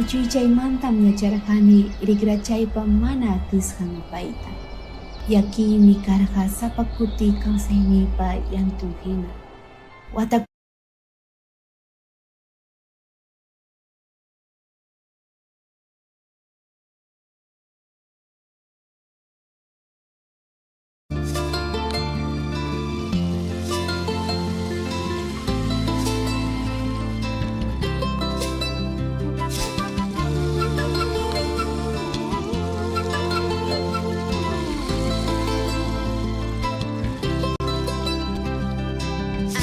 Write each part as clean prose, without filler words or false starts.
Uchuychaymantam yacharqani rikrachaypa mana atisqan apayta. Llakiymi karqa sapa kuti kawsayniypa llantun hina. Wata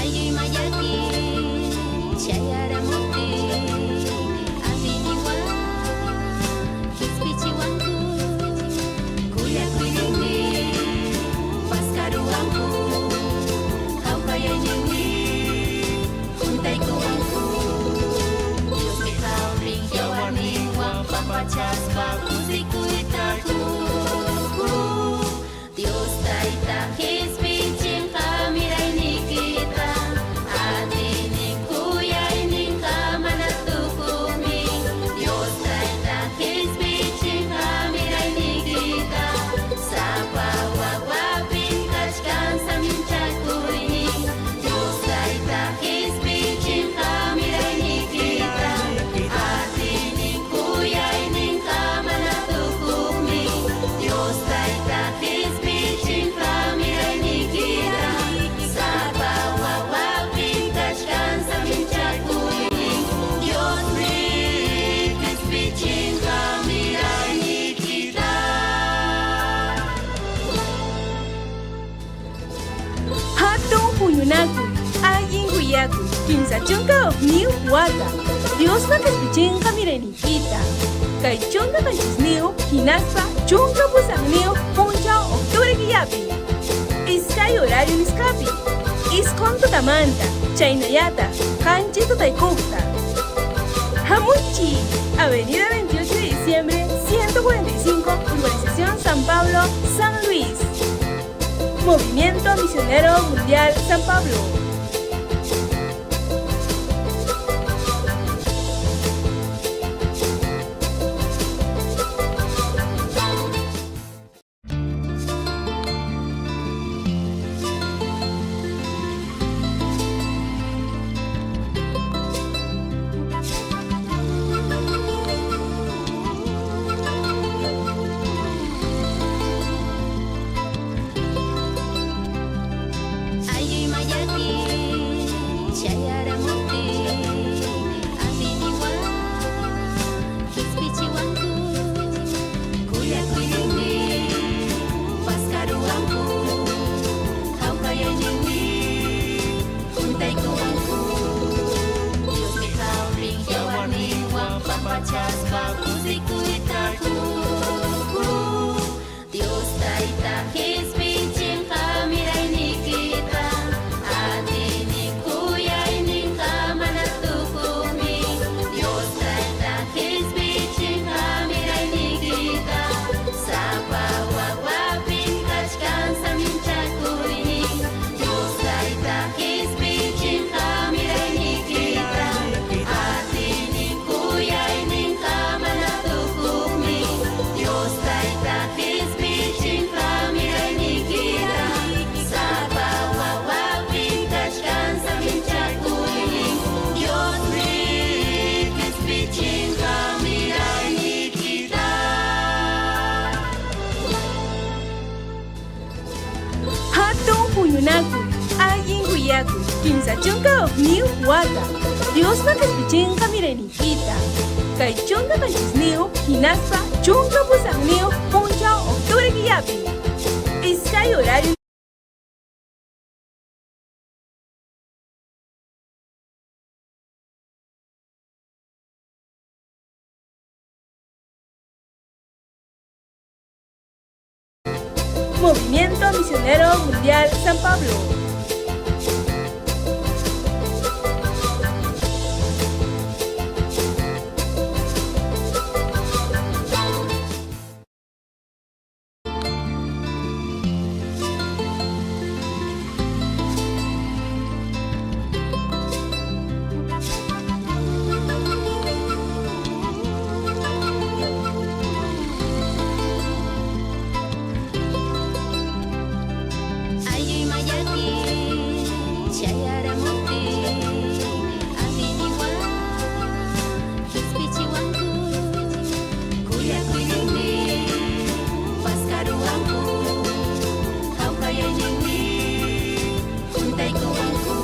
Aylluy mayaki chayaramuptin atiyniwan qispichiwanku kuyakuyninmi paskaruwanku hawkayayninmi juntaykuwanku Diosmi hawpin yawarninwan pampachaspa kusikuyta quku Dios Tayta qispichinqa mirayniykita atiynin kuyayninqa mana tukuqmi Dios Tayta qispichinqa mirayniykita sapa wawapin kachkan saminchakuynin Dios Tayta qispichinqa mirayniykita atiynin kuyayninqa mana tukuqmi Dios Tayta qispichinqa mirayniykita sapa wawapin kachkan saminchakuynin Diosmi qispichinqa mirayniykita. Hatun huñunakuy, allin willakuy, 31 wata, Diospa qispichinqa mirayniykita. Kay 17 hinaspa 18 punchaw octubre killapi. Iskay horario nisqapi. 9 tutamanta, chaynallataq 7 tutaykuqta. Hamuychik, Avenida 28 de Diciembre, 145, Urbanización San Pablo, San Luis. Movimiento Misionero Mundial San Pablo. Aylluy mayaki chayaramuptin atiyniwan qispichiwanku kuyakuyninmi paskaruwanku hawkayayninmi juntaykuwanku Diosmi hawpin yawarninwan pampachaspa kusikuyta quku Dios Tayta qispichinqa mirayniykita atiynin kuyayninqa mana tukuqmi Dios Tayta qispichinqa mirayniykita sapa wawapin kachkan saminchakuynin Dios Tayta qispichinqa mirayniykita atiynin kuyayninqa mana tukuqmi Dios Tayta qispichinqa mirayniykita sapa wawapin kachkan saminchakuynin Diosmi qispichinqa mirayniykita. Hatun huñunakuy, allin willakuy, 31 wata, Diospa qispichinqa mirayniykita. Kay 17 hinaspa 18 punchaw octubre killapi. Iskay horario Movimiento Misionero Mundial San Pablo. Chayaramuptin atiyninwan qispichiwanku, kuyakuyninmi paskaruwanku, hawkayayninmi huntaykuwanku.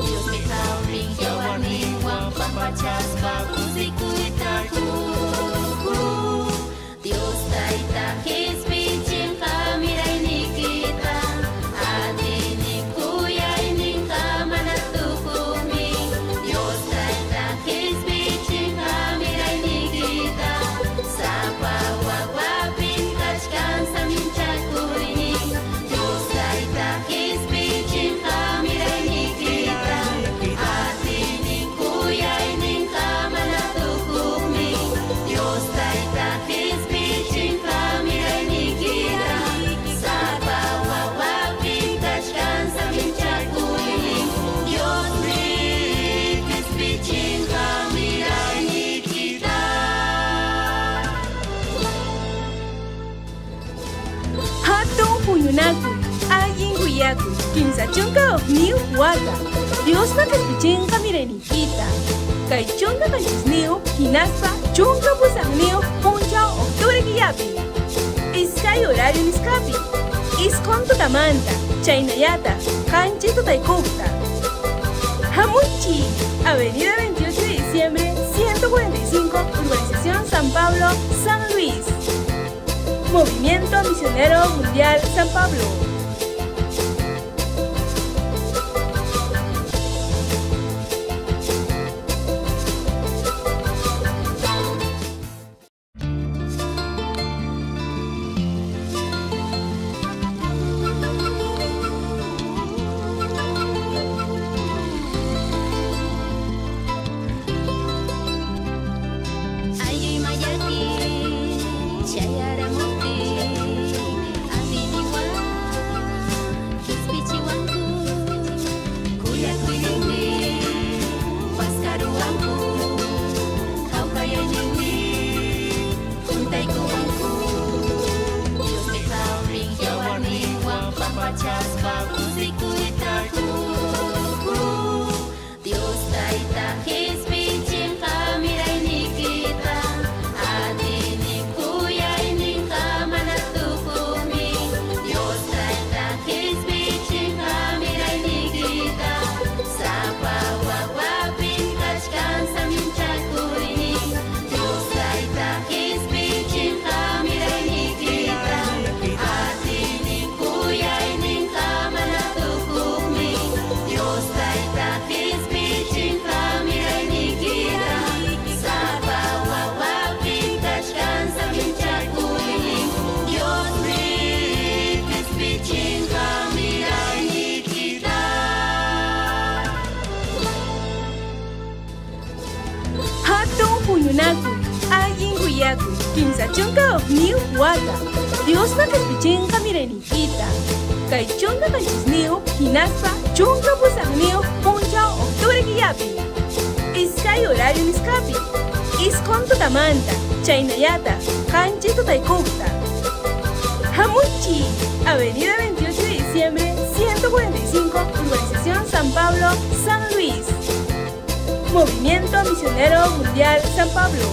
Diosmi hawpin yawarninwan pampachaspa kusikuyta qun. Dios Tayta qispichinqa mirayniykita, atiynin kuyayninqa mana tukuqmi. Dios Tayta qispichinqa mirayniykita, sapa wawapim kachkan saminchakuynin. Dios Tayta qispichinqa mirayniykita, atiynin kuyayninqa mana tukuqmi. Dios Tayta qispichinqa mirayniykita, sapa wawapim kachkan saminchakuynin. Diosmi qispichinqa mirayniykita. Hatun huñunakuy, allin willakuy, 31 wata. Diospa qispichinqa mirayniykita. Kay 17 hinaspa 18 punchaw octubre killapi. Iskay horario nisqapi. 9 tutamanta, chaynallataq 7 tutaykuqta. Hamuychik, Avenida 28 de Diciembre, 145, Urbanización San Pablo, San Luis. Movimiento Misionero Mundial San Pablo. Aylluy mayaki chayaramuptin atiyninwan qispichiwanku, kuyakuyninmi paskaruwanku, hawkayayninmi huntaykuwanku. Diosmi hawpin yawarninwan pampachaspa kusikuyta qun. Dios Tayta qispichinqa mirayniykita, atiynin kuyayninqa mana tukuqmi. Dios Tayta qispichinqa mirayniykita, sapa wawapim kachkan saminchakuynin. Dios Tayta qispichinqa mirayniykita, atiynin kuyayninqa mana tukuqmi. Dios Tayta qispichinqa mirayniykita, sapa wawapim kachkan saminchakuynin. Diosmi qispichinqa mirayniykita. Hatun huñunakuy, allin willakuy, 31 wata. Diospa qispichinqa mirayniykita. Kay 17 hinaspa 18 punchaw octubre killapi. Iskay horario nisqapi. 9 tutamanta, chaynallataq 7 tutaykuqta. Hamuychik, Avenida 28 de Diciembre, 145, Urbanización San Pablo, San Luis. Movimiento Misionero Mundial San Pablo.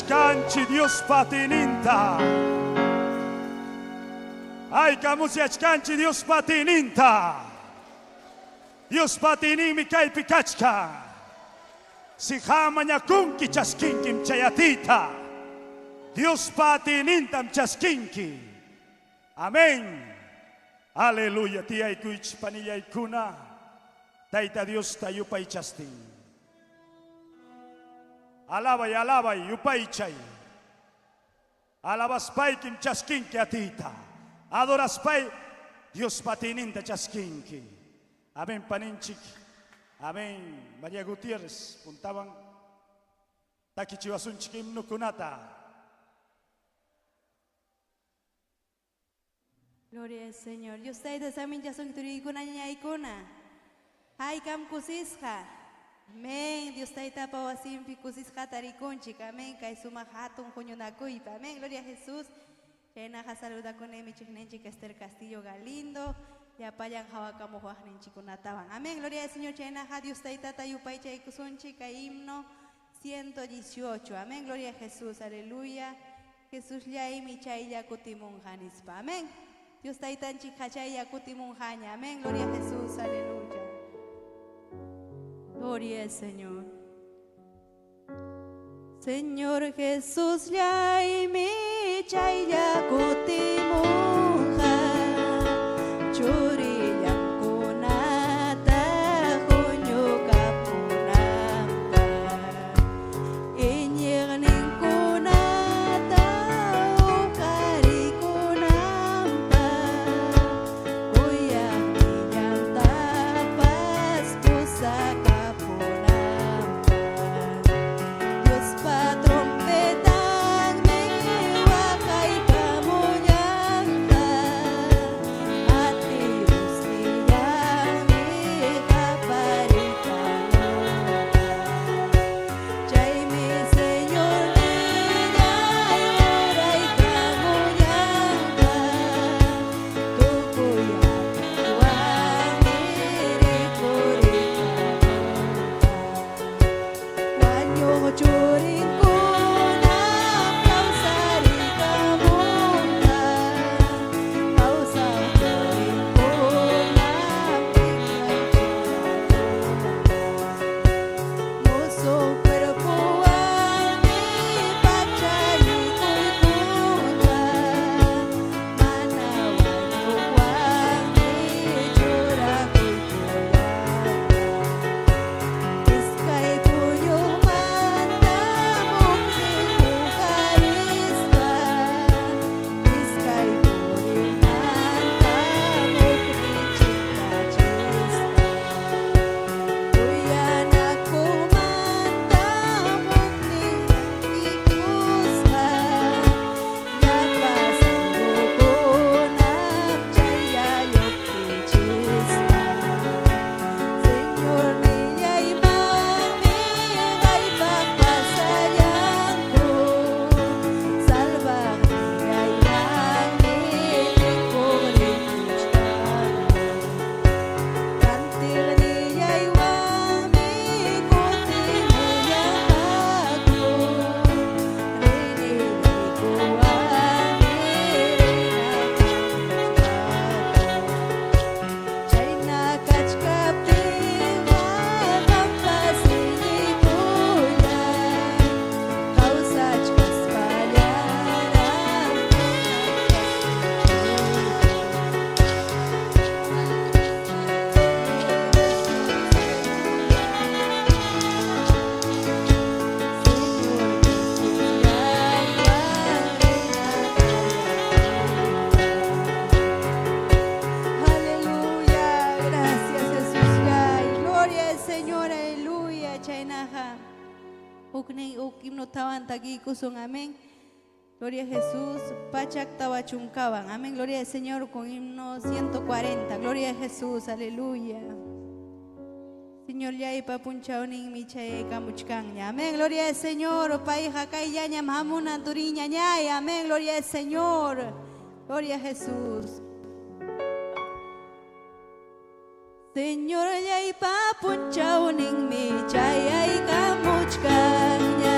Musyachkanchi Diospa atiyninta. Ayka musyachkanchi Diospa atiyninta. Diospa atiyninmi kaypi kachkan. Si qam mañakunki chaskinkim chay atiyta. Diospa atiynintam chaskinki. Amén. Aleluya. Tiyaykuychik panillaykuna. Tayta Diosta yupaychastin. Alabay, alabay, yupaychay. Alabaspaykim chaskinki atiyta. Adoraspay Diospa atiyninta chaskinki. Amén paninchik. Amén. María Gutiérrez puntawan takichiwasunchik himnukunata. Gloria al Señor. Dios tayta saminchasun turiykuna ñañaykuna. Haykam kusisqa. Amén. Dios taytapa wasinpi kusisqa tarikunchik. Amén. Kay sumaq hatun huñunakuypi. Amén. Gloria a Jesús. Chaynaqa saludakuni michiqninchik Esther Castillo Galindo. Llapallan hawakamuqwaqninchikkunatawan. Amén. Gloria al Señor. Chaynaqa Dios taytata yupaychaykusunchik kay himno 118. Amén. Gloria a Jesús. Aleluya. Jesús llaymi chaylla kutimunqa nispa. Amén. Dios taytanchik chaylla kutimunqaña. Amén. Gloria a Jesús. Aleluya. Gloria al Señor. Señor Jesús llaymi chaylla kutimunqa. Churillankunata huñukapunanpaq. Iñiqninkunata huqarikunanpaq. Kuyaqnillantapas pusakapunanpaq. Diospa trompetanmi waqaykamullanqa. Atiy qaparikamunqa. Chaymi Señornillay uraykamullanqa. Tukuy atiywanmi rikurikamunqa. Wañuq churinkuna kawsarikamunqa. Kawsaq churinkuna tikrachiramunqa. Musuq cuerpowanmi p'achallikuykunqa. Mana wañuqwanmi churakuykullanqa. Iskay puñuqmanta huknin huqarisqa. Iskay puriqmanta huknin chinkachisqa. Kuyanakuqmanta huknin llakikusqa. Llapa salvokunam chaylla lluptichisqa. Señornillaymanmi haypaq pasallanku. Salvaqnillaymanmi tinkuq rikuchkanku. Kantiqnillaywanmi kutimullanqaku. Reynillaykuwanmi reynakamuchkanku. Chayna kachkaptinqa qampas iñiykullay. Kawsachkaspallaraq Señor Jesús llaywan Aleluya, gracias Jesús. Gloria al Señor, aleluya. Chaynaqa. Huknin huk himnotawan takiykusun, amén. Gloria a Jesús, Pachak Tawachunkawan. Amén, gloria al Señor con himno 140. Gloria a Jesús, aleluya. Señorllaypa punchawninmi chayaykamuchkanña. Amén, gloria al Señor. Payqa kayllañam hamunan turiñañay. Amén, gloria al Señor. Gloria a Jesús. Señorllaypa punchawninmi chayaykamuchkanña.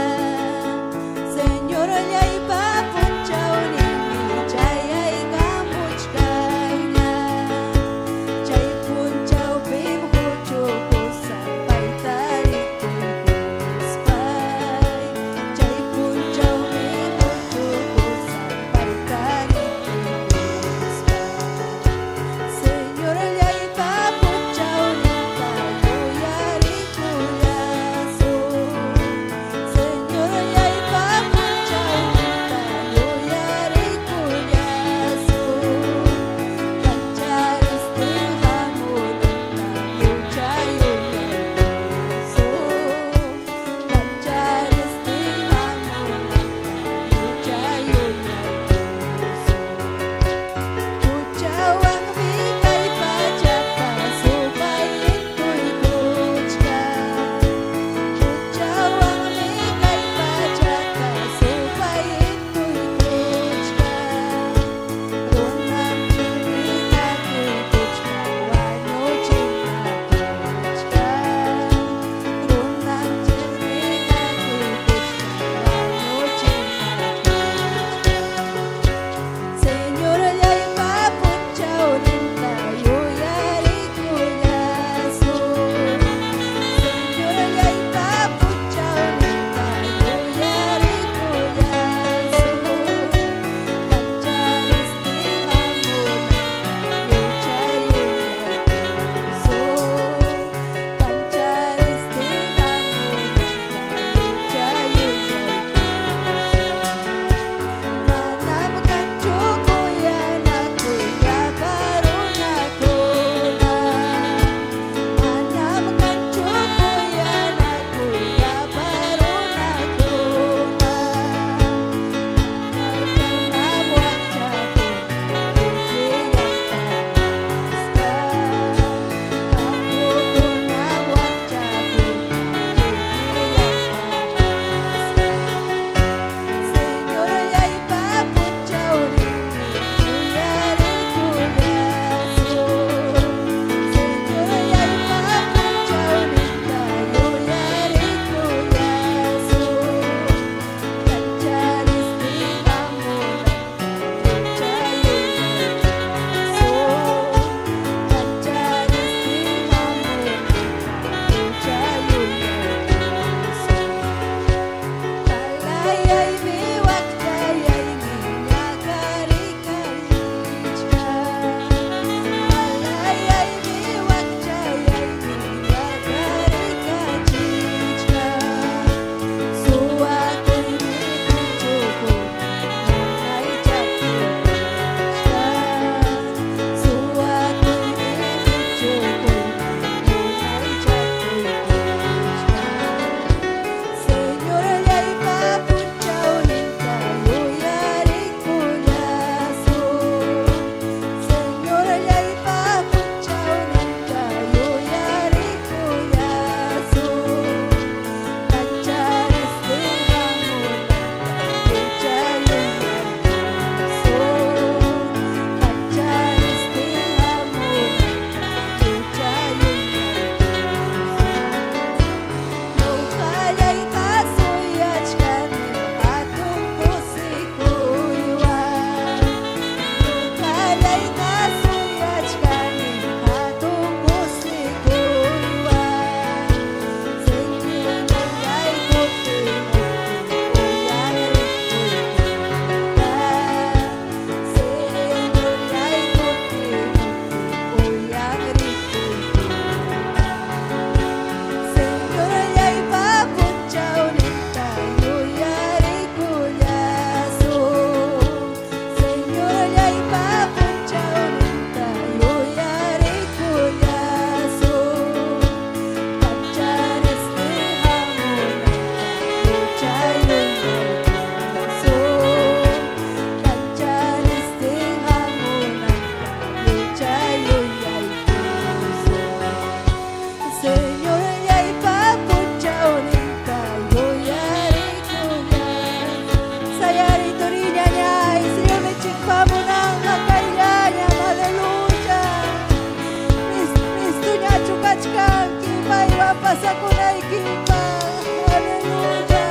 kachkanki paywan pasakunaykipaq. Aleluya.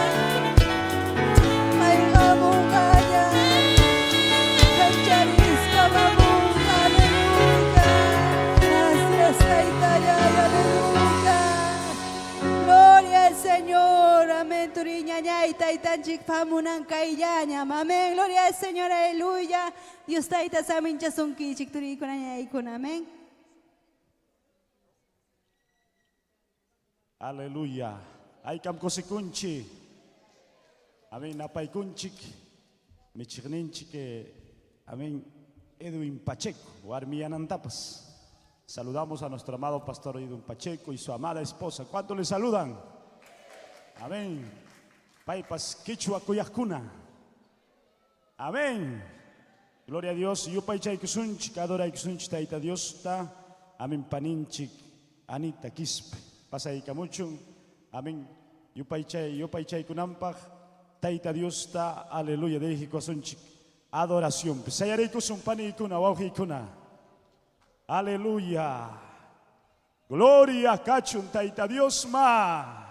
Payqa hamunqaña. Kancharisqa hamunqa. Aleluya. Gracias, Taytallay. Aleluya. Gloria al Señor. Amén. Turiñañay, taytanchik hamunan kayllañam. Amén. Gloria al Señor. Aleluya. Dios tayta saminchasunkichik turikunañaykuna. Amén. Aleluya. Aykam kusikunchi. Amén. Napaykunchik. Michiqninchik. Amén. Edwin Pacheco. Warmiyanantapas. Saludamos a nuestro amado pastor Edwin Pacheco y su amada esposa. ¿Cuánto le saludan? Amén. Paypas quichua kuyaqkuna. Amén. Gloria a Dios. Yupaychaykusunchik, adoraykusunchik Tayta Diosta. Amén. Paninchik, Anita Quispe. Pasaykamuchun. Amén. Yupaychay, yupaychaykunampaq. Tayta Diosta, aleluya. Dirigikusunchik. Adoración. Sayariykusun paniykuna, wawqiykuna. Aleluya. Gloria kachun Tayta Diosman.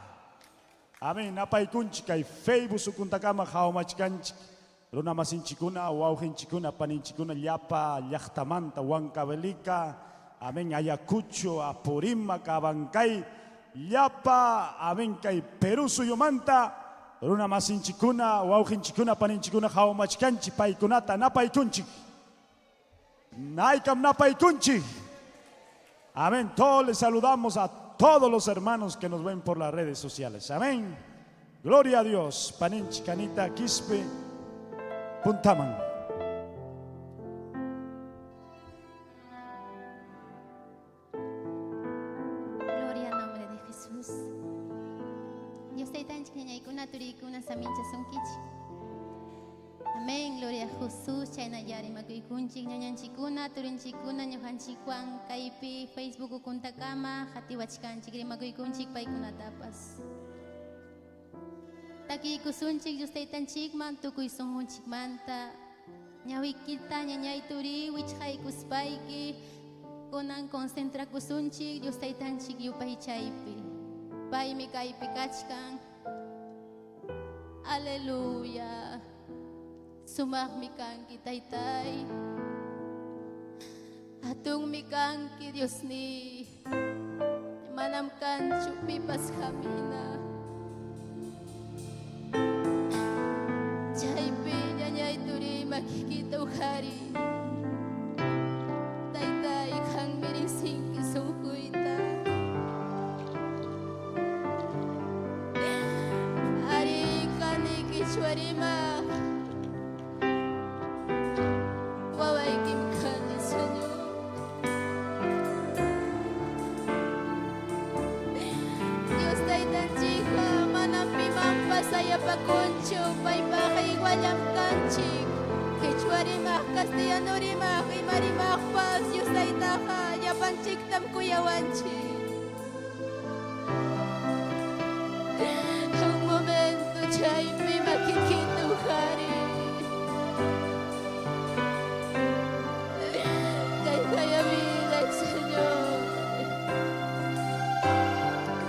Amén. Napaykunchik kay Facebook ukuntakama qhawamachkanchik. Runa masinchikuna, wawqinchikuna, paninchikuna, llapa llaqtamanta, Huancavelica, amén, Ayacucho, Apurímac, Abancay, llapa, amén, kay Perú suyumanta, runa masinchikuna, wawqinchikuna, paninchikuna, qhawamachkanchik, paykunata, napaykunchik. Naykam napaykunchik. Amén. Todos les saludamos a todos los hermanos que nos ven por las redes sociales. Amén. Gloria a Dios. Paninchik, Anita, Quispe, Puntaman. Gloria al nombre de Jesús. Dios taytanchik ñañaykuna turiykuna saminchasunkichik. Amén, gloria a Jesús. Chaynalla rimakuykunchik ñañanchikkuna turinchikkuna ñuqanchikwan kaypi Facebook ukuntakama qatiwachkanchik rimakuykunchik paykunatapas. Takiykusunchik Dios taytanchikman tukuy sunqunchikmanta ñawiykita ñañay turi wichqaykuspayki kunan concentrakusunchik Dios taytanchik yupaychaypi. Paymi kaypi kachkan. Aleluya. Sumaqmi kanki taytay. Hatunmi kanki Diosniy. Manam kanchu pipas hamina. Chaypi ñañay turi makiykita uqhariy. Taytay qanmi riqsinki sunquyta. Ari kani qichwa rimaq. Wawaykim kani, Señor. Dios taytanchikqa manam pimanpas sayapakunchu, paypaqqa iguallam kanchik. Qichwa rimaq, castellano rimaq, ima rimaqpas Dios taytaqa llapanchiktam kuyawanchik. Un momento chaypi makiykita uqhariy. Kayqaya vida, Señor.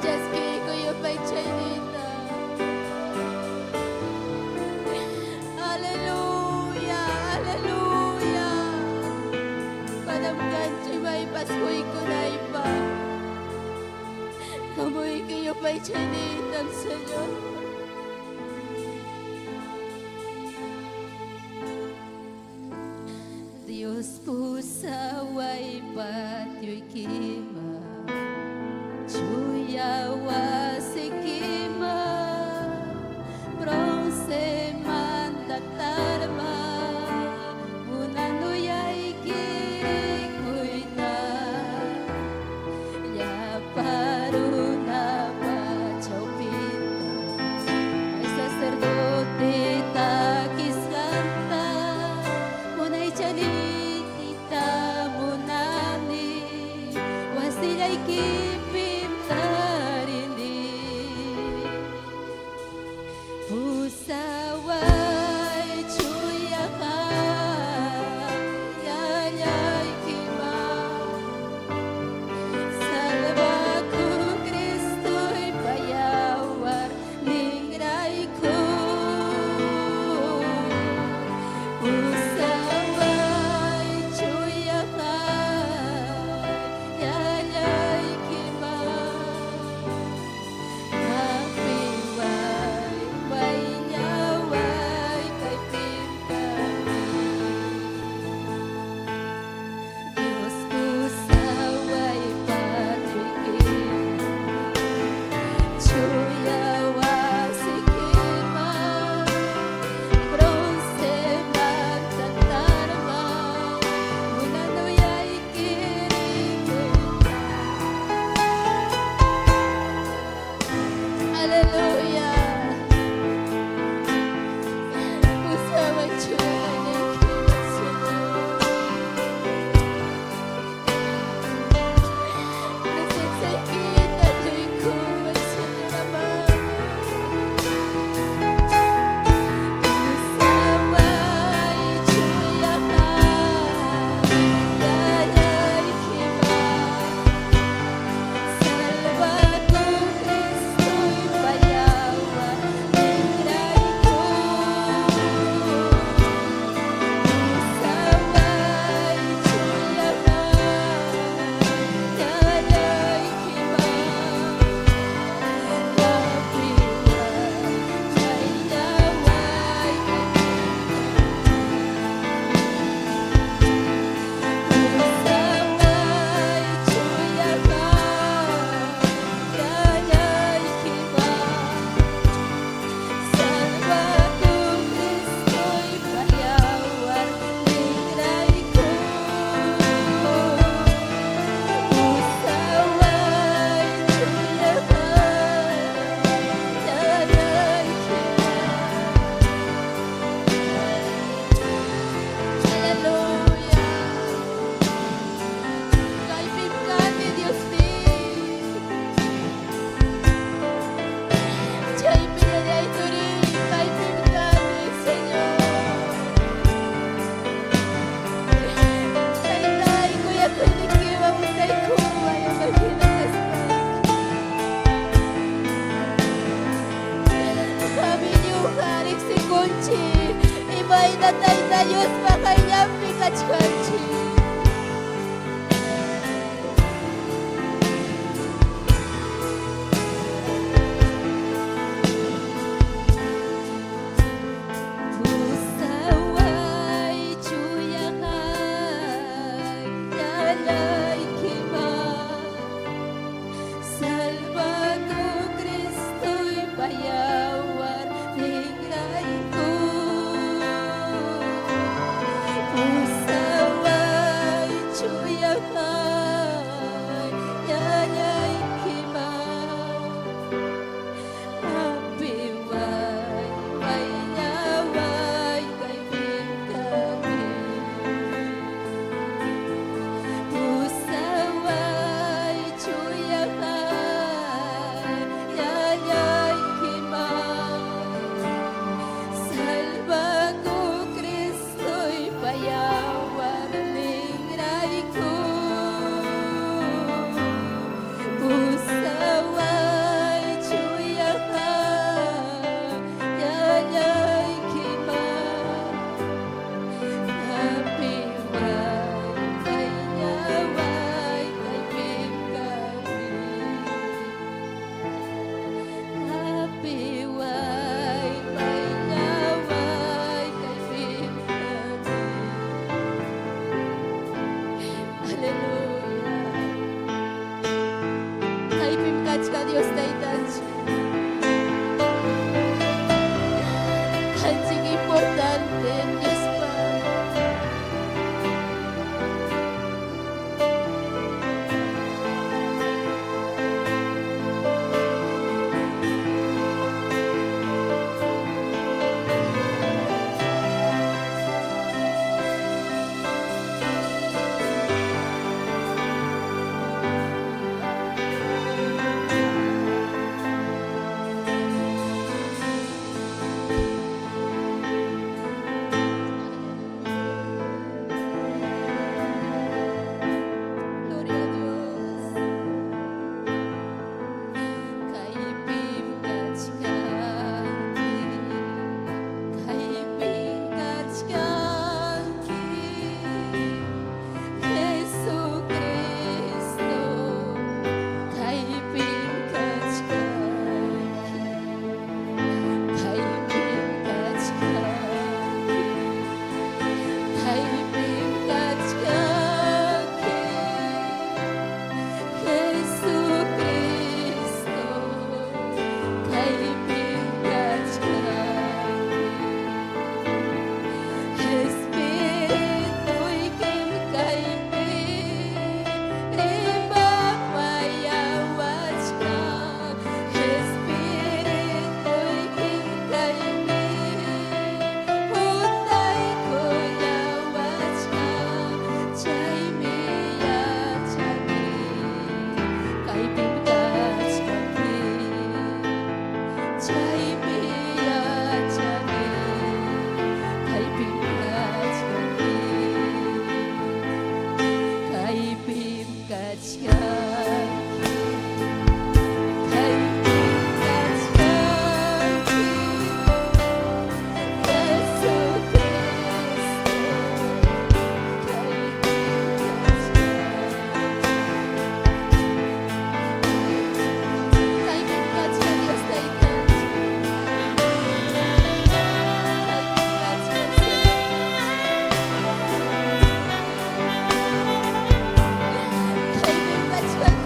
Chaskiykuy yupaychayniyta. Aleluya, aleluya. Manam kanchu imaypas quykunaypaq. Qamuyki yupaychayniytam, Señor. Dios pusaway patioykiman, chuya wasiykiman, broncemanta tarma, munanuyayki rikuyta, llapa runapa chawpinta, may sacerdote takisqanta, munaychaniykita munani, wasillaykipim tarini. Pusaway chuya yayaykiman, Salvaku Kachkanki, kaypim kachkanki, Jesucristo, kaypim kachkanki. Kaypim kachkan Dios Taytanchik, kaypim kachkan Señor. Kaypim kachkan.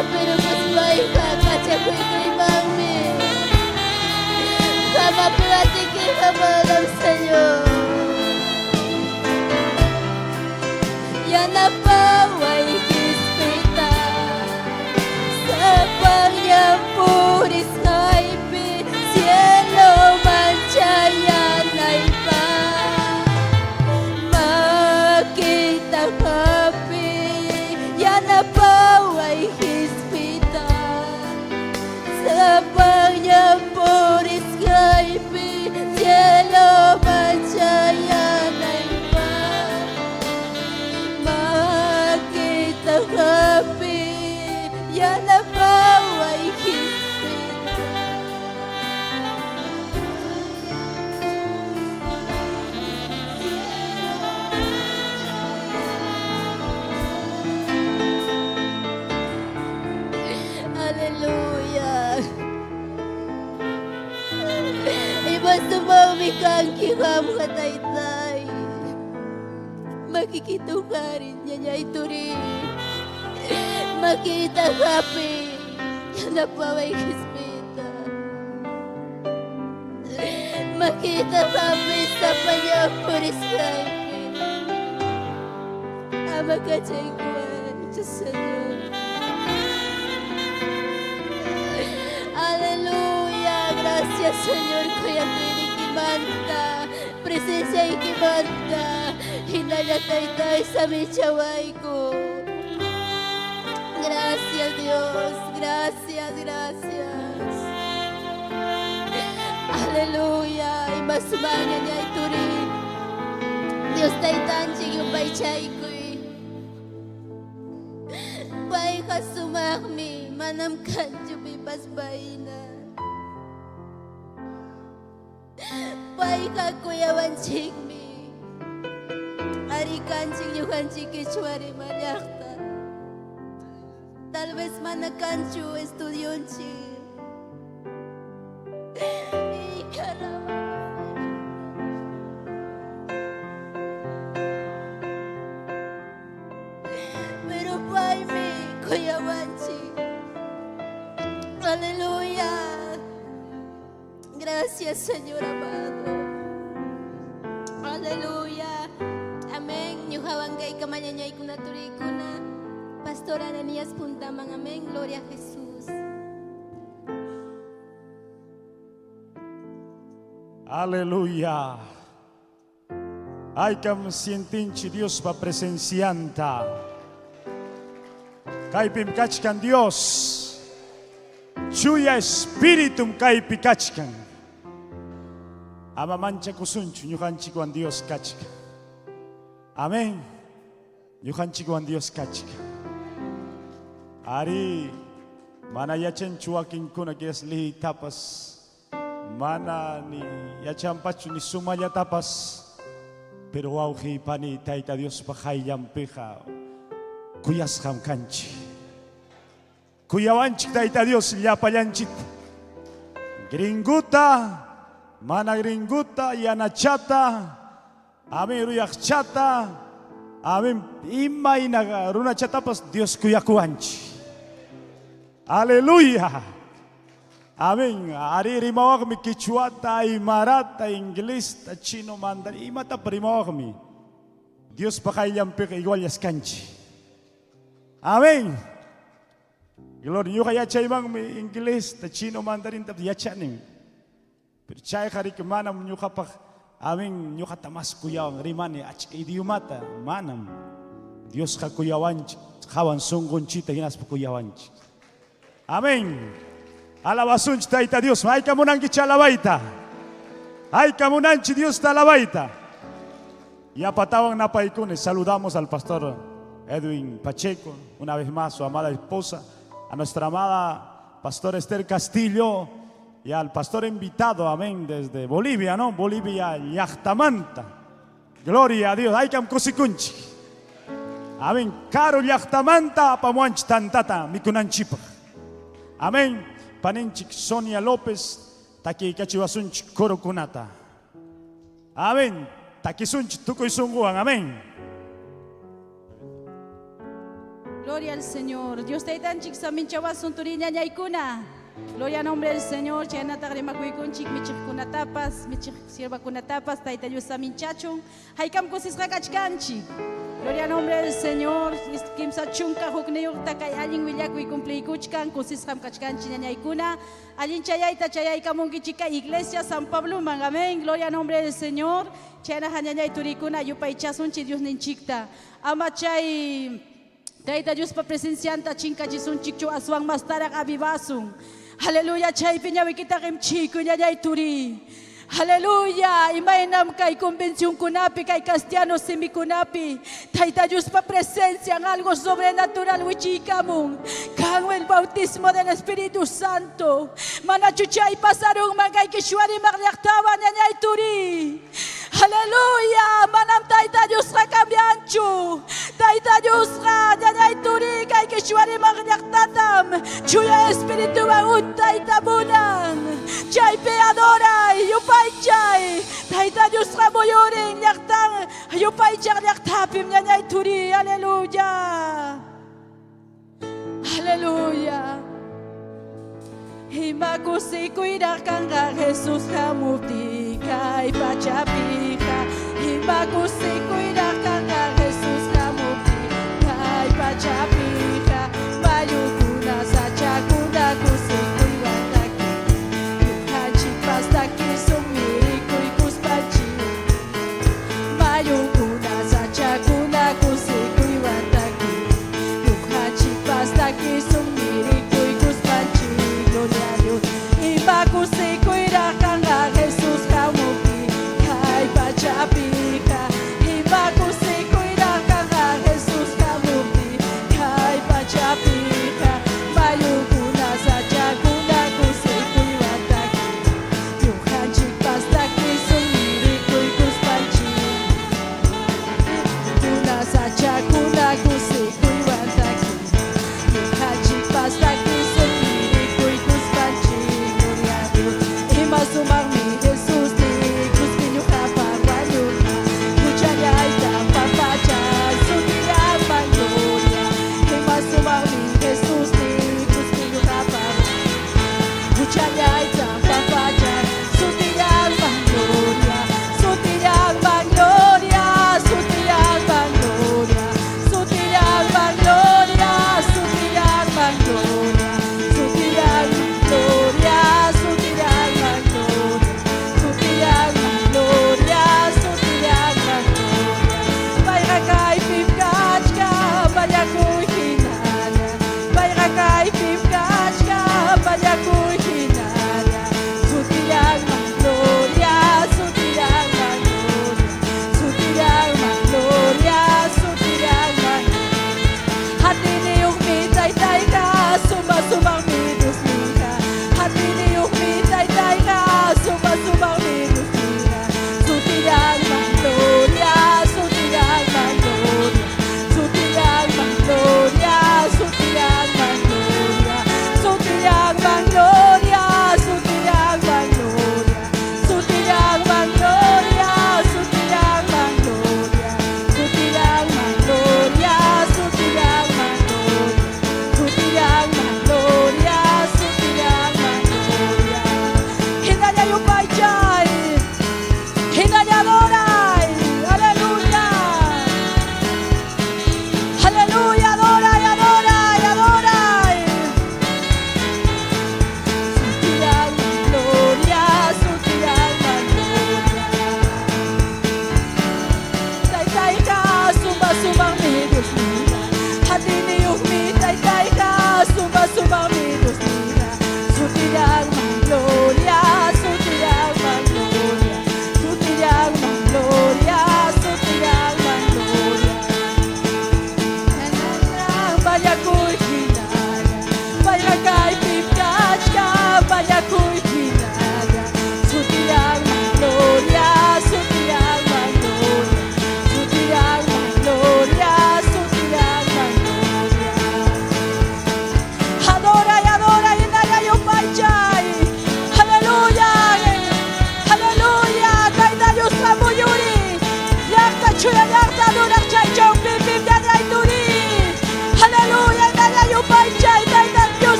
Hapirukuspayqa kachakuykuymanmi. Qam hapiwaptikiqa manam, Señor. Yanapaway qispita, sapaqllan purisqaypi cieloman chayanaypaq. Makiyta hapiy, yanapaway qispita, sapaqllan purisqaypi cieloman chayanaypaq. Makiyta hapiy, yanapaway qispita. Aleluya. Ima sumaqmi kanki qamqa taytay. Makikita uqariy ñañay turiy. Makiyta hapiy, yanapaway qispita. Makiyta hapiy sapallan purisqaypi. Ama kachaykuwaychu, Señor. Aleluya. Gracias, Señor. Kuyakuynikimanta, presenciaykimanta. Hinalla taytay samichawayku. Gracias, Dios. Gracias, gracias. Aleluya. Ima sumaqña ñañay turi. Dios taytanchik yupaychaykuy. Payqa sumaqmi, manam kanchu pipas payna. Payqa kuyawanchikmi. Ari kanchik ñuqanchik quechua rima llaqta. Tal vez mana kanchu estudionchik. Y caramba. Pero paymi kuyawanchik. Aleluya. Gracias, Señor amado. Aleluya. Amén. Ñuqawan kaykama ñañaykuna turiykuna. Pastor Ananías puntaman. Amén. Gloria a Jesús. Aleluya. Haykam sientinchik Diospa presencianta. Kaypim kachkan Dios. Chuya Espiritum kaypi kachkan. Ama manchakusunchu ñuqanchikwan Dios kachkan. Amén. Ñuqanchikwan Dios kachkan. Ari mana yachanchu wakinkuna quizás liytapas mana ni yachanpachu ni sumallatapas, pero wawqiy pani, Tayta Diospa qayllanpiqa kuyasqam kanchik. Kuyawanchik Tayta Dios llapallanchik. Gringuta, mana gringuta, yanachata, amén, ruyaqchata, amén, imayna runachatapas Dios kuyakuwanchik. Aleluya. Amén. Ari rimawaqmi quichuata, aymarata, inglesta, chino, mandarín, imata rimawaqmi. Diospa qayllanpiqa iguallas kanchik. Amén. Gloria. Ñuqa yachaymanmi inglesta, chino, mandarinta yachanim. Pero chayqa riki manam ñuqapaq, amén, ñuqata mas kuyawan rimani achka idiomata, manam. Diosqa kuyawanchik, qawan sunqunchikta hinaspa kuyawanchik. Amén. Alabasunchik Tayta Dios. Hayka munankichik alabayta. Hayka munanchik Diosta alabayta. Yapatawan napaykuni. Saludamos al pastor Edwin Pacheco, una vez más su amada esposa, a nuestra amada pastora Esther Castillo y al pastor invitado, amén, desde Bolivia, ¿no? Bolivia, llaqtamanta. Gloria a Dios. Haykam kusikunchik. Amén. Karu llaqtamanta apamuanchik tantata mikunanchikpaq. Amén. Paninchik Sonia López takiykachiwasunchik corokunata. Amén. Takisunchik tukuy sunquwan. Amén. Gloria. Gloria al Señor. Dios taytanchik saminchawasun turi ñañaykuna. Gloria a nombre del Señor. Chaynataq rimakuykunchik michiqkunatapas, michiq siervakunatapas, Tayta Dios saminchachun. Haykam kusisqa kachkanchik. Gloria a nombre del Señor. 31 kay allin willakuy cumpliykuchkan, kusisqam kachkanchik ñañaykuna. Allin chayayta chayaykamunkichika Iglesia San Pabloman. Amén. Gloria a nombre del Señor. Chayna ñañay turikuna yupaychasunchik Diosninchikta. Ama chay Tayta Diospa presencianta chinkachisunchikchu aswan mastaraq avivasun. Aleluya, chaypi ñawikita qimchiku ñañay turi. Aleluya, imaynam kay convencionkunapi, kay castellano simikunapi. Tayta Diospa presencia en algo sobrenatural wichikamun. Kan el bautismo del Espíritu Santo. Manachu chay pasarunman kay qhichwarimaq llaqtawan ñañay turi. Aleluya, manam Tayta Diosqa cambianchu. Tayta Diosqa ñañay turi kay qhichwarimaq llaqtatam. Chuya Espirituwan untayta munan. Chaypi adoray, yupaychay. Tayta Diosqa muyurin llaqtan, yupaychaq llaqtapim ñañay turi. Aleluya. Aleluya. Ima kusikuyraq kanqa Jesus hamuptin kay pachapiqa. Ima kusikuyraq kanqa Jesus hamuptin kay pachapiqa. Mayukuna sachakuna kusikuywan takin. Ñuqanchikpas takisun mirikuykuspanchik. Mayukuna sachakuna kusikuywan takin. Ñuqanchikpas takisun mirikuykuspanchik. Gloria a Dios. Ima kusikuyraq kanqa Jesus hamuptin kay pachapiqa. Ima kusikuyraq kanqa Jesus hamuptin kay pachapiqa. Mayukuna sachakuna kusikuywan takin. Ñuqanchikpas takisun mirikuykuspanchik. Kuna sachakuna kusikuywan takin. Ñuqanchikpas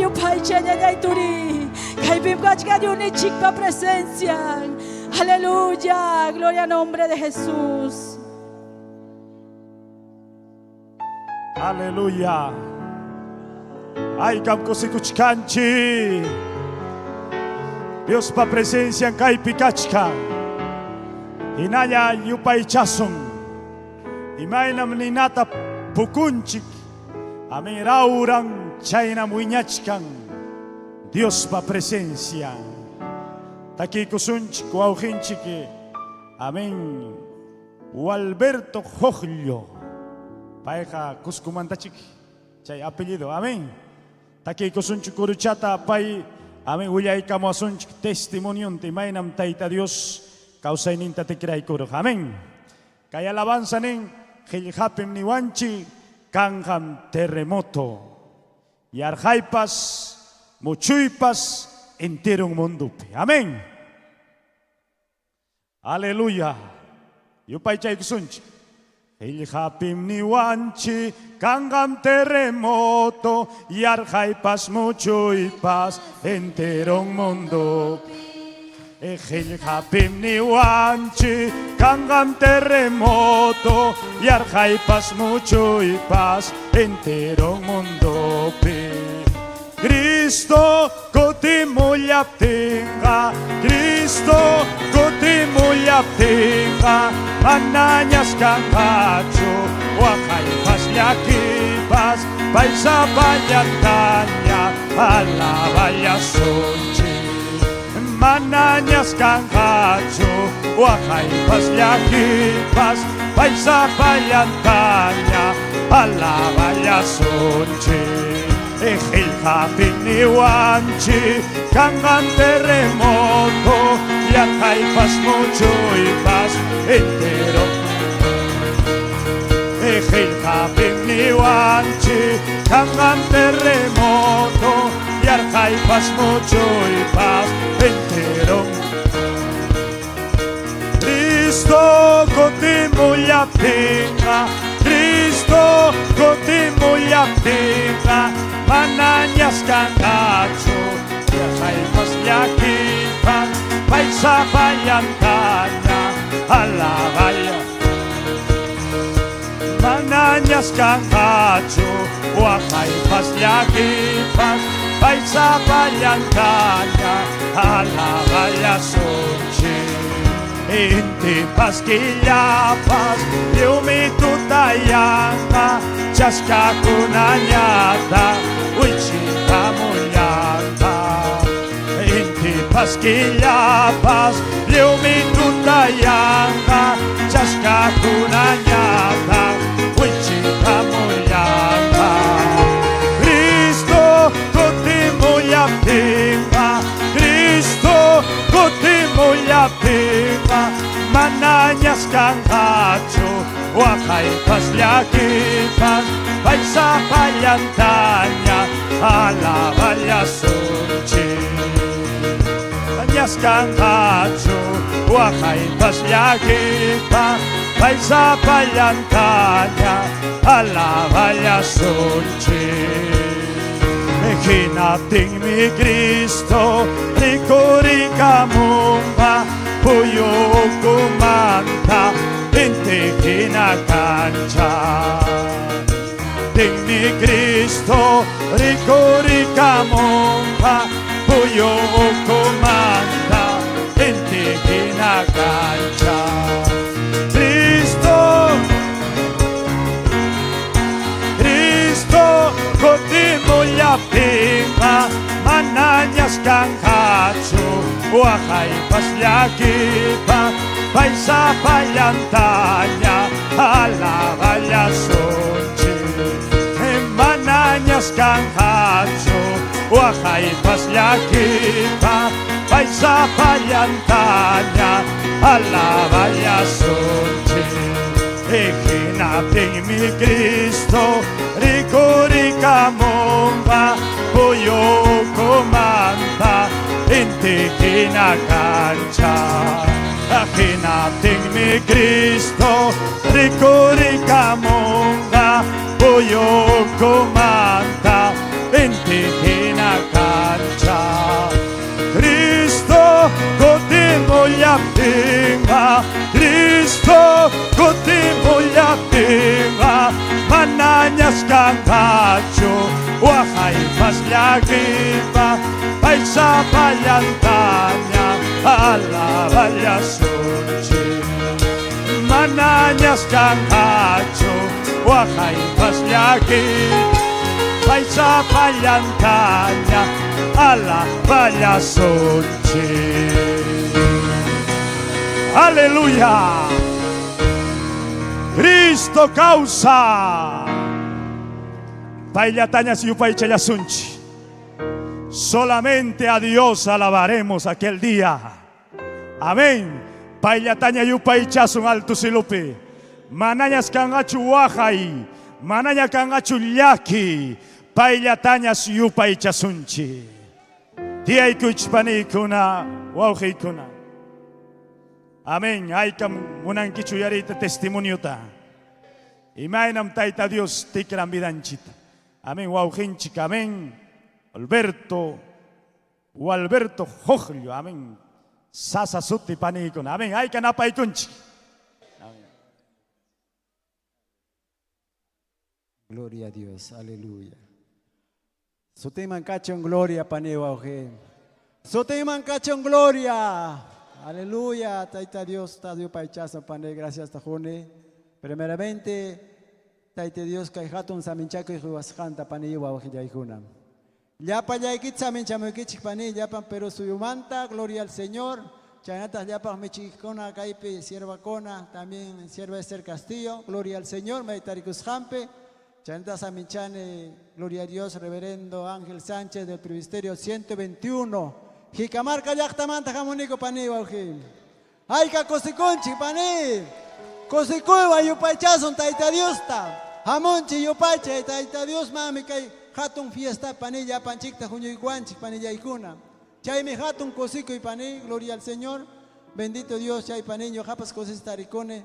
yupaychay ñañay turi. Kaypim kachkan Diosninchikpa presencia. Aleluya, gloria al nombre de Jesús. Aleluya. Haykam kusikuchkanchik. Diospa presencia kaypi kachkan. Hinalla yupaychasun. Imaynam ninata pukunchik. Amén rawran chaynam wiñachkan. Diospa presencia. Takiykusunchik wawqinchik. Amén. Walberto Jojllo. Payqa Cuscomantachik. Chay apellido. Amén. Takiykusunchik kuruchata pay. Amén. Willaykamuwasunchik testimonionta imaynam Tayta Dios kawsayninta tikraykurqa. Amén. Kay alabanza nin qillqapim niwanchik kanqam terremoto. Yarqaypas, muchuypas entero mundupi. Amén. Aleluya. Yupaychaykusunchik. Qillqapim niwanchik kanqam terremoto, yarqaypas muchuypas entero mundupi. Qillqapim niwanchik kanqam terremoto, yarqaypas muchuypas entero mundupi. Cristo kutimullaptinqa, Cristo kutimullaptinqa, manañas kanqachu, waqaypas llakipas, pay sapallantaña alaballasunchik. Manañas kanqachu, waqaypas llakipas, pay sapallantaña alaballasunchik. Qillqapim niwanchik kanqam terremoto, yarqaypas muchuypas entero. Qillqapim niwanchik kanqam terremoto, yarqaypas muchuypas entero. Cristo kutimullaptinqa, Cristo kutimullaptinqa, manañas kanqachu, yarqaypas llakipas, pay sapallantaña alaballa. Manañas kanqachu, waqaypas llakipas, pay sapallantaña alaballasunchik. Intipas killapas, lliwmi tutayanqa, chaskakunañata, wichikamullanta. Intipas killapas, lliwmi tutayanqa, chaskakunañata, wichikamullanta. Cristo kutimullaptinqa, Cristo kutimullaptinqa, manañas kanqachu, waqaypas llakipas, pay sapallantaña alaballasunchik. Manañas kanqachu, waqaypas llakipas, pay sapallantaña alaballasunchik. Hinaptinmi Cristo rikurikamunqa, puyu ukhumanta inti hina k'anchan. Tinmi Cristo rikurikamunqa, puyu ukhumanta inti hina k'anchan. Cristo, Cristo kutimullaptinqa, manañas kanqachu, waqaypas llakipas, pay sapallantaña alaballasunchik. Manañas kanqachu, waqaypas llakipas, pay sapallantaña alaballasunchik. Hinaptinmi Cristo rikurikamunqa, puyu ukhumanta inti hina k'anchan. Hinaptinmi Cristo rikurikamunqa, puyu ukhumanta inti hina. Kutiptinqa manañas kanqachu waqaypas llakipas pay sapallantaña alaballasunchik. Manañas kanqachu waqaypas llakipas pay sapallantaña alaballasunchik. Aleluya. Cristo kawsan. Payllatañas yupaychallasunchik. Solamente a Dios alabaremos aquel día. Amén. Payllataña yupaychasun alto silupi. Manañas kanqachu waqay, manaña kanqachu llaki. Payllatañas yupaychasunchik. Tiyaykuychik paniykuna, wawqiykuna. Amén. Haykam munankichu uyariyta testimoniota. Imaynam Tayta Dios tikran vidanchita. Amén. Wawqinchik, amén. Alberto, o Alberto Jojllo, amén. Sasa suti paniykuna. Amén. Hayka napaykunchik. Amén. Gloria a Dios, aleluya. Sutinman kachun gloria pani wawqi. Sutinman kachun gloria. Aleluya, Tayta Dios, ta yupaychasa pani, gracias tajuni. Primeramente, Tayta Dios kay hatun saminchakuy ruwasqanta pani wawqillaykuna. Llapallaykita saminchamuykichin pani, llapan Perú suyumanta, gloria al Señor. Chaynataq llapan michiqkuna kaypi siervakuna, también sierva Esther Castillo, gloria al Señor, maytarikusqanpi. Chaynata saminchani, gloria a Dios, reverendo Ángel Sánchez del Presbiterio 121. Jicamarca llaqtamanta hamuniku pani wawqi. Hayka kusikunchik pani. Kusikuywan yupaychasun Tayta Diosta. Hamunchik yupaychay Tayta Dios mami kay hatun fiesta pani llapanchikta huñuykuwanchik panillaykuna. Chaymi hatun kusikuy pani, gloria al Señor. Bendito Dios, chay pani ñuqapas kusisqa tarikuni,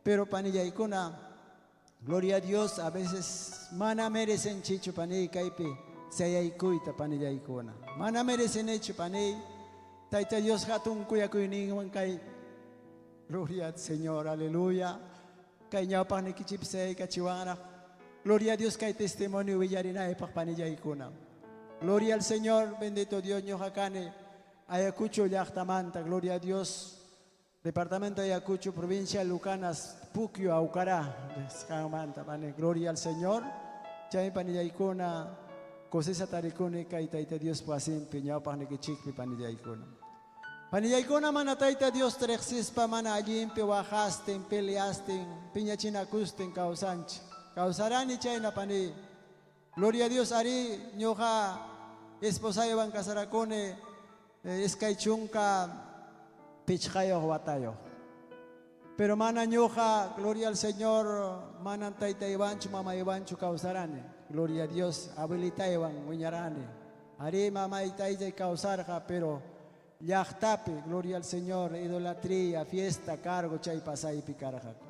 pero panillaykuna, gloria a Dios, a veces mana merecenchichu pani kaypi sayaykuyta panillaykuna. Mana merecenichu pani. Tayta Dios hatun kuyakuyninwan kay gloria al Señor, aleluya. Kay ñawpaqnikichikpi sayaykachiwanraq. Gloria a Dios kay testimonio willarinaypaq panillaykuna. Gloria al Señor, bendito Dios, ñuqa kani Ayacucho llaqtamanta, gloria a Dios. Departamento de Ayacucho, provincia de Lucanas, Puquio, Aucará, pani, gloria al Señor. Chay panillaykuna, kusisqa tarikuni kay Tayta Dios wasinpi ñawpaqnikichikpi panillaykuna. Panillaykuna mana Tayta Dios riqsispa mana allinpi waqastin, peleastin, piñachinakustin kawsanchik. Kawsarani chayna pani. Gloria a Dios ari ñuqa esposaywan kasarakuni iskay chunka pichqayuq watayuq. Pero mana ñuqa, gloria al Señor, mana taytaywanchu mamaywanchu kawsarani. Gloria a Dios, abuelitaywan wiñarani. Ari mamay taytay kawsarqa, pero llaqtapi, gloria al Señor, idolatría, fiesta, cargo chay pasaypi karqaku.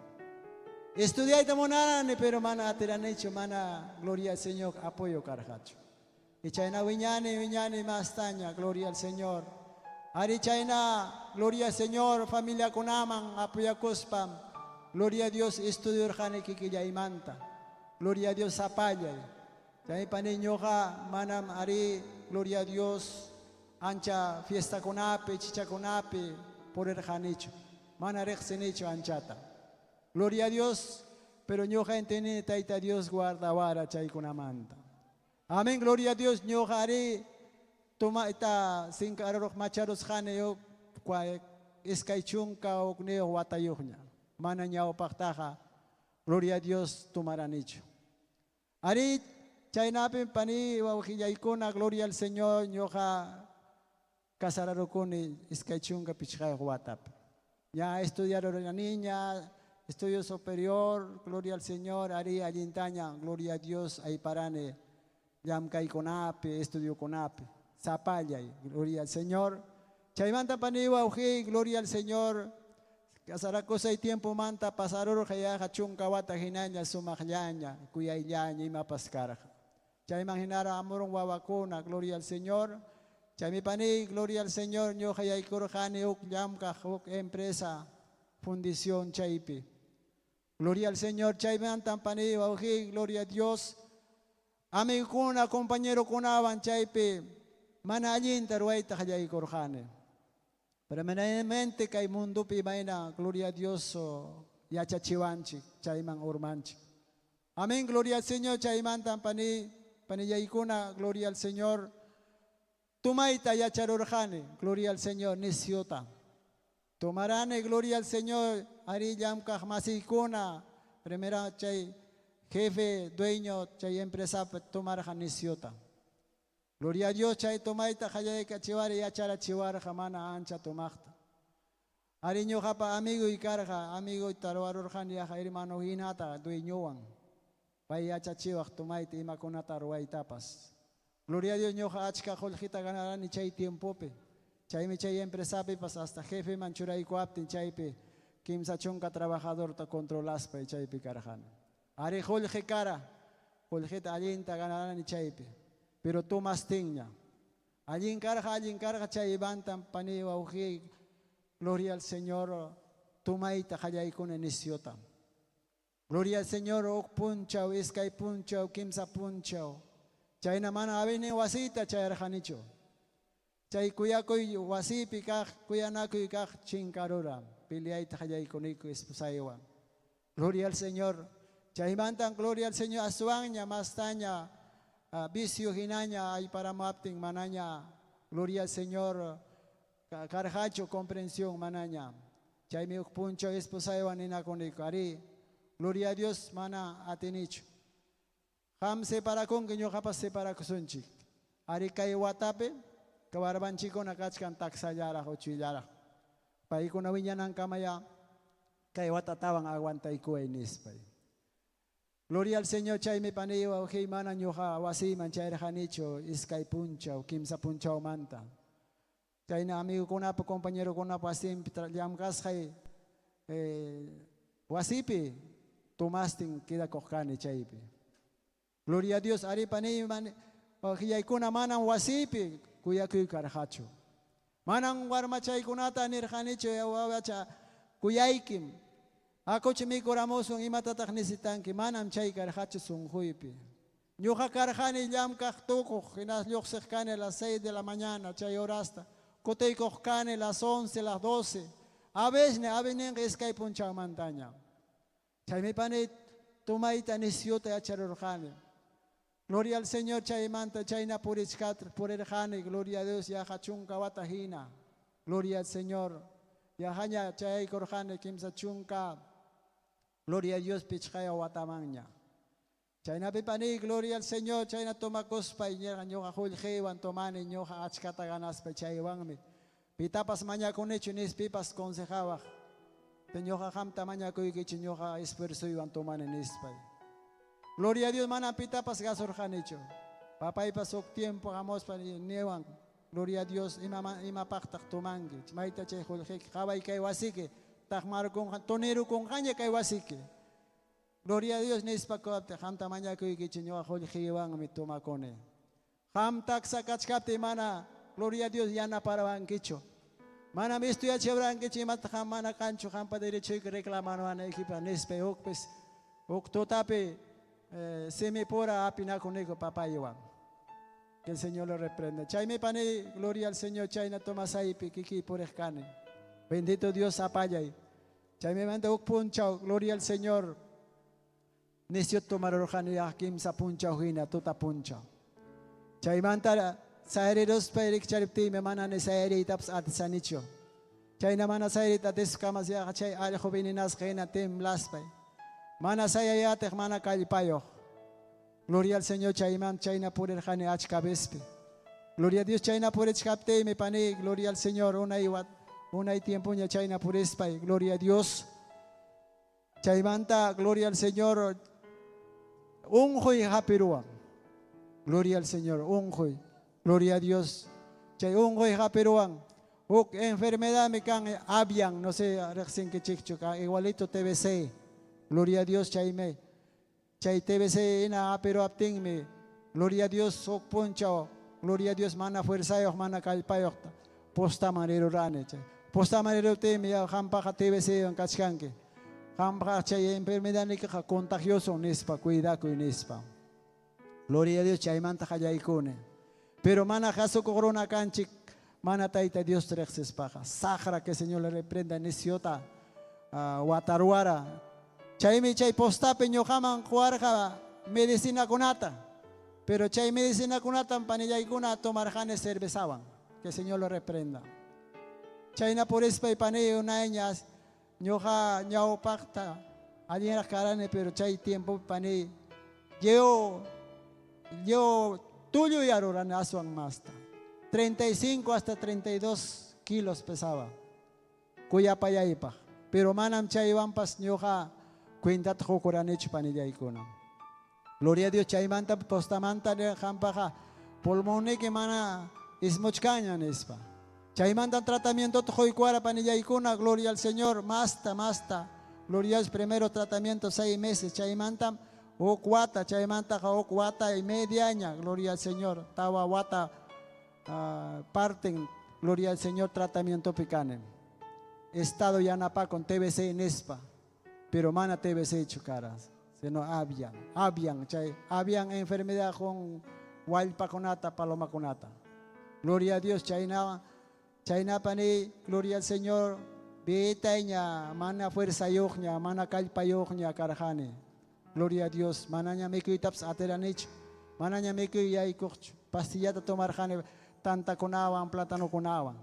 Estudiayta munarani, pero mana atiranichu, mana, gloria al Señor, apoyo karqachu. Y chayna wiñani, wiñani mastaña, gloria al Señor. Ari chayna, gloria al Señor, familia kunaman, apoyakuspa, gloria a Dios, estudiurqani kikillaymanta. Gloria a Dios, sapallay. Chay pani ñuqa manam ari, gloria a Dios, ancha fiesta kunapi, chicha kunapi, purirqanichu. Mana riqsinichu anchata. Gloria a Dios, pero ñuqa entendí Tayta Dios guardawara chaykunamanta. Amén, gloria a Dios, ñuqa ari tuma ita sinkaruq macharusqani iskay chunka hukniyuq watayuqña. Mana ñawpaqtaqa, gloria a Dios, tumaranichu. Ari chaynapim pani wawqillaykuna, gloria al Señor, ñuqa kasararukuni iskay chunka pichqayuq watapi. Ya estudiarurqaniña, estudio superior, gloria al Señor, ari allintaña, gloria a Dios, ayparani llamkaykunapi, estudiokunapi, sapallay, gloria al Señor. Chaymanta pani wawqi, gloria al Señor, kasarakusay tiempo manta pasarurqa yaqa chunka wata hinaña sumaqllaña, kuyayllaña imapas karqa. Chayman hinara hamurun wawakuna, gloria al Señor. Chaymi pani, gloria al Señor, ñuqa yaykurqani huk llamkaq, huk empresa, fundición chaypi. Gloria al Señor, chaymantan pani wawqi, gloria a Dios. Amigokuna, compañerokunawan chaypi mana allinta ruwayta qallaykurqani. Primeramente kay mundopi imayna, gloria a Dios, yachachiwanchik, chayman urmanchik. Amén, gloria al Señor, chaymantan pani, panillaykuna, gloria al Señor. Tumayta yacharurqani, gloria al Señor, nisyuta. Tomarani, gloria al Señor, ari llamkaq masiykuna, primera chay jefe, dueño, chay empresa tomarqa nisyuta. Gloria a Dios, chay tomayta qallaykachiwari yacharachiwarqa mana ancha tomaqta. Ari ñuqapa amigoy karqa, amigoyta ruwarurqani yaqa hermano hinata dueñowan. Pay yachachiwaq tomayta imakunata ruwaytapas. Gloria a Dios, ñuqa achka qullqita ganarani chay tiempopi. Chaymi chay empresapipas hasta jefeman churaykuaptin chaypi 30 trabajadorta controlaspa chaypi karqani. Ari qullqi kara, qullqita allinta ganarani chaypi. Pero tomastinña. Allin karqa chaymantan pani wawqi, gloria al Señor, tumayta qallaykuni nisyuta. Gloria al Señor, huk punchaw, iskay punchaw, kimsa punchaw. Chayna mana avini wasita chayarqanichu. Chay kuyakuy wasipi kaq, kuyanakuy kaq chinkarura. Peleayta qallaykuniku esposaywan. Gloria al Señor. Chaymantan gloria al Señor aswanña, mastaña, vicio hinaña ayparamaptin manaña. Gloria al Señor. Karqachu comprensión manaña. Chaymi huk punchaw esposaywan ninakuniku. Ari, gloria a Dios mana atinichu. Qam separakunki ñuqapas separakusunchik. Ari kay watapi kawarbanchikuna kachkan taksallaraq uchuyllaraq. Paykuna wiñanankamaya kay watatawan aguantaykuway nispay. Gloria al Señor, chaymi pani wawqiy mana ñuqa wasiyman chayraqanichu iskay punchaw, kimsa punchawmanta. Chayna amigukunapa, compañerokunapa wasinpi llamk'asqay, wasipi tomastin quedakuq kani chaypi. Gloria a Dios, ari pani wawqillaykuna manam wasipi kuyakuy karqachu. Manam warmachaykunata nirqanichu wawacha kuyaykim. Akuchi mikuramusun imatataq necesitanki, manam chay karqachu sunquypi. Ñuqa karqani llamk'aq tukuq, hinas lluqsiq kani a las 6 de la mañana, chay horasta. Kutiykuq kani las 11, las 12. A veces, a veces iskay punchawmantaña. Chaymi pani tumayta nisyuta yacharurqani. Gloria al Señor, chaymanta chayna purichkat purirqani, gloria a Dios, yaqa chunka wata hina. Gloria al Señor. Yajaña chayaykurqani kimsa chunka. Gloria a Dios, pichqaya watamanña. Chaynapi pani, gloria al Señor, chayna tomakuspa ñerqa ñuqa qullqiwan tomani ñuqa achkata ganaspa chaywanmi. Pitapas mañakunichu nispipas consejawaq. Te ñuqa qamta mañakuykichu ñuqa esfuerzoywan tomani nispay. Gloria a Dios, mana pitapas gasurqanichu. Papaypas huk tiempo hamuspa niwan. Gloria a Dios, imapaqtaq tomanki. Mayta chay qullqiki, qhaway kay wasiki, taqmarkunqa, tunirukunqaña kay wasiki. Gloria a Dios nispa kuwapti, qamta mañakuykichu ñuqa qullqiwanmi tomakuni. Qam taksa kachkapti mana, gloria a Dios, yanaparawankichu. Manam estudiachiwarqankichu imata qam mana kanchu, qampa derechoyki reclamanawanaykipa nispa hukpis, huk tutapi, simipura apinakuniku papaywan. Que el Señor lo reprenda. Chaymi pani, gloria al Señor, chayna tomasaypi kiki puriq kani. Bendito Dios apallay. Chaymi manta huk punchaw, gloria al Señor. Nisyo tomarurqani ya kimsa punchaw hina, tuta punchaw. Chaymanta sayriruspa rikchariptiymi mana ni sayriytapas atisanichu. Chayna mana sayriyta atiskamas yaqa chay allqu veninasqa hina temblaspay. Mana sayayatiq, mana kallpayuq. Gloria al Señor, chayman chayna purirqani achka vespi. Gloria a Dios, chayna purichkaptiymi pani, gloria al Señor, unay wat, unay tiempoña chayna purispay, gloria a Dios. Chaymanta, gloria al Señor, unquy hapiruwan. Gloria al Señor, unquy. Gloria a Dios. Chay unquy hapiruwan. Huk enfermedad me kan avian, no sé, riqsinkichikchu, igualito TBC. Gloria a Dios, chayme. Chay TBC ina hapiruaptinmi. Gloria a Dios, huk punchaw. Gloria a Dios, mana fuerzayuq, mana kallpayuq. Postaman rirurani. Chay. Postaman riruptinmi, ya hampaqa TBC wan kachkanki. Qampaq chay enfermedadnikiqa contagioso nispa, cuidakuy nispa. Gloria a Dios, chaymanta qallaykuni. Pero mana kasukuq runa kanchik, mana Tayta Dios riqsispaqa. Saqra que Señor le reprenda nisyuta wataruwara. Chaymi chay postapi ñuqaman quwarqa medicinakunata. Pero chay medicinakunatam panillaykuna tomarqani cervezawan. Que el Señor lo reprenda. Chayna purispay pani unayña ñuqa ñawpaqta allinraq karani, pero chay tiempo pani yo tulluyarurani aswan masta. 35 hasta 32 kilos pesaba. Kuyapayaypaq. Pero manam chaywanpas ñuqa cuentata qukuranichu panillaykuna. Gloria a Dios, chaymanta postamanta qampaqa pulmonniki mana ismuchkaña nispa. Chaymanta tratamiento quykuwara panillaykuna, gloria al Señor, masta, masta. Gloria a Dios, primero tratamiento 6 meses, chaymanta huk wata, chaymantaqa huk wata y mediaña, gloria al Señor, tawa wata parten, gloria al Señor, tratamiento picane. Estado yanapakun TBC nispa, pero mana TBC chukaras, sino avian, chay, avian enfermedad con wallpakunata, palomakunata. Gloria a Dios, chayna, chayna pani, gloria al Señor, bitayña, mana fuerza yuqña, mana kallpa yuqña karjani. Gloria a Dios, manaña mikuytapas atiranichu, manaña mikuy yaykuqchu, pastillata tomarjani tantakunawan, plátanokunawan.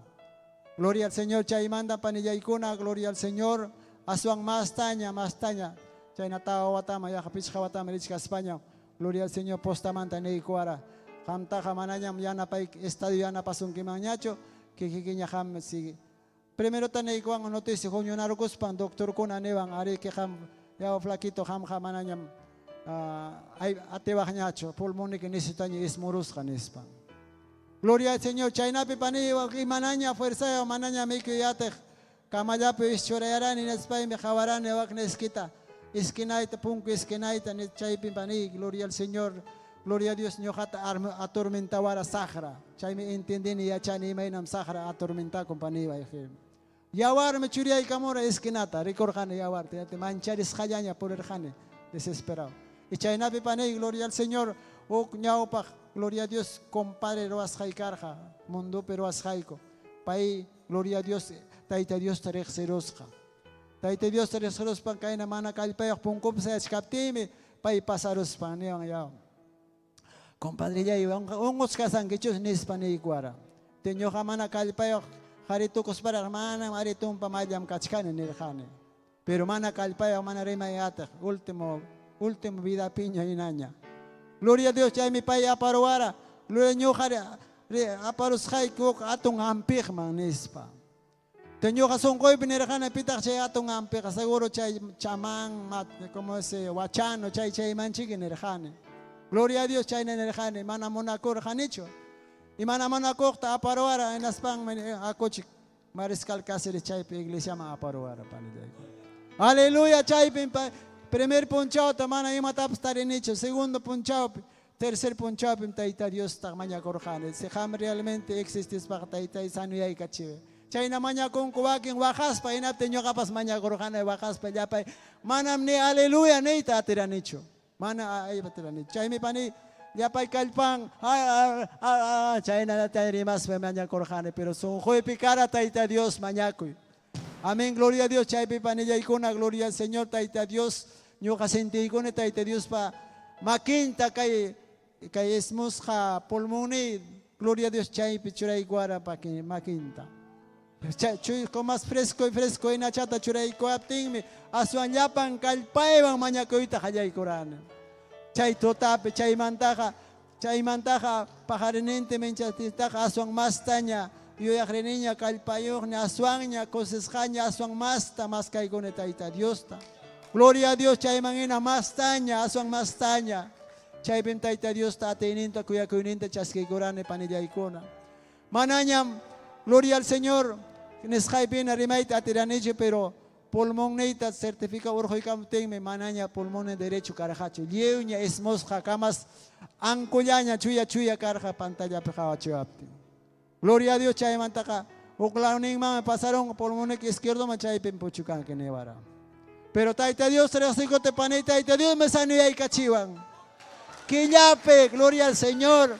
Gloria al Señor, chaymanta panillaykuna, gloria al Señor, aswan mastaña, mastaña, chayna tawa watama, yaqa pichqa watama richkaspaña, gloria al Señor, postamanta niykuwara, qamtaqa manañam yanapay, estadio yanapasunkimanñachu, kikikiña qam sigue. Primero tanaykuwan noticia huñunarukuspan doctorkuna niwan ariki qam yaw flaquito qamqa manañam atiwaqñachu pulmoniki nisutaña ismurusqa nispa. Gloria al Señor, chaynapi paniwan imanaña fuerzayo manaña mikuy atiq kamallapi ischurayarani nispaymi qawarani waqna esquita esquinayta punku esquinayta chaypi pani, gloria al Señor. Gloria a Dios, ñuqata atormentawara saqra. Chaymi entendini yachani imaynam saqra atormentakun paniway. Yawarmi churiyaykamura esquinata, rikurqani yawarta, yate mancharisqallaña purirqani, desesperado. Y chaynapi pani, gloria al Señor, huk ñawpaq, gloria a Dios, compadre ruwasqay karqa, mundupi ruwasqayku. Pay, gloria a Dios, Tayta Diosta riqsirusqa. Tayta Diosta riqsiruspan kayna mana kallpayuq punkupi sayachkaptiymi, pay pasaruspan niwan yaw. Compadrillay, unqusqasankichus nispa niykuwara. Te ñuqa mana kallpayuq qaritukusparaq manam aritumpa mallam kachkani nirqani. Pero mana kallpayuq mana rimay atiq, último vida piña hinaña. Gloria a Dios, chaymi pay aparuwara. Gloria ñuqa aparusqayku huk atun hampiqman nispa. Te ñuqa sunquypi nirqani pitaq chay atun hampiqa, seguro chay chamán, como ese wachano, chay chaymanchiki nirqani. Gloria a Dios, chayna nirqani, mana munakurqanichu. Y mana munakuqta aparuwara, hinaspanmi akuchik Mariscal Cáceres chaypi iglesiaman aparuwara panillayku. Aleluya, chaypi primer punchawta mana imatapas tarinichu, segundo punchawpi, tercer punchawpim Tayta Diosta mañakurqani. Si qam realmente existispaqa Taytay sanuyaykachiway. Chayna mañakunku wakin waqaspa, hinaptin ñuqapas mañakurqani waqaspa llapay. Manam ni aleluya niyta atiranichu. Mana atiranichu. Chaymi pani llapay kallpan, chayna rimaspa mañakurqani, pero sunquypi kara Tayta Dios mañakuy. Amén, gloria a Dios, chaypi panillaykuna, gloria al Señor, Tayta Dios, ñuqa sintiykuni Tayta Diospa makinta kay ismusqa pulmoni, gloria a Dios, chaypi churaykuwara makinta. Chuyko más fresco y fresco inachata churaykuwaptinmi, aswan llapan kallpaywan mañakuyta qallaykurani. Chay tutapi, chaymantaqa, chaymantaqa pajarininte minchastitaqa aswan mastaña, yuyaqriniña kallpayuqña, aswanña kusisqaña, aswan masta maskaykuni Tayta Diosta. Gloria a Dios, chayman hina mastaña, aswan mastaña. Chaypim Tayta Diosta atiyninta kuyakuyninta chaskiykurani panillaykuna. Manañam, gloria al Señor, nisqaypina rimayta atiranichu, pero pulmonniyta certifica urquykamuptinmi manaña pulmonni derecho karqachu. Lliwña ismusqa kamas ankullaña chuya chuya karqa pantallapi qawachiwaptin. Gloria a Dios, chaymantaqa huk lawninmanmi pasaron pulmonniki izquierdoman chaypim puchukanki niwara. Pero Tayta Dios riqsikuti panay Tayta Diosmi sanuyaykachiwan. Killapi, gloria al Señor.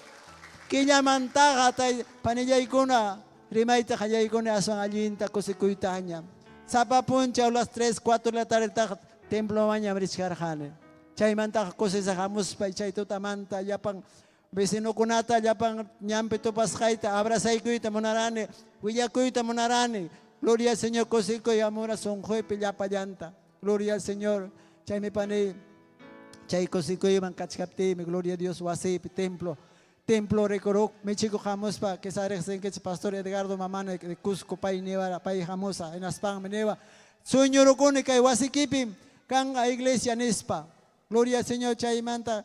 Killamantaqa tay panillaykuna rimayta qallaykuni aswan allinta kusikuytaña. Sapa punchaw las 3, 4 de la tardetaqa templomanñam richkarqani. Chaymantaqa kusisqa hamuspay chay tutamanta llapan vecinokunata llapan ñanpi tupasqayta abrazaykuyta munarani, willakuyta munarani. Gloria al Señor kusikuy hamura sunquypi llapallanta. Gloria al Señor. Chaymi pani chay kusikuyman kachkaptiymi gloria a Dios wasiypi templo templo rikuruk michikuq hamuspa quizá riqsinkichik pastor Edgardo Mamani de Cusco pay niwara pay hamusa hinaspanmi niwa sueñurukuni kay wasikipim kanqa iglesia nispa. Gloria al Señor chaymanta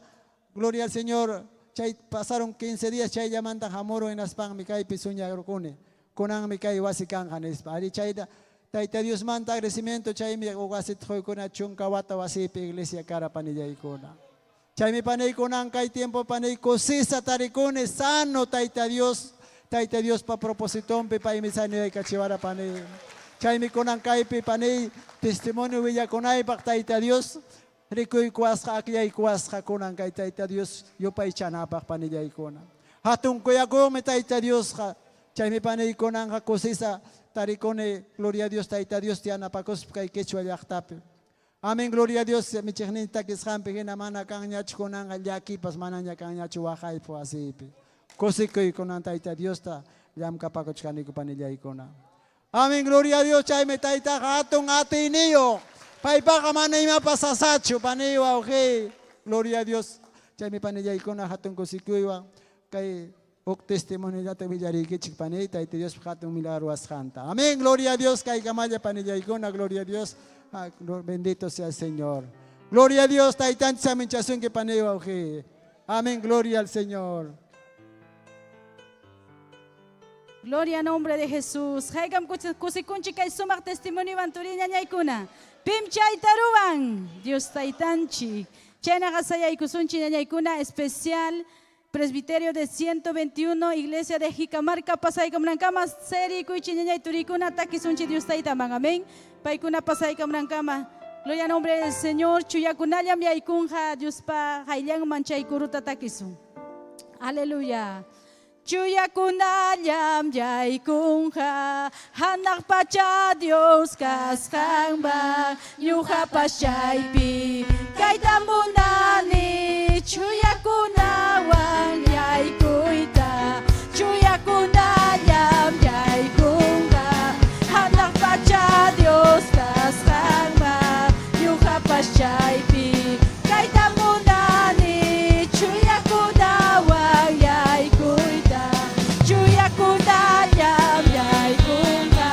gloria al Señor chay pasaron 15 días chayllamanta hamurun hinaspanmi kaypi sueñarukuni kunanmi kay wasi kanqa nispa. Ari chayta Tayta Diosmanta agradecimiento chaymi wasita quykuna chunka wata wasiypi iglesia kara panillaykuna. Chaymi paniykunan kay tiempo paniy kusisqa tarikuni sano Tayta Dios Tayta Diospa propositonpi paymi sanuyaykachiwara paniy. Chaymi kunan kaypi paniy testimonio willakunaypaq Tayta Dios rikuykuwasqa akllaykuwasqa kunan kay Tayta Dios yupaychanapaq panillaykuna. Hatun kuyakuqmi Tayta Diosqa chaymi paniykunanqa kusisqa tarikuni gloria a Dios Tayta Dios yanapakuspa kay quechua llaqtapi. Amén, gloria a Dios, michiqnin takisqanpi hina mana kanñachu kunanqa llakipas manaña kanñachu waqaypi wasiypi. Kusikuy kunan Tayta Diosta llamkapakuchkaniku panillaykuna. Amén, gloria a Dios, chaymi Taytaqa hatun atiyniyuq. Paypaqa mana imapas sasachu, paniy wawqiy. Gloria a Dios, chaymi panillaykuna hatun kusikuywan kay huk testimoniota willariykichik paniy Tayta Diospa hatun milagro ruwasqanta. Amén, gloria a Dios, kaykamalla panillaykuna, gloria a Dios. Ah, bendito sea el Señor. Gloria a Dios, Taytanchik saminchasunki paniy wawqiy. Amén, gloria al Señor. Gloria a nombre de Jesús. Haykam kusikunchik kay sumaq testimoniowan turi ñañaykuna. Pim chayta ruwan? Dios taytanchik. Chaynaqa sayaykusunchik ñañaykuna especial Presbiterio de 121, Iglesia de Jicamarca, pasaykamunankama serikuychik ñañay turikuna takisunchik Dios taytaman. Amén. Paykuna pasaykamunankama. Gloria a nombre del Señor. Chuyakunallam yaykunqa Diospa qayllanman chay kuruta takisun. Aleluya. Chuyakunallam yaykunqa hanaq pacha Dios kasqanman ñuqapas chaypi kayta munani chuyakunawan yaykuyta chuyakunallam yaykunqa hanaq pacha Dios kasqanman ñuqapas chaypi kayta munani chuyakunawan yaykuyta chuyakunallam yaykunqa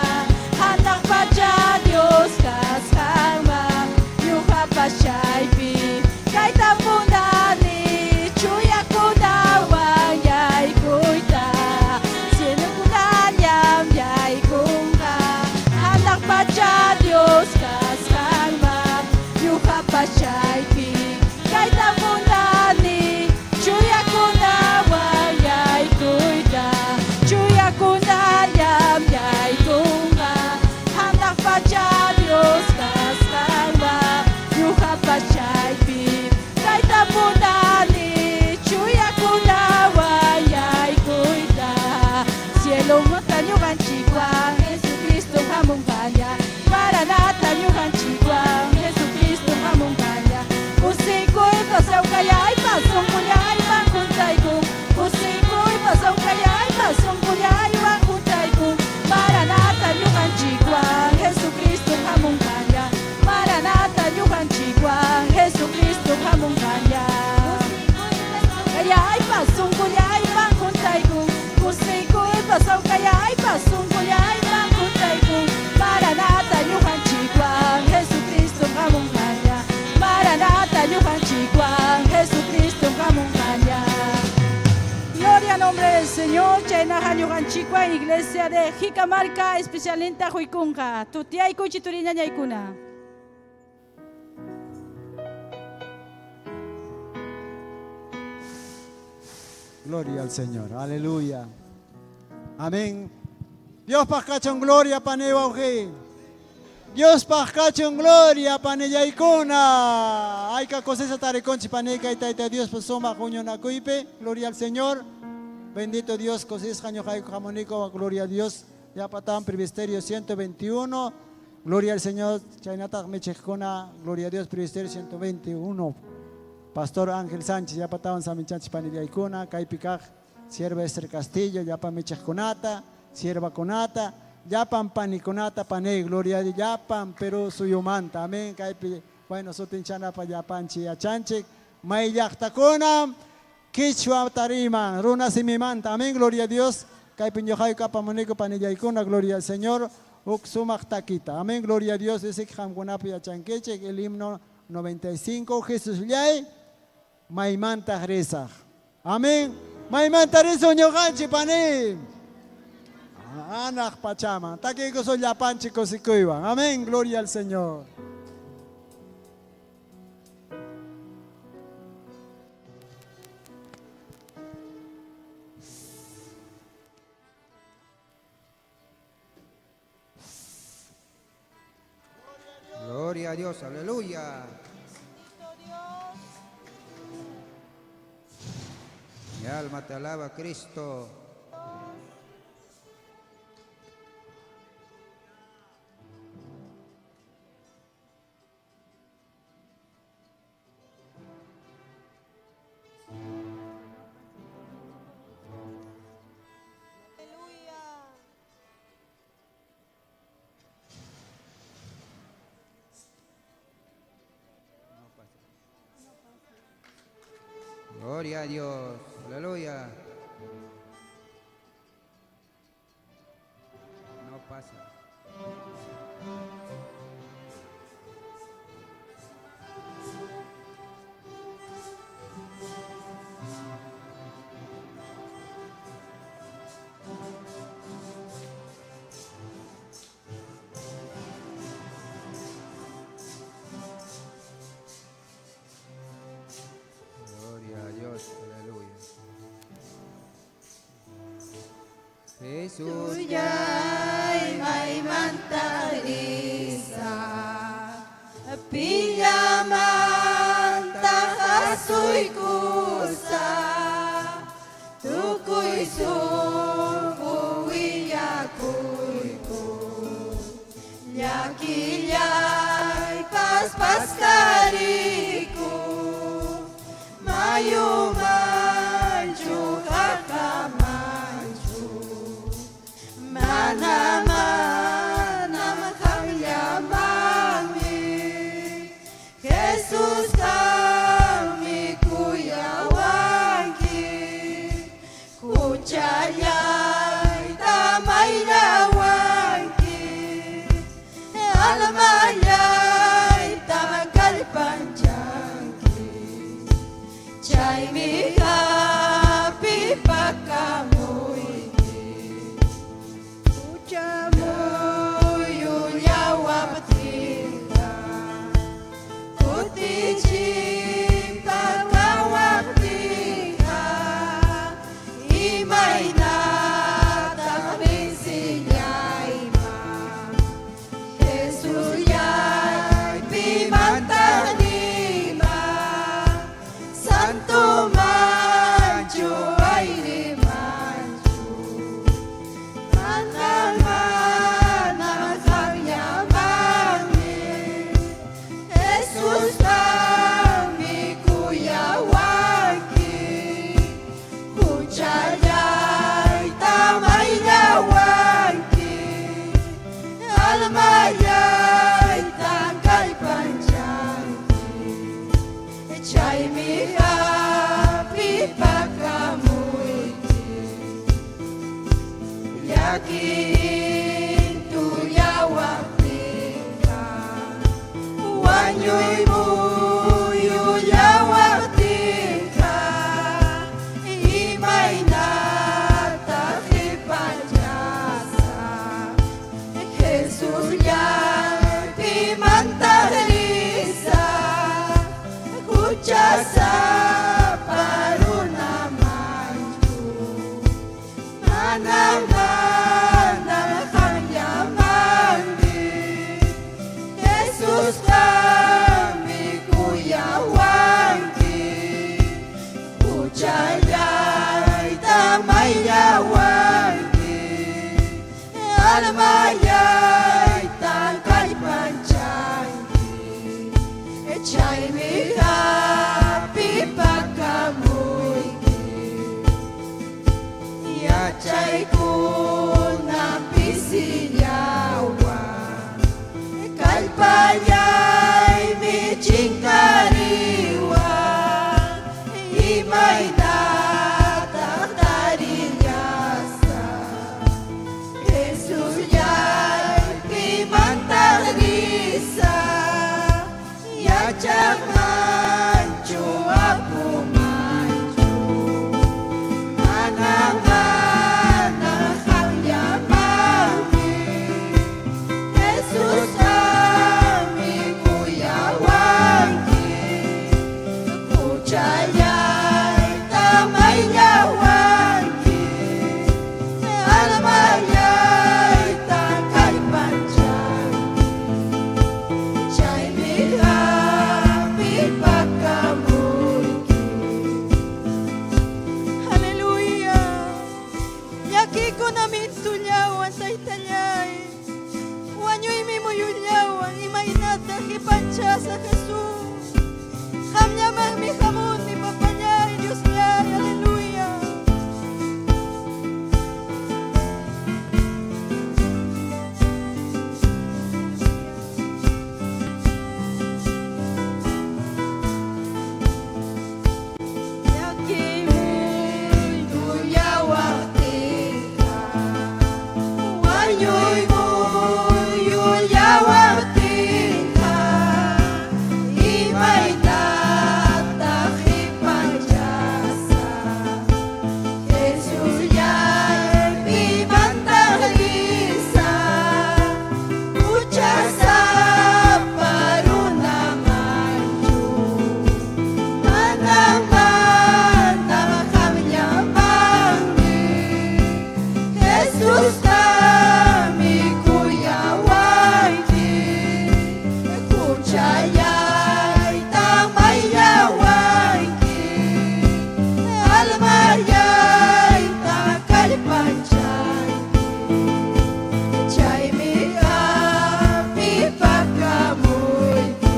hanaq pacha Dios kasqanman ñuqapas chaypi kayta munani chuyakunawan yaykuyta cielokunallam yaykunqa hanaq pacha Dios kasqanman ñuqapas chaypi kayta munani chuyakunawan yaykuyta chuyakunallam yaykunqa hanaq pacha Dios kasqanman ñuqapas chaypi kayta munani chuyakunawan yaykuyta cielomanta ñuqanchikwan Jesucristo hamunqaña Maranata ñuqanchikwan Jesucristo hamunqaña kusikuypas sawkayaypas sunqullaywan juntaykun kusikuypas sawkayaypas sunqullaywan juntaykun Maranata ñuqanchikwan Jesucristo hamunqaña Maranata ñuqanchikwan Jesucristo hamunqaña Kayaypas sunqullaywan juntaykun kusikuypas sawkayaypas sunqullaywan juntaykun Maranata ñuqanchikwan Jesucristo hamunqaña Maranata ñuqanchikwan Jesucristo hamunqaña Gloria a nombre del Señor. Chaynaqa ñuqanchikwan Iglesia de Jicamarca especialmente huykunqa. Tutiaykuchi turi ñañaykuna. Gloria al Señor. Aleluya. Amén. Diospaq kachun gloria pani wawqi. Diospaq kachun gloria panillaykuna. Ayka kusisqa tarikunchik panikay Tayta Diospa sumaq huñunakuypi. Gloria al Señor. Bendito Dios kusisqa ñuqayku hamuniku. Gloria a Dios. Llapatan Presbiterio 121. Gloria al Señor. Chaynataq michiqkuna. Gloria a Dios Presbiterio 121. Pastor Ángel Sánchez llapatawan saminchanchik panillaykuna. Kaypi kaq sierva Esther Castillo llapa michiqkunata, siervakunata, llapan panikunata, panay, gloria a Dios, llapan Perú suyumanta, amén. Kaypi, bueno, sutinchanapa llapanchik yachanchik, may llaqtakuna quichua tariman, runa simimanta, amén, gloria a Dios. Kaypi ñuqayku apamuniku panillaykuna, gloria al Señor, huk sumaq takita, amén, gloria a Dios, isik qamkunapi yachankichik, el himno 95, Jesusllay, maymantaq risaq. Amén. Maymanta risun ñuqanchik pani. Anaq pachaman. Takiykusun llapanchik kusikuywan. Amén. Gloria al Señor. Gloria a Dios, aleluya. Mi alma te alaba, Cristo. Gloria a Dios, aleluya. No pasa. Gloria a Dios, aleluya. Jesús Tuyay maymanta risaq, pillamanta asuykusaq, tukuy sunqu willakuyku, llakillaypas paskariku, mayumanchu qaqamanchu, mana manam qamllamanmi, Jesús qammi kuyawanki, huchallayta mayllawanki, almallayta kallpanchanki, chaymi hapipakamuyki. Hucha muyullawaptinqa, kutichimpa kawaptinqa, imaynataq vensillayman, Jesusllay pimantaq niyman, Santo Almallaytan kallpanchanki, chaymi hapipakamuyki. Yachaykuna pisillawan, kallpallaymi chinkariwan, imaynataq tarillasaq? Jesusllay, pimantaq risaq? Yachaqmanchu apumanchu? Mana, mana qamllamanmi. Jesús qammi kuyawanki, huchallayta mayllawanki, almallayta kallpanchanki, chaymi hapipakamuyki. Aleluya. Llakikuna mintullawan taytallay. Wañuymi muyullawan imaynata qipanchasaq Jesús. Qamllamanmi hamuni papallay Diosllay. Aleluya. Llakiy muyullawaqtinqa, wañuy muyullawaqtinqa, imaynataq qipanchasaq? Jesusllay, pimantaq risaq? Huchasapa runamanchu? Mana, mana qamllamanmi. Jesús qammi kuyawanki, huchallayta mayllawanki, almallayta kallpanchanki, chaymi hapipakamuyki.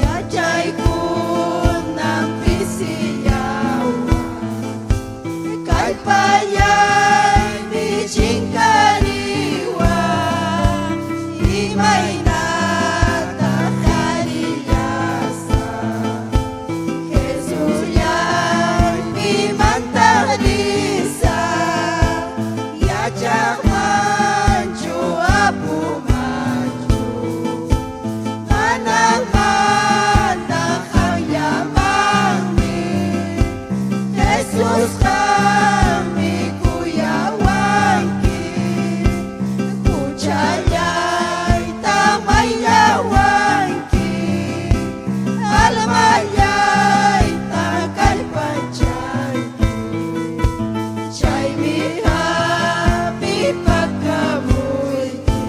Yachaykuna pisillawan, kallpallaymi chinkariwan, imaynataq tarillasaq? Jesusllay, pimantaq risaq? Yachaqmanchu apumanchu? Mana, mana qamllamanmi. Jesús qammi kuyawanki, huchallayta mayllawanki, almallayta kallpanchanki, chaymi hapipakamuyki.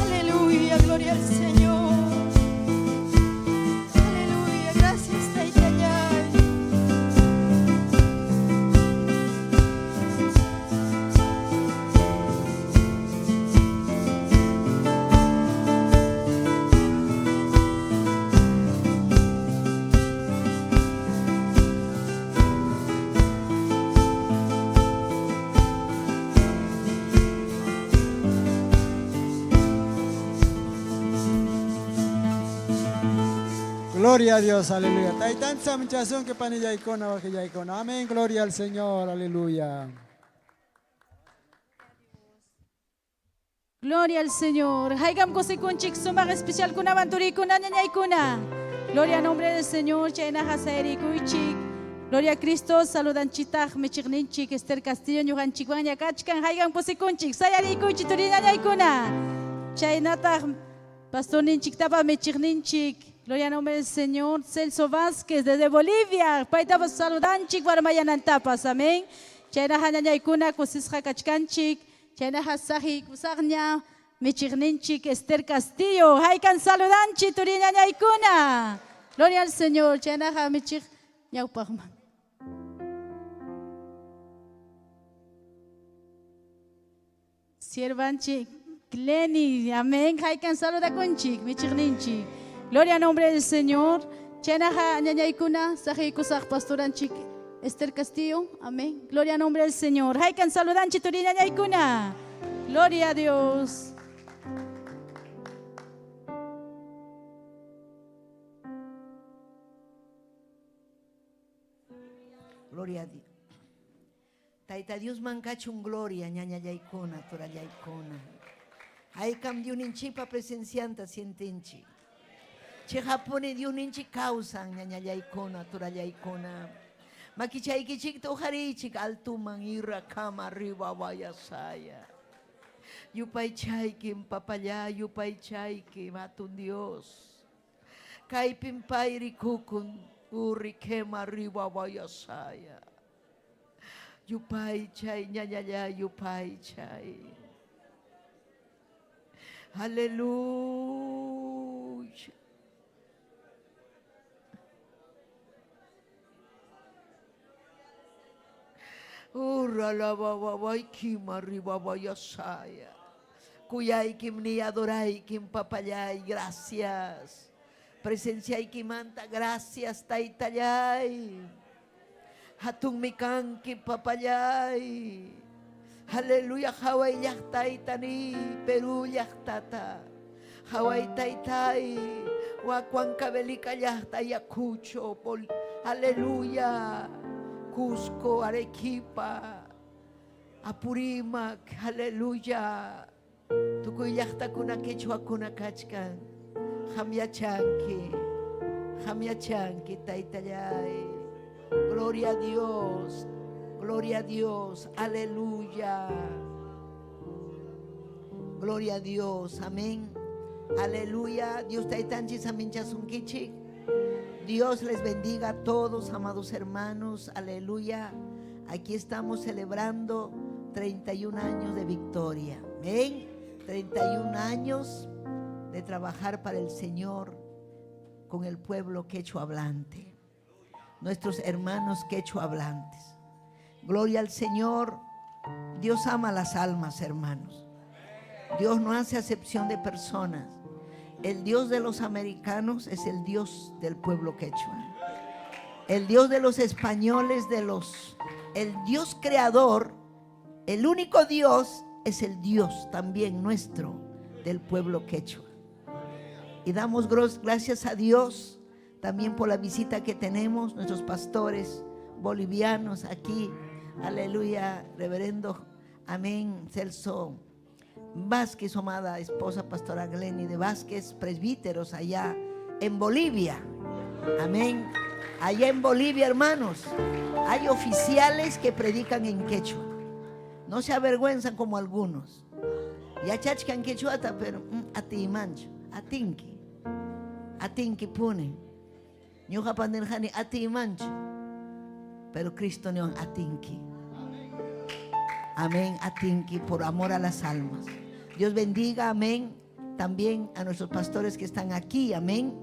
Aleluya, gloria al Señor. Aleluya, gracias Taytallay. Gloria a Dios, aleluya. Taytan saminchasunki panillaykuna, wawqillaykuna. Amén, gloria al Señor, aleluya. Gloria al Señor. Haykam kusikunchik sumaq especial kunawan turikuna ñañaykuna. Gloria al nombre del Señor. Chaynaqa sayarikuychik. Gloria a Cristo. Saludanchitaq michiqninchik Esther Castillo ñuqanchikwanña kachkan. Haykam kusikunchik. Sayarikuychik turi ñañaykuna. Chaynataq pastorninchiktapa michiqninchik. Gloria al nombre del Señor. Celso Vázquez desde Bolivia. Paytapas saludanchik warmayanantapas. Amén. Chaynaqa ñañaykuna kusisqa kachkanchik. Chaynaqa saqikusaqña michiqninchik Esther Castillo. Haykan saludanchik turi ñañaykuna. Gloria al Señor. Chaynaqa michiq ñawpaqman. Siervanchik Glenny, amén. Haykan saludakunchik, michiqninchik. Gloria a nombre del Señor. Chaynaqa ñañaykuna, saqiykusaq pastoranchik Esther Castillo, amén. Gloria a nombre del Señor. Haykan saludanchik turi ñañaykuna. Gloria a Dios. Gloria a Dios. Tayta Diosman kachun gloria, ñañallaykuna, turallaykuna. Haykam Diosninchikpa presencianta sientinchik. Chiqapuni Diosninchik kawsan, ñañallaykuna, turallaykuna. Makichaykichikta uqhariychik altuman irakama arriba vayasaya. Yupaychaykim papallá, yupaychaykim hatun Dios. Kaypim pay rikukun, urrikema arriba vayasaya. Yupaychay, ñañallá, yupaychay. Aleluya. Urra la kima arriba vayasaya. Kuyaykim ni adoraykim papallay, gracias. Presenciaykimanta, gracias taytallay. Hatunmi kanki papallay. Aleluya, Hawái llaqtaytani, Perú llaqtata. Hawái taytay, Huancavelika llaqta, Ayacucho, aleluya. Cusco, Arequipa, Apurímac, aleluya. Tukuy llaqtakuna quechuakuna kachkan. Qam yachanki, qam yachanki, taytallay. Gloria a Dios, gloria a Dios, aleluya. Gloria a Dios, amén. Aleluya. Dios taytanchik saminchasunkichik. Dios les bendiga a todos, amados hermanos. Aleluya. Aquí estamos celebrando 31 años de victoria. Amén. 31 años de trabajar para el Señor con el pueblo quechua hablante. Nuestros hermanos quechua hablantes. Gloria al Señor. Dios ama las almas, hermanos. Dios no hace acepción de personas. El Dios de los americanos es el Dios del pueblo quechua. El Dios de los españoles, el Dios creador, el único Dios es el Dios también nuestro del pueblo quechua. Y damos gracias a Dios también por la visita que tenemos, nuestros pastores bolivianos aquí. Aleluya, reverendo, amén, Celso Vázquez, su amada esposa, pastora Glenny de Vázquez, presbíteros allá en Bolivia. Amén. Allá en Bolivia, hermanos, hay oficiales que predican en quechua. No se avergüenzan como algunos. Yachachkan quechuata, pero atiymanchu, atinki. Atinki puni. Ñuqapas nirqani atiymanchu. Pero Cristo niwan atinki. Amén, atinki, por amor a las almas. Dios bendiga, amén, también a nuestros pastores que están aquí, amén.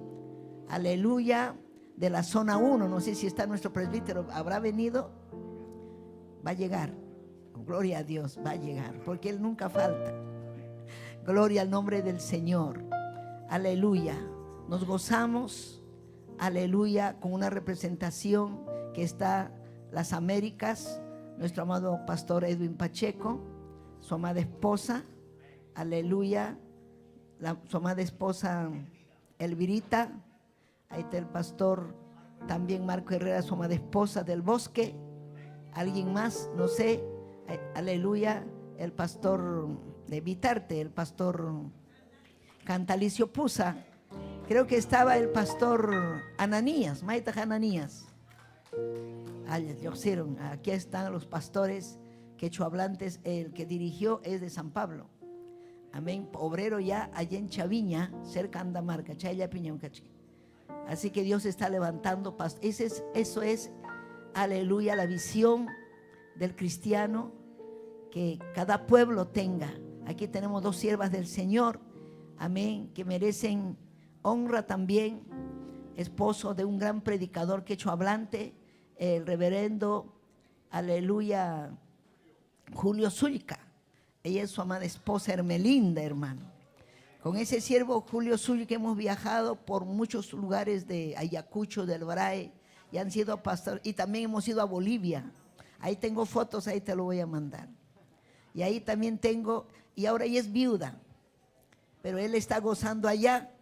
Aleluya, de la zona 1, no sé si está nuestro presbítero, ¿habrá venido? Va a llegar, gloria a Dios, va a llegar, porque Él nunca falta. Gloria al nombre del Señor, aleluya. Nos gozamos, aleluya, con una representación que está las Américas, nuestro amado pastor Edwin Pacheco, su amada esposa, aleluya, su amada esposa Elvirita, ahí está el pastor también Marco Herrera, su amada esposa del Bosque, alguien más, no sé, aleluya, el pastor de Vitarte, el pastor Cantalicio Pusa, creo que estaba el pastor Ananías, Maita Ananías. Aquí están los pastores quechuablantes, el que dirigió es de San Pablo. Amén, obrero ya allá en Chaviña, cerca de Andamarca, Chaya Piñón Cachi. Así que Dios está levantando pastores. Eso es, aleluya, la visión del cristiano que cada pueblo tenga. Aquí tenemos dos siervas del Señor, amén, que merecen honra también. Esposo de un gran predicador quechua hablante, el reverendo, aleluya, Julio Zulca. Ella es su amada esposa Hermelinda, hermano. Con ese siervo Julio Suyo que hemos viajado por muchos lugares de Ayacucho, del Brae, y han sido pastores, y también hemos ido a Bolivia. Ahí tengo fotos, ahí te lo voy a mandar. Y ahí también tengo, y ahora ella es viuda, pero él está gozando allá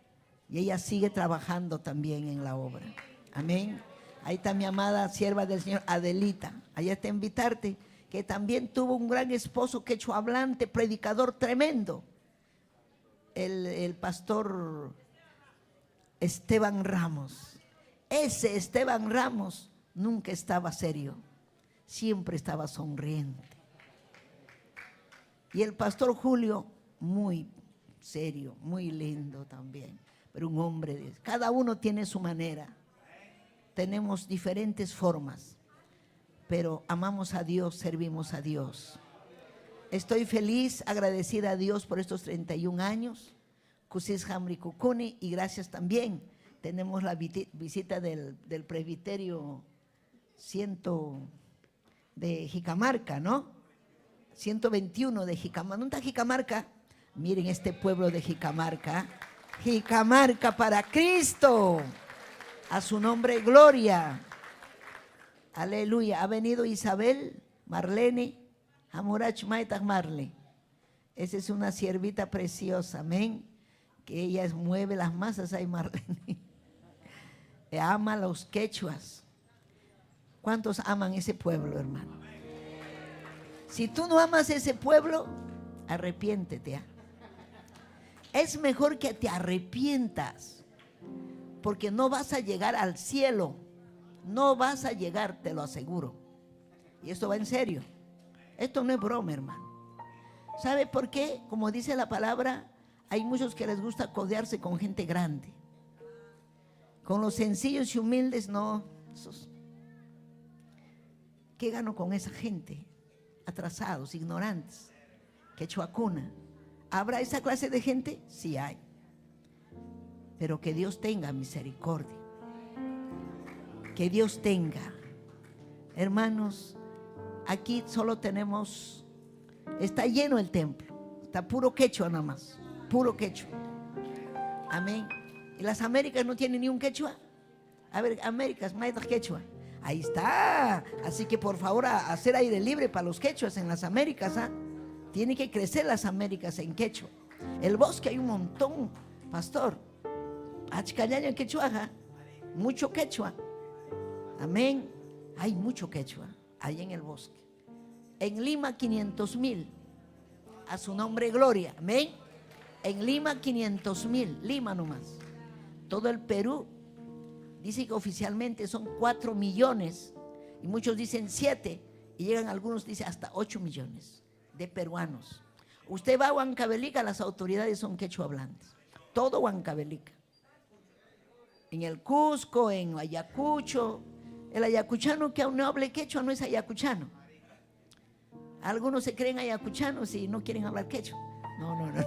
y ella sigue trabajando también en la obra. Amén. Ahí está mi amada sierva del Señor, Adelita. Allá está invitarte, que también tuvo un gran esposo quechua hablante, predicador tremendo. El pastor Esteban Ramos. Ese Esteban Ramos nunca estaba serio, siempre estaba sonriente. Y el pastor Julio, muy serio, muy lindo también, pero un hombre de... Cada uno tiene su manera. Tenemos diferentes formas, pero amamos a Dios, servimos a Dios. Estoy feliz, agradecida a Dios por estos 31 años. Kusisqam rikukuni, y gracias también. Tenemos la visita del presbiterio 100 de Jicamarca, ¿no? 121 de Jicamarca. ¿Dónde está Jicamarca? Miren este pueblo de Jicamarca. Jicamarca para Cristo. A su nombre, gloria. Aleluya. Ha venido Isabel, Marlene, Hamurach Maitag Marle. Esa es una siervita preciosa, amén. Que ella mueve las masas ahí, Marlene. Ama a los quechuas. ¿Cuántos aman ese pueblo, hermano? Si tú no amas ese pueblo, arrepiéntete. ¿Ah? Es mejor que te arrepientas, porque no vas a llegar al cielo. No vas a llegar, te lo aseguro. Y esto va en serio. Esto no es broma, hermano. ¿Sabe por qué? Como dice la palabra, hay muchos que les gusta codearse con gente grande. Con los sencillos y humildes, no. Esos. ¿Qué gano con esa gente? Atrasados, ignorantes, quechuacuna. ¿Habrá esa clase de gente? Sí hay. Pero que Dios tenga misericordia. Que Dios tenga. Hermanos, aquí solo tenemos, está lleno el templo. Está puro quechua nada más. Puro quechua. Amén. ¿Y las Américas no tienen ni un quechua? A ver, Américas, maytaq quechua. Ahí está. Así que por favor, a hacer aire libre para los quechuas en las Américas. ¿Ah? Tiene que crecer las Américas en quechua. El bosque hay un montón, pastor. Achkallaña en quechua, ¿ja? Mucho quechua. Amén. Hay mucho quechua ahí en el bosque. En Lima, 500,000. A su nombre, gloria. Amén. En Lima, 500,000. Lima nomás. Todo el Perú dice que oficialmente son 4 millones. Y muchos dicen 7. Y llegan algunos, dicen hasta 8 millones de peruanos. Usted va a Huancavelica, las autoridades son quechua hablantes. Todo Huancavelica. En el Cusco, en Ayacucho. El ayacuchano que aún no hable quechua no es ayacuchano. Algunos se creen ayacuchanos y no quieren hablar quechua. No, no, no.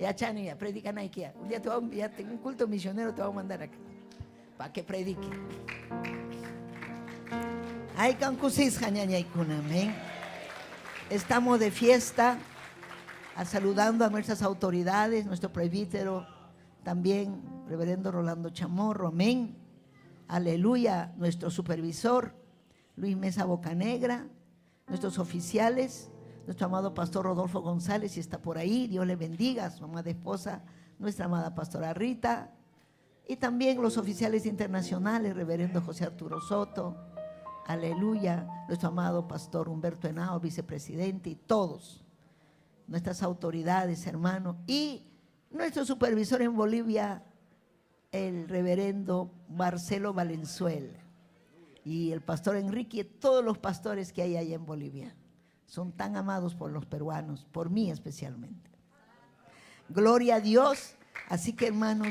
Ya, Chani, ya predican aquí. Un día te voy a enviar, tengo un culto misionero, te voy a mandar acá. Pa' que predique. Ay, cancusis, jañañaykuna, amén. Estamos de fiesta, saludando a nuestras autoridades, nuestro presbítero también, reverendo Rolando Chamorro, amén. Aleluya, nuestro supervisor, Luis Mesa Bocanegra, nuestros oficiales, nuestro amado pastor Rodolfo González, si está por ahí, Dios le bendiga, su amada esposa, nuestra amada pastora Rita, y también los oficiales internacionales, reverendo José Arturo Soto, aleluya, nuestro amado pastor Humberto Henao, vicepresidente, y todos nuestras autoridades, hermano, y nuestro supervisor en Bolivia, el reverendo Marcelo Valenzuela, y el pastor Enrique, y todos los pastores que hay allá en Bolivia. Son tan amados por los peruanos, por mí especialmente. Gloria a Dios. Así que, hermanos,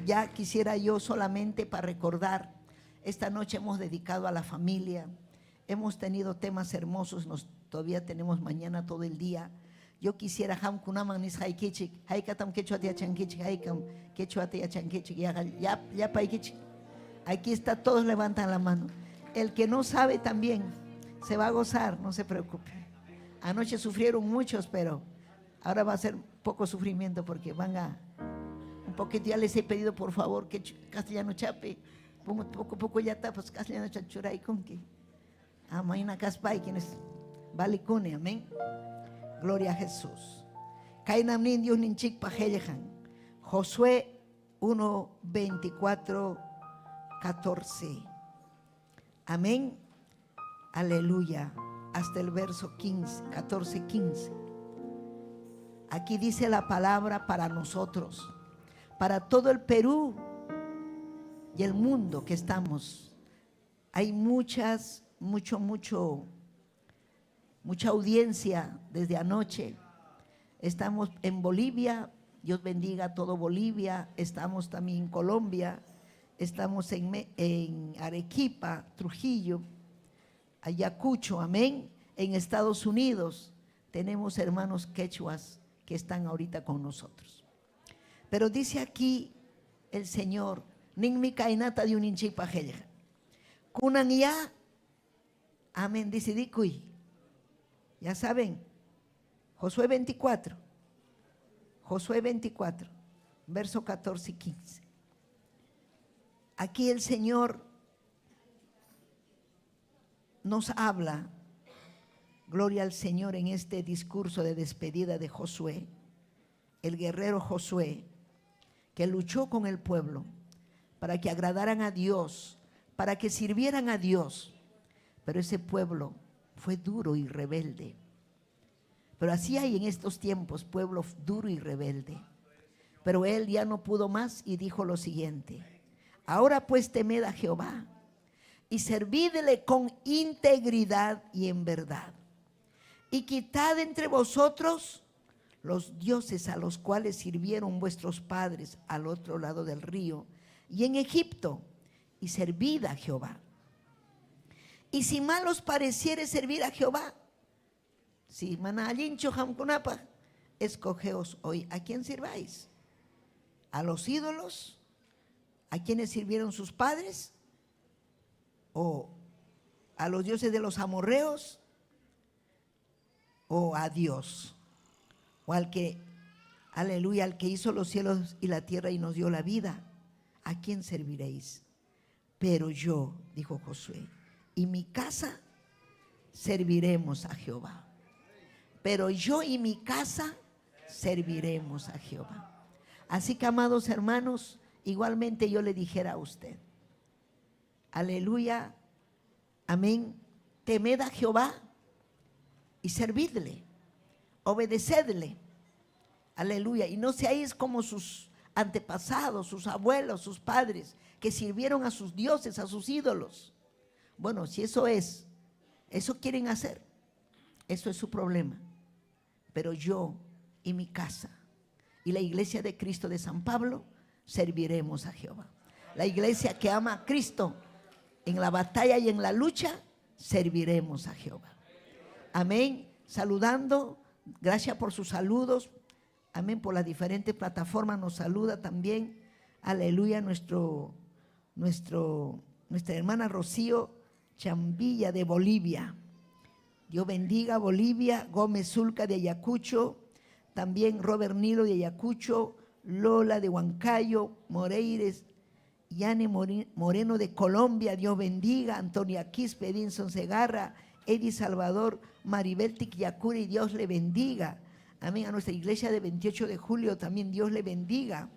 ya quisiera yo solamente para recordar, esta noche hemos dedicado a la familia, hemos tenido temas hermosos, todavía tenemos mañana todo el día. Yo quisiera, qamkunaman nisqaykichik, haykatam quechuata yachankichik, haykam quechuata yachankichik, ya, ya, ya paykichik. Aquí está, todos levantan la mano. El que no sabe también se va a gozar, no se preocupe. Anoche sufrieron muchos, pero ahora va a ser poco sufrimiento porque van a un poquito. Ya les he pedido por favor que castellano chape, pongo poco poco ya está, pues castellano chachuray con que. Amaina kaspay quienes vale cune, amén. Gloria a Jesús. Kaynam nin Dios ninchikpa qillqan. Josué 1, 24, 14. Amén. Aleluya. Hasta el verso 15, 14, 15. Aquí dice la palabra para nosotros, para todo el Perú y el mundo que estamos. Hay muchas, mucho, mucho, mucha audiencia desde anoche. Estamos en Bolivia, Dios bendiga a todo Bolivia. Estamos también en Colombia, estamos en Arequipa, Trujillo, Ayacucho, amén. En Estados Unidos tenemos hermanos quechuas que están ahorita con nosotros. Pero dice aquí el Señor, ninmi kaynata Diosninchikpa qillqan. Kunan ya, amén, dice dikuy. Ya saben, Josué 24, Josué 24, verso 14 y 15. Aquí el Señor nos habla, gloria al Señor, en este discurso de despedida de Josué, el guerrero Josué, que luchó con el pueblo para que agradaran a Dios, para que sirvieran a Dios. Pero ese pueblo fue duro y rebelde. Pero así hay en estos tiempos pueblo duro y rebelde. Pero él ya no pudo más y dijo lo siguiente: ahora pues temed a Jehová y servídele con integridad y en verdad. Y quitad entre vosotros los dioses a los cuales sirvieron vuestros padres al otro lado del río y en Egipto, y servid a Jehová. Y si mal os pareciere servir a Jehová, si mana allinchu qamkunapaq, escogeos hoy a quién sirváis. ¿A los ídolos? ¿A quienes sirvieron sus padres? ¿O a los dioses de los amorreos? ¿O a Dios? ¿O al que, aleluya, al que hizo los cielos y la tierra y nos dio la vida? ¿A quién serviréis? Pero yo, dijo Josué, y mi casa serviremos a Jehová. Pero yo y mi casa serviremos a Jehová. Así que, amados hermanos, igualmente yo le dijera a usted, aleluya, amén, temed a Jehová y servidle, obedecedle, aleluya, y no seáis como sus antepasados, sus abuelos, sus padres, que sirvieron a sus dioses, a sus ídolos. Bueno, si eso es, eso quieren hacer, eso es su problema. Pero yo y mi casa y la iglesia de Cristo de San Pablo serviremos a Jehová. La iglesia que ama a Cristo en la batalla y en la lucha, serviremos a Jehová. Amén. Saludando, gracias por sus saludos. Amén, por las diferentes plataformas nos saluda también. Aleluya, nuestra hermana Rocío Chambilla de Bolivia. Dios bendiga a Bolivia, Gómez Zulca de Ayacucho, también Robert Nilo de Ayacucho, Lola de Huancayo, Moreires, Yane Moreno de Colombia, Dios bendiga, Antonia Quispe, Edinson Segarra, Eddie Salvador, Maribel Tiquiacuri, Dios le bendiga. Amén, a nuestra iglesia de 28 de julio también Dios le bendiga.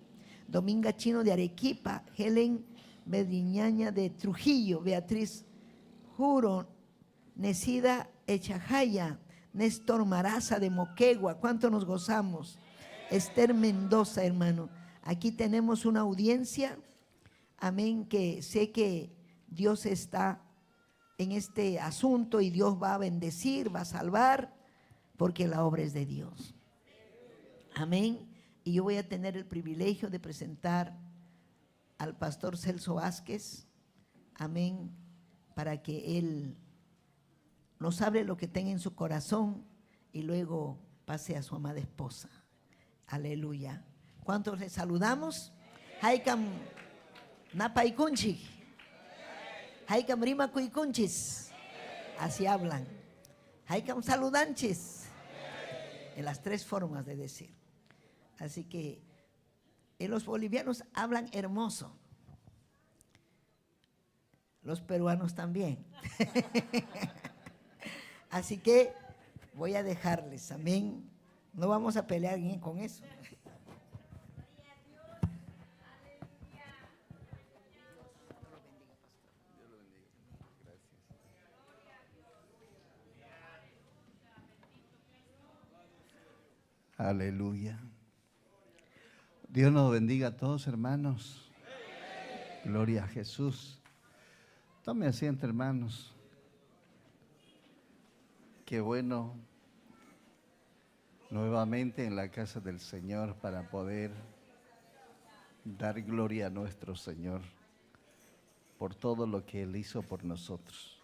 Dominga Chino de Arequipa, Helen Mediñaña de Trujillo, Beatriz Juro, Necida Echajaya, Néstor Maraza de Moquegua, cuánto nos gozamos. Esther Mendoza, hermano. Aquí tenemos una audiencia, amén, que sé que Dios está en este asunto y Dios va a bendecir, va a salvar, porque la obra es de Dios. Amén. Y yo voy a tener el privilegio de presentar al pastor Celso Vázquez, amén, para que él nos hable lo que tenga en su corazón y luego pase a su amada esposa. Aleluya. ¿Cuántos le saludamos? Haykam napaykunchik. Haykam rimakuykunchis. Así hablan. Haykam saludanchis. En las tres formas de decir. Así que los bolivianos hablan hermoso. Los peruanos también. Así que voy a dejarles, amén. No vamos a pelear bien con eso. Aleluya. Dios nos bendiga a todos, hermanos. Gloria a Jesús. Tome asiento, hermanos. Qué bueno nuevamente en la casa del Señor para poder dar gloria a nuestro Señor por todo lo que Él hizo por nosotros.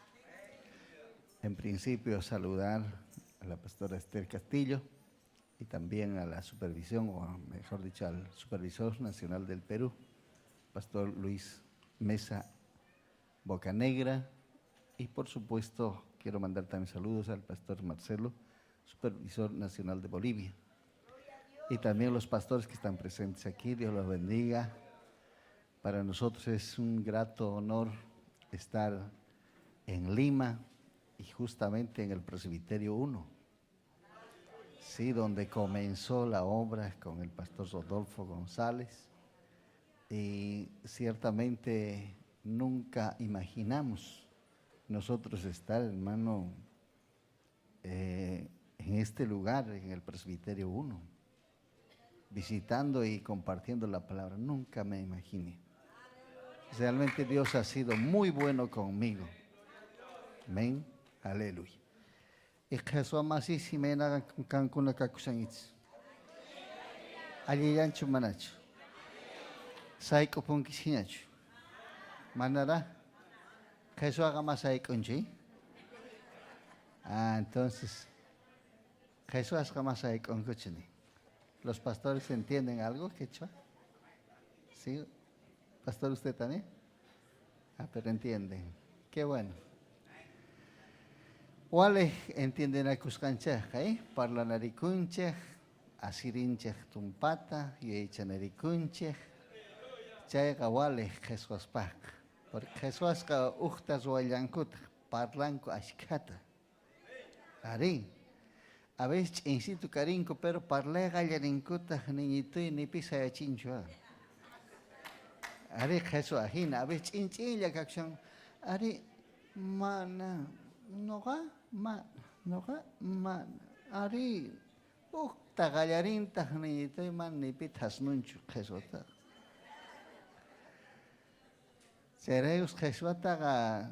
En principio, saludar a la pastora Esther Castillo y también a la supervisión, o mejor dicho, al supervisor nacional del Perú, pastor Luis Mesa Bocanegra, y por supuesto quiero mandar también saludos al pastor Marcelo, supervisor nacional de Bolivia, y también los pastores que están presentes aquí. Dios los bendiga. Para nosotros es un grato honor estar en Lima y justamente en el Presbiterio 1. Sí, donde comenzó la obra con el pastor Rodolfo González. Y ciertamente nunca imaginamos nosotros estar, hermano, en este lugar, en el Presbiterio 1, visitando y compartiendo la palabra. Nunca me imaginé. Realmente Dios ha sido muy bueno conmigo. Amén. Aleluya. Y Jesús masisi mena kankuna kakusanitz. Allillanchu manachu. Sayk'upunkishinachu. Manara. Jesús más sayk'unchi. Ah, entonces Jesús más sayk'unkuchini. ¿Los pastores entienden algo, quechua? ¿Sí? ¿Pastor, usted también? Ah, pero entienden. Qué bueno. Wale entienden akusqanchaqqa, ¿eh? Parlanarikunchaq, asirinchaq tumpata, yuyaychanarikunchaq. Chayqa wale Jesuspaqqa. Porque Jesusqa uqta ruwallankutaq, parlanku ashkhata. Arí. A veces ch'insitu karinku, pero parlayqa allarinkutaq niñituy ni pi sayachinchu. Arí, Jesús ajina, a veces ch'in ch'inlla kakushan. Arí, mana, noqa, mana, noqa, mana. Arí, uqta qallarintaq niñituy mana ni pi thasnunchu Jesustaqa. Chayraykus Jesustaqa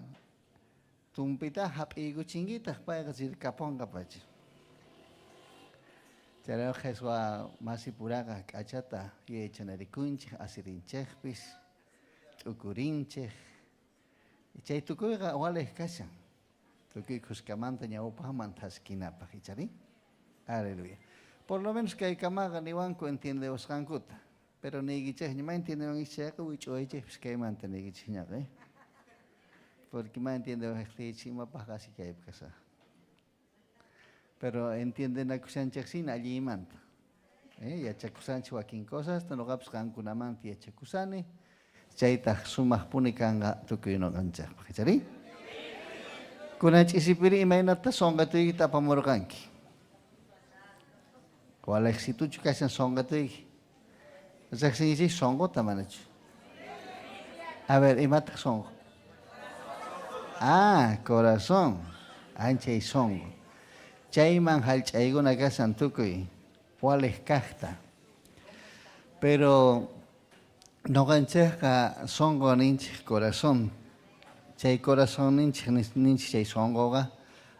tumpita hap'iykuchinkitaq payqa chirkapunqa pacha. Chayrayku Jesús masipuraqa k'achata yuyaychanarikunchik, asirinchikpis, t'ukurinchik. Chay tukuyqa waliq kashan. Tukuy khuskamanta ñawpaqman thaskinapaq, ichari? Aleluya. Por lo menos kaykamaqa niwanku entiendewasqankuta. Pero niykichikña, ma entiendewankichik chayqa wich'uwaychikpis kaymanta niykichikñaqa, ¿eh? Porque ma entiendewaqtiychik imapaq qasi kaypi kasaq. Pero entiendenakushanchikshina alliymanta. Yachakushanchik wakin cosasta, noqapis qankunamanta yachakusani. Chaytaq sumaqpuni kanqa tukuy noqanchikpaq, ichari? Kunan ch'isipiri imaynata sunqatuykita apamurqanki? Waliqsituchu kashan sunqatuyki? Riqsinkichik sunquta manachu? A ver, imataq sunqu? Ah, corazón. Anchay sunqu. Chayman hallch'aykuna kashan tukuy waliq kaqta. Pero noqanchikqa sunqu ninchik corazón. Chay corazón ninchik ninchik chay sunquqa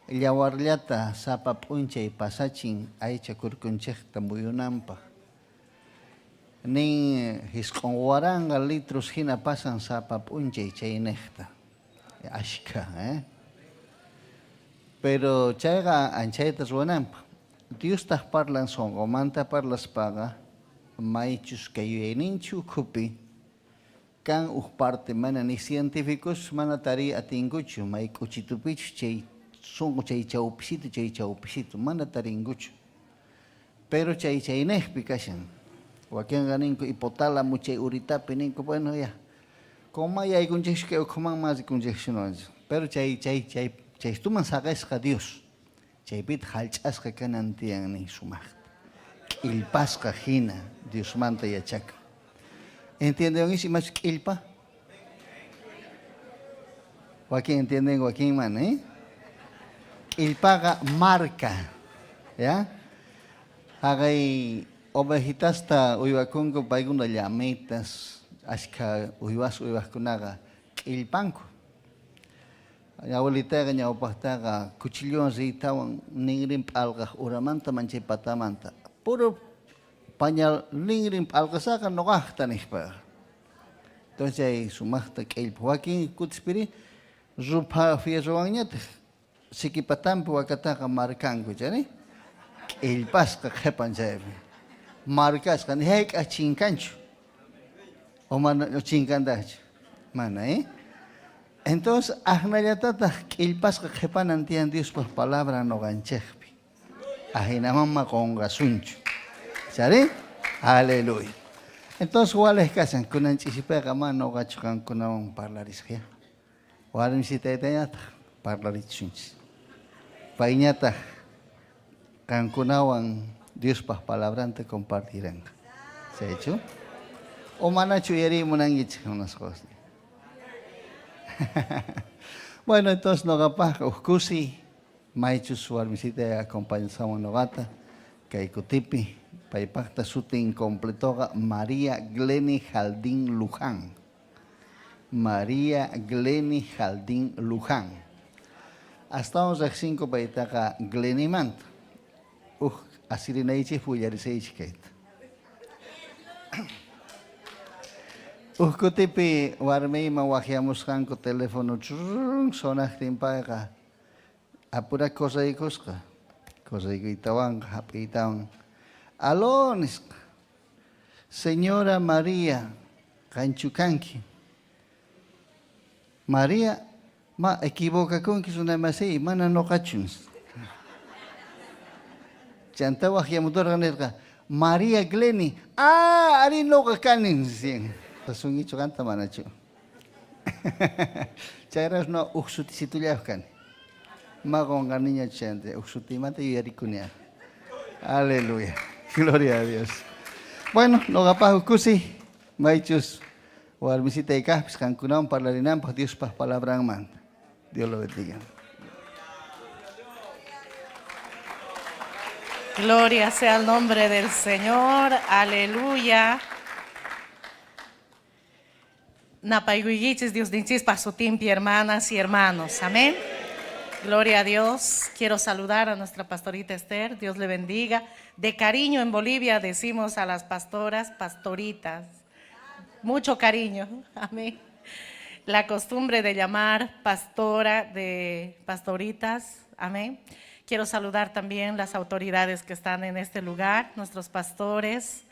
llawarllata sapa p'unchay pasachin aycha kurkunchikta muyunanpaq. Nin hisq'un waranqa litros hina pasan sapa p'unchay chayniqta. Ashkha, ¿eh? Pero chayqa anchayta ruwananpaq. Diostaq parlan sunqumanta parlaspaqa maychus kay yuyayninchik ukhupi kan uj parte mana ni científicos mana tariy atinkuchu may k'uchitupichus chay sunqu chay chawpisitu chay chawpisitu mana tarinkuchu. Pero chay chaynejpi kashan. Wakinqa ninku hipotálamo chay uritapi ninku, bueno ya. Koma yaykunchikchu kay ukhuman ma rikunchikchu noqanchik. Pero chay chay chay chaystuman saqesqa Dios. Chaypitaq hallch'asqa kanan tiyan nin sumaqta. K'illpasqa hina Diosmanta yachakun. Entiendewankichis imachus k'illpa? Wakin entienden, wakin mana, eh? K'illpaqa marca, ya? Haqay ovejitasta uywakunku paykuna llamitas, ashkha uywas uywaqkunaqa k'illpanku. Abuelitayqa ñawpaqtaqa cuchillowan riytawan ninrin p'alqaq uramanta manchay patamanta. Puro pañal ninrin p'alqasaqa noqaqta niqpaqa. Entonces chay sumaqta k'illpa wakin kutispiri rupha fierrowanñataq siki patanpi wakataqa markanku chayri k'illpasqa qhipan chaypi markasqa ni hayk'aq chinkanchu o mana chinkantaqchu mana eh entonces aknallatataq k'illpasqa qhipanan tiyan Diospaq palabra noqanchikpi Ajinaman ma qonqasunchu. Chari? Aleluya. Entonces waliq kashan, kunan ch'isipiqa ma noqachu qankunawan parlarisaq ya. Warmisitaytañataq parlarichisunchis. Payñataq qankunawan Diospaq palabranta compartiranqa. Chaychu? O manachu uyariy munankichik munasqosni? Bueno, entonces noqapaqqa uj kusiy Maychus warmisitay acompañasawan noqata kay kutipi, paypaqta sutin completoqa María Gleni Jaldín Luján. María Gleni Jaldín Luján. Astawan reqsinku paytaqa Glenimanta. Uj asirinaychikpi willarisaychik kayta. Uj kutipi warmiyman waqyamusqanku teléfono churrun sonaqtin payqa Apura correykusqa, correykuytawanqa hap'iytawan, Aló! nisqa. Señora María, qanchu kanki? María, ma equivocakunki runamasiy, mana noqachu, nisqa. Chantá waqyamutorqa nirqa, María Gleni, ah, arí noqa kani, nisqa. Tasunkichu qanta manachu? Chayrayku no uj sutisitullayoj kani. Ma qonqaniñachu chayanta, uj sutiymanta yuyarikuni. Aleluya. Gloria a Dios. Bueno, noqapaj kusi, maychus warmisitay kajpis qankunawan parlarinanpaj Diospaj palabranmanta. Dios lo bendiga. Gloria sea al nombre del Señor. Aleluya. Napaykuykichis Diosninchispaj sutinpi, hermanas y hermanos. Amén. Gloria a Dios. Quiero saludar a nuestra pastorita Esther. Dios le bendiga. De cariño en Bolivia decimos a las pastoras, pastoritas. Mucho cariño. Amén. La costumbre de llamar pastora de pastoritas. Amén. Quiero saludar también las autoridades que están en este lugar, nuestros pastores,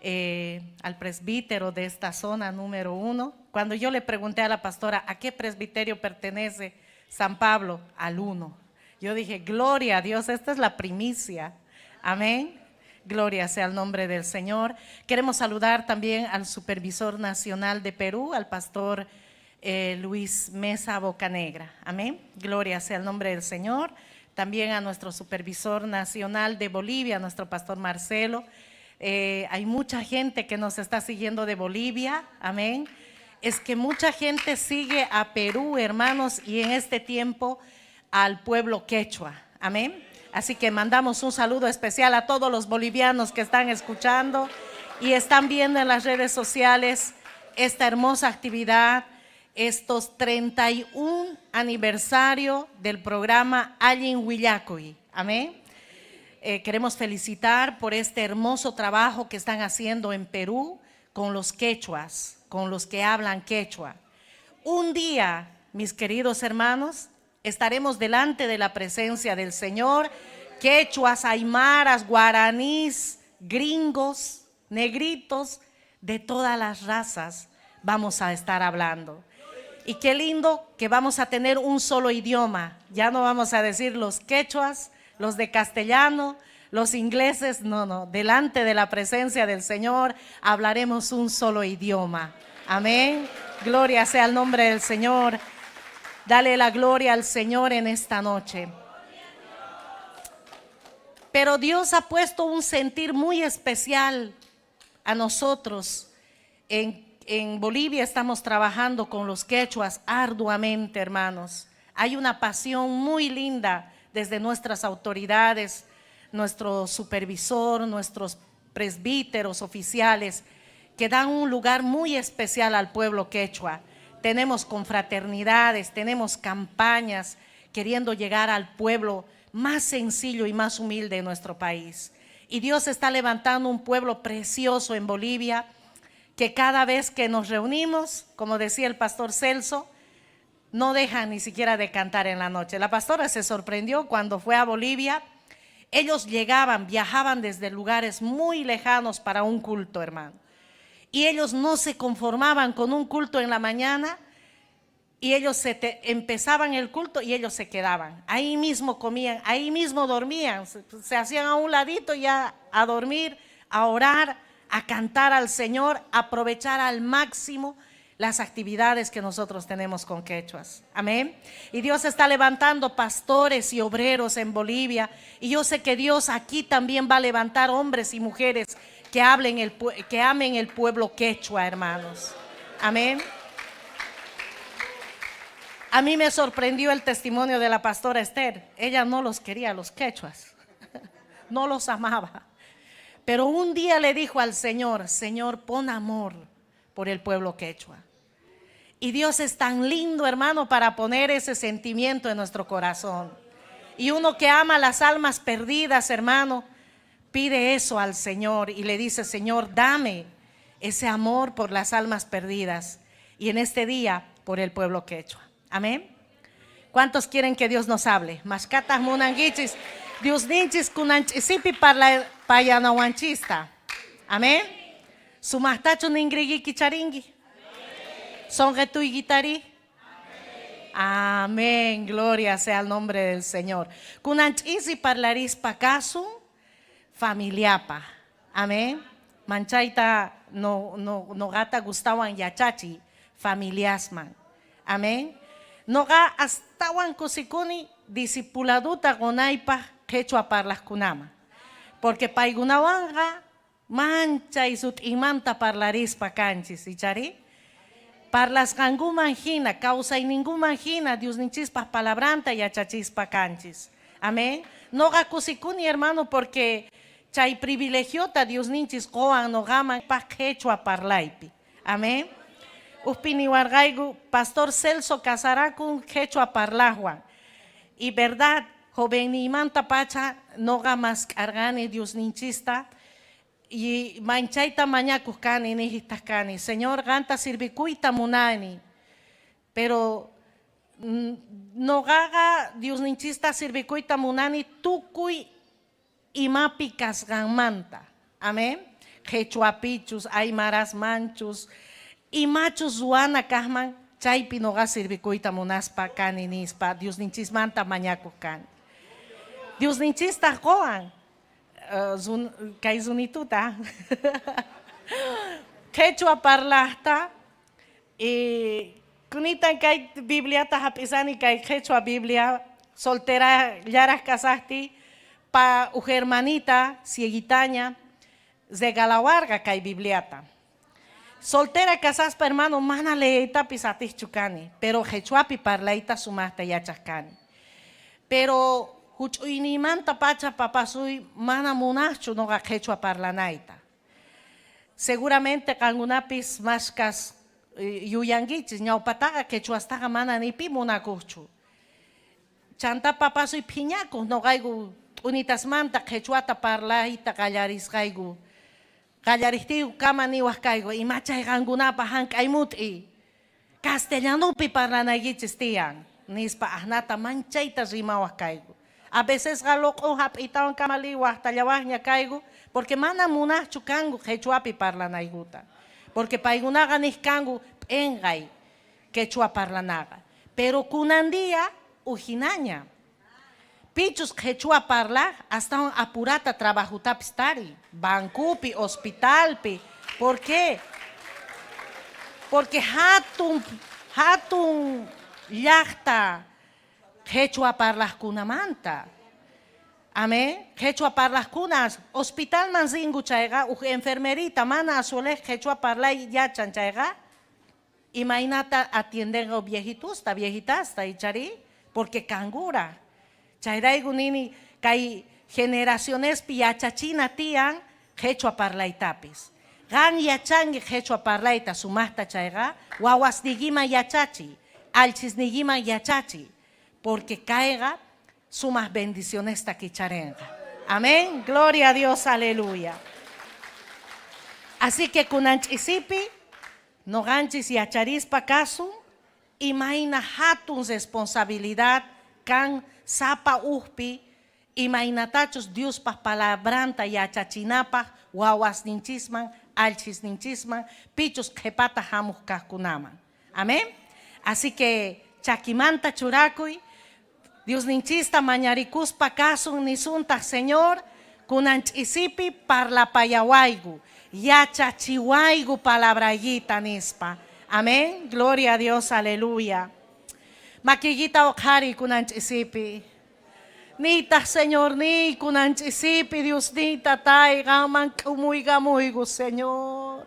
eh, al presbítero de esta zona número 1. Cuando yo le pregunté a la pastora, ¿a qué presbiterio pertenece San Pablo? Al 1. Yo dije, gloria a Dios, esta es la primicia. Amén. Gloria sea al nombre del Señor. Queremos saludar también al supervisor nacional de Perú, al pastor eh, Luis Mesa Bocanegra. Amén. Gloria sea al nombre del Señor. También a nuestro supervisor nacional de Bolivia, nuestro pastor Marcelo. Eh, hay mucha gente que nos está siguiendo de Bolivia. Amén. Es que mucha gente sigue a Perú, hermanos, y en este tiempo al pueblo quechua. Amén. Así que mandamos un saludo especial a todos los bolivianos que están escuchando y están viendo en las redes sociales esta hermosa actividad, estos 31 aniversario del programa Allin Willakuy. Amén. Eh, queremos felicitar por este hermoso trabajo que están haciendo en Perú con los quechuas, con los que hablan quechua. Un día, mis queridos hermanos, estaremos delante de la presencia del Señor, quechuas, aymaras, guaraníes, gringos, negritos, de todas las razas vamos a estar hablando. Y qué lindo que vamos a tener un solo idioma. Ya no vamos a decir los quechuas, los de castellano, Los ingleses, no, no, delante de la presencia del Señor hablaremos un solo idioma. Amén. Gloria sea al nombre del Señor. Dale la gloria al Señor en esta noche. Pero Dios ha puesto un sentir muy especial a nosotros. En Bolivia estamos trabajando con los quechuas arduamente, hermanos. Hay una pasión muy linda desde nuestras autoridades, nuestro supervisor, nuestros presbíteros oficiales, que dan un lugar muy especial al pueblo quechua. Tenemos confraternidades, tenemos campañas queriendo llegar al pueblo más sencillo y más humilde de nuestro país. Y Dios está levantando un pueblo precioso en Bolivia, que cada vez que nos reunimos, como decía el pastor Celso, no dejan ni siquiera de cantar en la noche. La pastora se sorprendió cuando fue a Bolivia. Ellos llegaban, viajaban desde lugares muy lejanos para un culto, hermano. Y ellos no se conformaban con un culto en la mañana y ellos empezaban el culto y ellos se quedaban. Ahí mismo comían, ahí mismo dormían, se hacían a un ladito ya a dormir, a orar, a cantar al Señor, a aprovechar al máximo las actividades que nosotros tenemos con quechuas. Amén. Y Dios está levantando pastores y obreros en Bolivia. Y yo sé que Dios aquí también va a levantar hombres y mujeres que hablen el, que amen el pueblo quechua, hermanos. Amén. A mí me sorprendió el testimonio de la pastora Esther. Ella no los quería, los quechuas. No los amaba. Pero un día le dijo al Señor: "Señor, pon amor por el pueblo quechua". Y Dios es tan lindo, hermano, para poner ese sentimiento en nuestro corazón. Y uno que ama las almas perdidas, hermano, pide eso al Señor y le dice: "Señor, dame ese amor por las almas perdidas". Y en este día, por el pueblo quechua. Amén. ¿Cuántos quieren que Dios nos hable? Mashkataj munankichis, Diosninchis kunan ch'isipi parlapayanawanchista. Amén. Sumaqtachu ningriyki kicharinki. Sonqotuykitari. Amén. Gloria sea al nombre del Señor. Kunan ch'isi parlarispa kasun familiapa. Amén. Manchayta no no noqata gustawan yachachiy familiasman. Amén. Noqa astawan kusikuni discipuladuta qunaypaq qhichwa parlaqkunaman. Porque paykunawanqa manchay sut'imanta parlarispa kanchis, ichari? Parlasqankuman hina, kawsayninkuman hina, Diosninchispaq palabranta yachachispa kanchis. Amén. Noqa kusikuni, hermano, porque chay privilegiota Diosninchis qowan noqaman paq qhichwa parlaypi. Amén. Ujpi niwarqayku, Pastor Celso casarakun qhichwa parlaqwan. Y verdad, jovenniymanta pacha noqa mask'arqani Diosninchista y manchayta mañakuq kani, niqtaq kani: "Señor, qanta sirvikuyta munani". Pero noqaqa Diosninchista sirvikuyta munani tukuy imapi kasqanmanta. Amén. Qhichwapichus, aymarasmanchus, imachus ruwana kaqman, chaypi noqa sirvikuyta munaspa kani nispa Diosninchismanta mañakuq kani. Diosninchistaq qowan kay runituta qhichwa parlaqta y kunitan kay Bibliata hap'isani, kay qhichwa Biblia. Soltera llaraq kasaqtiy pa uj hermanita cieguitaña regalawarqa kay Bibliata. Soltera kasaspa, hermano, mana leeytapis atiqchu kani, pero qhichwapi parlayta sumaqta yachaq kani. Pero huch'uyniymanta pacha papasuy mana munaqchu noqa qhichwa parlanayta. Seguramente qankunapis mashkas yuyankichis, ñawpataqa quechuastaqa mana ni pi munakuqchu. Chanta papasuy phiñakuq noqayku t'unitasmanta qhichwata parlayta qallarisqayku. Qallariqtiyku kama niwaq kayku: "Imachay qankunapaq hank'aymut'i, castellanupi parlanaykichis tiyan", nispa asnata manchayta rimawaq kayku. A vecesqa luq'un hap'itawan kamali waqtallawaqña kayku, porque mana munaqchu kanku qhichwapi parlanaykuta. Porque paykunaqa niq kanku p'inqay quechua parlanaqa. Pero kunan día ujinaña. Pichus qhichwa parlaq astawan apurata trabajotapis tarin, bancopi, hospitalpi. ¿Por qué? Porque hatun hatun llaqta qhichwa parlaqkunamanta. Amén. Qhichwa parlaqkuna hospitalman rinku chayqa huk enfermerita mana asolej qhichwa parlay yachan chayqa imaynata atiendenqa viejitusta, viejitasta ichari, porque kangura. Chayrayku nini kay generacionespi yachachina tiyan qhichwa parlaytapis. Qan yachanki qhichwa parlayta sumaqta chayqa wawasniykiman yachachiy, allchisniykiman yachachiy, porque kayqa sumaq bendicionesta kicharinqa. Amén. Gloria a Dios, aleluya. Así que kunan ch'isipi noqanchis yacharispa kasun imayna hatun responsabilidad kan sapa ujpi imaynatachus Diospaq palabranta yachachinapaq wawasninchisman, allchisninchisman, pichus qhipata hamuq kaqkunaman. Amén. Así que chakimanta churakuy, Diosninchista mañarikuspa kasun nisuntaq Señor, kunan ch'isipi parlapayawayku, yachachiwayku palabrayita nispa. Amén. Gloria a Dios, aleluya. Makiykita uqhariy kunan ch'isipi. Niytaq Señor niy kunan ch'isipi Diosniy tatay qanman k'umuykamuyku Señor.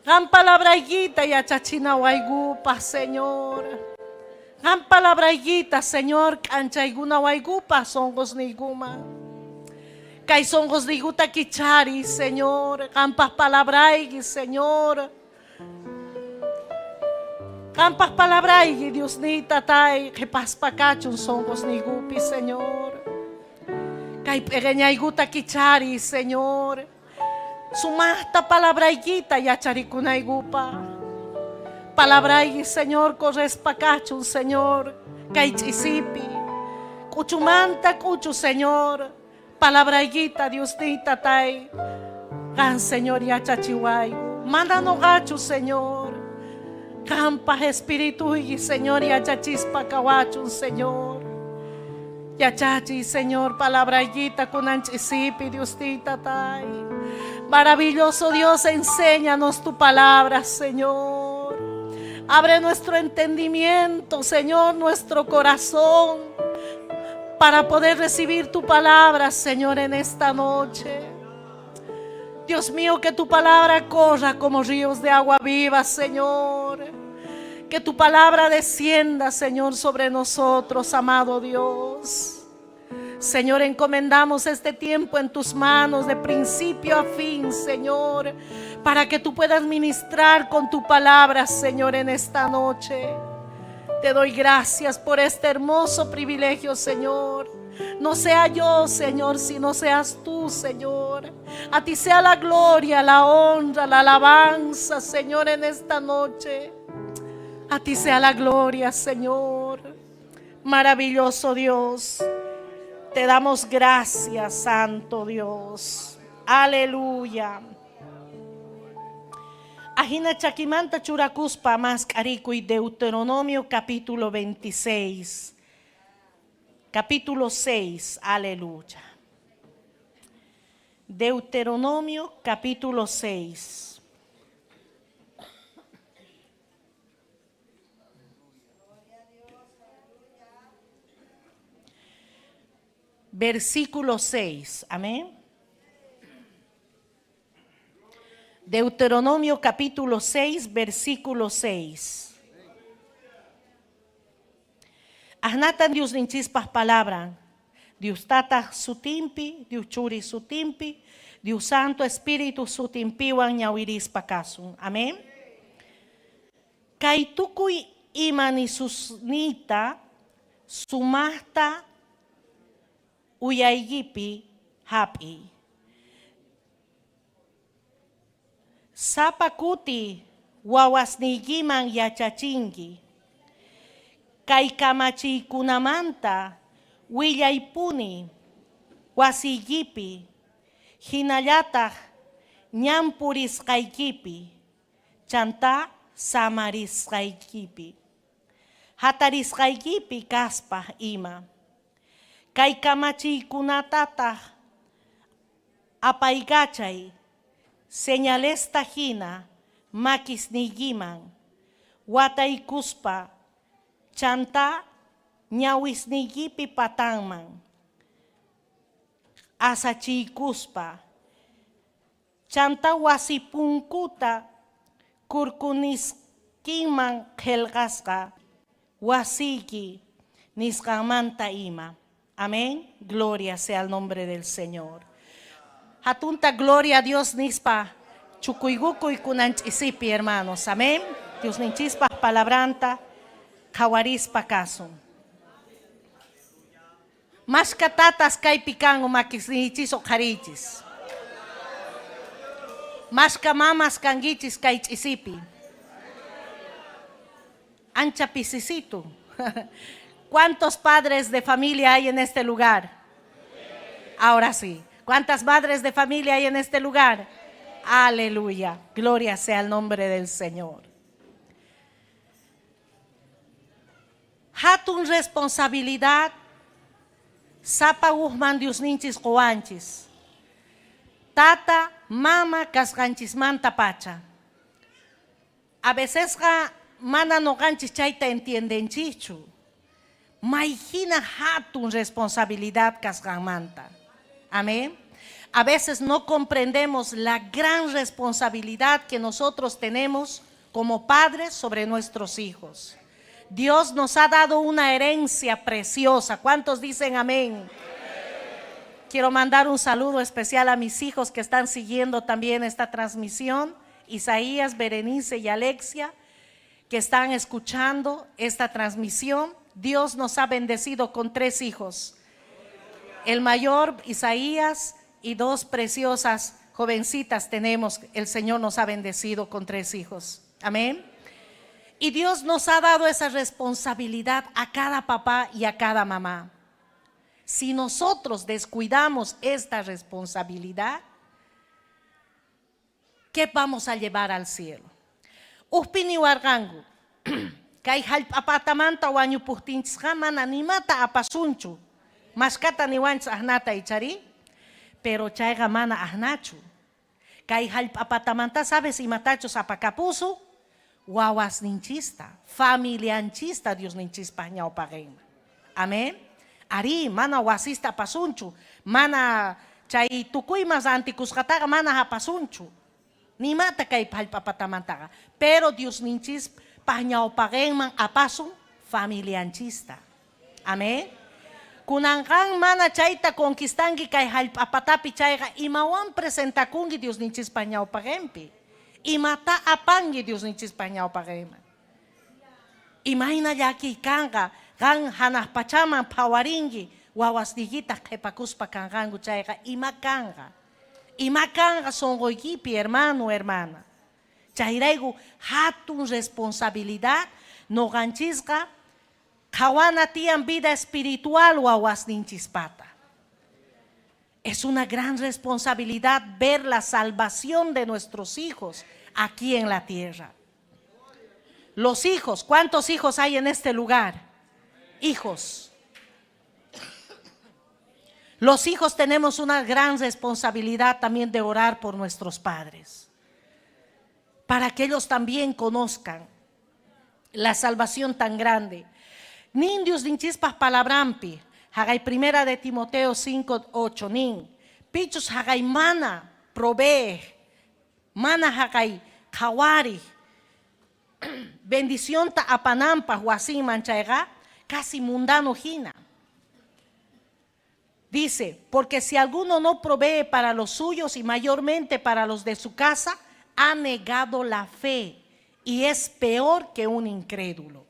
Qan palabraykita yachachinawaykupaq Señor. Qan palabraykita Señor k'anchaykunawaykupaq sunqusniykuman. Kay sunqusniykuta kichariy Señor, qanpaq palabrayki Señor. Qanpaq palabrayki Diosniy tatay qhipaspa kachun sunqusniykupi Señor. Kay p'eqeñaykuta kichariy Señor. Sumaqta palabraykita yacharikunaykupaq. Palabrayki, Señor, correspa kachun, Señor, kay ch'isipi. K'uchumanta k'uchu, Señor, palabraykita, Diosniy tatay, qan, Señor, yachachiwayku. Mana noqachu, Señor. Qanpaq espirituyki, Señor, yachachispa kawachun, Señor. Yachachiy, Señor, palabraykita kunan ch'isipi, Diosniy tatay. Maravilloso Dios, enséñanos tu palabra, Señor. Abre nuestro entendimiento, Señor, nuestro corazón, para poder recibir tu palabra, Señor, en esta noche. Dios mío, que tu palabra corra como ríos de agua viva, Señor. Que tu palabra descienda, Señor, sobre nosotros, amado Dios. Señor, encomendamos este tiempo en tus manos de principio a fin, Señor, para que tú puedas ministrar con tu palabra, Señor, en esta noche. Te doy gracias por este hermoso privilegio, Señor. No sea yo, Señor, sino seas tú, Señor. A ti sea la gloria, la honra, la alabanza, Señor, en esta noche. A ti sea la gloria, Señor. Maravilloso Dios. Te damos gracias, Santo Dios. Aleluya. Ajina chakimanta churakuspa mask'arikuy Deuteronomio capítulo 26. Capítulo 6, aleluya. Deuteronomio capítulo 6. Versículo 6, amén. Deuteronomio capítulo 6, versículo 6. Ajnatan Diosninchispaq palabran. Dios Tataq sutinpi, Dios Churi sutinpi, Dios Santo Espíritu sutinpiwan ñawirispa kasun. Amén. Kay tukuy ima nisusniyta sumaqta uyaykipi hap'iy. Sapa kuti wawasniykiman yachachinki. Kay kamachiykunamanta willaypuni wasiykipi, hinallataq ñan purisqaykipi, chantá samarisqaykipi, hatarisqaykipi kaspa ima. Kay kamachiykunatataq apaykachay señalesta hina makisniykiman wataykuspa chantá ñawisniykipi patanman asachiykuspa chantá wasi punkuta kurkuniskinman qhelqasqa wasiyki nisqanmanta ima. Amén. Gloria sea al nombre del Señor. Hatunta gloria a Dios nispa chukuykukuy kunan ch'isipi, hermanos. Amén. Diosninchispaq palabranta qhawarispa kasun. Mashka tatas kaypi kanku makisniychis uqhariychis. Mashka mamas kankichis kay ch'isipi. Ancha pisisitu. ¿Cuántos padres de familia hay en este lugar? Ahora sí. ¿Cuántas madres de familia hay en este lugar? Aleluya. Gloria sea al nombre del Señor. Hatun responsabilidad sapa ujman Diosninchis qowanchis. Tata, mama kasqanchismanta pacha. A vecesqa mana noqanchis chayta entiendenchischu. Mayhina hatun responsabilidad kasqanmanta. Amén. A veces no comprendemos la gran responsabilidad que nosotros tenemos como padres sobre nuestros hijos. Dios nos ha dado una herencia preciosa. ¿Cuántos dicen amén? Quiero mandar un saludo especial a mis hijos que están siguiendo también esta transmisión, Isaías, Berenice y Alexia, que están escuchando esta transmisión. Dios nos ha bendecido con tres hijos. El mayor, Isaías, y dos preciosas jovencitas tenemos. El Señor nos ha bendecido con tres hijos. Amén. Y Dios nos ha dado esa responsabilidad a cada papá y a cada mamá. Si nosotros descuidamos esta responsabilidad, ¿qué vamos a llevar al cielo? Ujpi niwarqanku, kay hallp'apatamanta wañupuqtinchisqa mana nimata apasunchu. Mashkata niwanchis ahnata ichari, pero chayqa mana ahnachu. Kay hallp'apatamanta sabes imatachus apakapusu, wawasninchista, familianchista Diosninchispaq ñawpaqinman. Amén. Arí, mana wasista apasunchu, mana chay tukuymas rantikusqataqa mana apasunchu. Nimata kay hallp'apatamantaqa. Pero Diosninchispaq ñawpaqinman apasun familianchista. Amén. Kunanqan mana chayta conquistanki kay hallp'apatapi chayqa imawan presentakunki Diosninchispaq ñawpaqinpi. Imata apanki Diosninchispaq ñawpaqinman. Imayna llakiy kanqa qan hanaq pachaman phawarinki wawasniykitaq qhipakuspa kanqanku chayqa ima kanqa. Ima kanqa sunquykipi hermano, hermana. Chayrayku hatun responsabilidad nuqanchisqa qhawana tiyan vida espiritual wawasninchispata. Es una gran responsabilidad ver la salvación de nuestros hijos aquí en la tierra. Los hijos, ¿cuántos hijos hay en este lugar? Hijos. Los hijos tenemos una gran responsabilidad también de orar por nuestros padres, para que ellos también conozcan la salvación tan grande. Nin Diosninchispaq palabrampi, haqay primera de Timoteo 5, 8, nin, pichus haqay mana provee, mana haqay qhawari, bendicionta apananpaq wasinman chayqa, casi mundano hina. Dice, porque si alguno no provee para los suyos y mayormente para los de su casa, ha negado la fe y es peor que un incrédulo.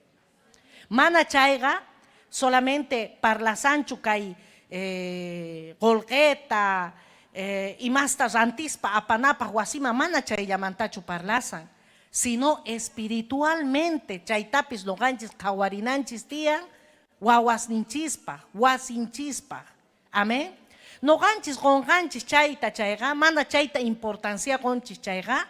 Mana chayqa solamente parlasanchu kay qullqita imasta rantispa apanapaq wasiman mana chayllamantachu parlasan, sino espiritualmente chaytapis nuqanchis qhawarinanchis tiyan wawasninchispaq, wasinchispaq. Amén. Nuqanchis qunqanchis chayta chayqa, mana chayta importancia qunchis chayqa,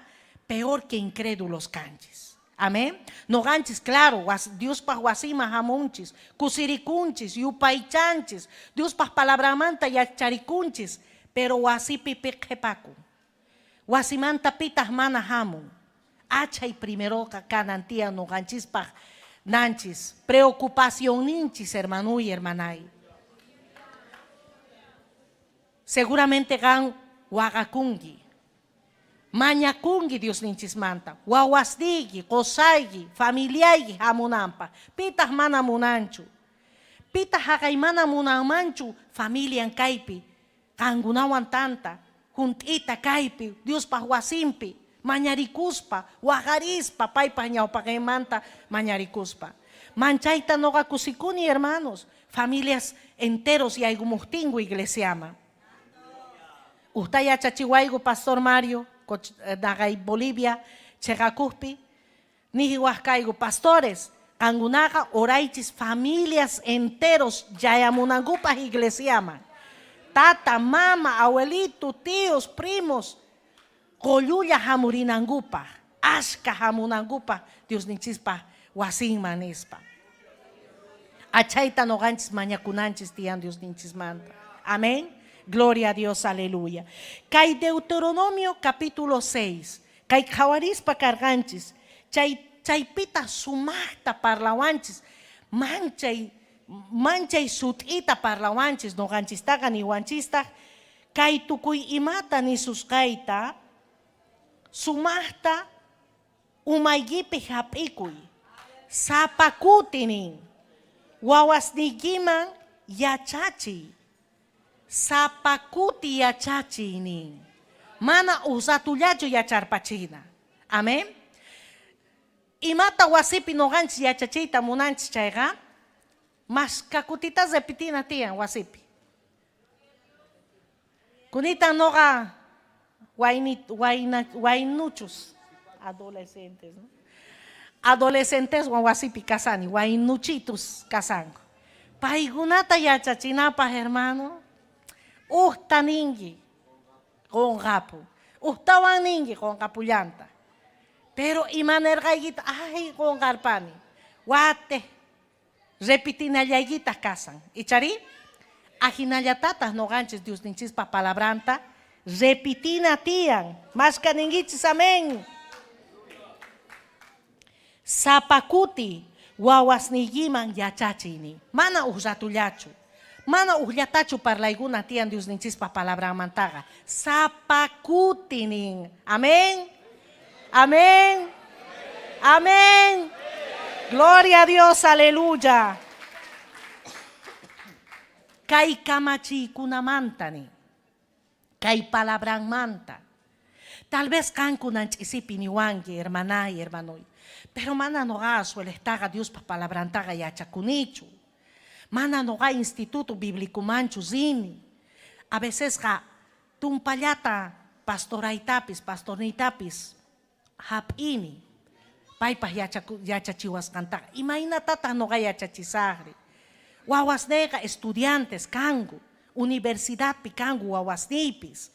peor que incrédulos kanchis. Amén. Noqanchis, claro, Diospaq wasiman hamunchis, kusirikunchis, yupaychanchis, Diospaq palabranmanta yacharikunchis, pero wasipi pi qhepakun. Wasimanta pitaq mana hamun. Achay primeroqa kanan tiyan noqanchispaq nanchis, preocupacionninchis, hermanuy, hermanay. Seguramente qan waqakunki, mañakunki Diosninchismanta, wawasniyki, qosayki, familiayki hamunanpaq. Pitaq mana munanchu? Pitaq haqay mana munanmanchu familian kaypi, qankunawan tanta, hunt'ita kaypi, Diospaq wasinpi, mañarikuspa, waqarispa, paypaq ñawpaqenmanta mañarikuspa. Manchayta noqa kusikuni, hermanos, familias enteros yaykumuqtinku iglesiaman. Uqta yachachiwayku Pastor Mario, naqay Bolivia cheqakuqpi, nihiwaq kayku, pastores, qankunaqa oraychis familias enteros chayamunankupaq iglesiaman. Tata, mama, abuelito, tíos, primos, qollulla hamurinankupaq, ashka hamunankupaq Diosninchispaq wasinman nispa. Achayta noqanchis mañakunanchis tiyan Diosninchismanta. Amén. Gloria a Dios, aleluya. Kay Deuteronomio capítulo 6, kay qhawarispa karqanchis, chay chaypita sumaqta parlawanchis, manchay manchay sut'ita parlawanchis, noqanchistaqa niwanchistaq, kay tukuy imata nisusqayta sumaqta umaykipi hap'ikuy, sapa kuti nin, wawasniykiman yachachiy, sapa kuti yachachiy nin, mana uj ratullachu yacharpachina. Amén. Imata wasipi noqanchis yachachiyta munanchis chayqa, mashka kutita repetina tiyan wasipi. Kunitan noqa waynuchus, adolescentes, ¿no? Adolescenteswan wasipi kasani, waynuchitus kasanku. Paykunata yachachinapaq, hermano, uqta ninki, qonqapu. Uqtawan ninki, qonqapullanta. Pero imanerqaykita, ay, qonqarpani. Wate, repitinallaykitaq kasan. Ichari? Ajinallatataq noqanchis Diosninchispa palabranta repitina tiyan. Mashka ninkichis, amén. Sapa kuti wawasniykiman yachachiyni. Mana uj ratullachu. Mana ujllatachu parlaykuna tiyan Diosninchispa palabranmantaqa. Sapa kuti nin. Amén. Amén. Amén. Gloria a Dios, aleluya. Kay kamachiykunamanta nin. Kay palabranmanta. Tal vez qankunan ch'isipi niwanki, hermanay, hermanoy. Pero mana noqa suelejtaqa Diospa palabrantaqa yachakunichu. Mana noqa instituto biblicomanchu rini. A vecesqa tumpallata pastoraytapis, pastorniytapis hap'ini. Paypaq yachachiwasqantaqa. Imaynatataq noqa yachachisaqri? Wawasniyqa estudiantes kanku, universidadpi kanku wawasniypis.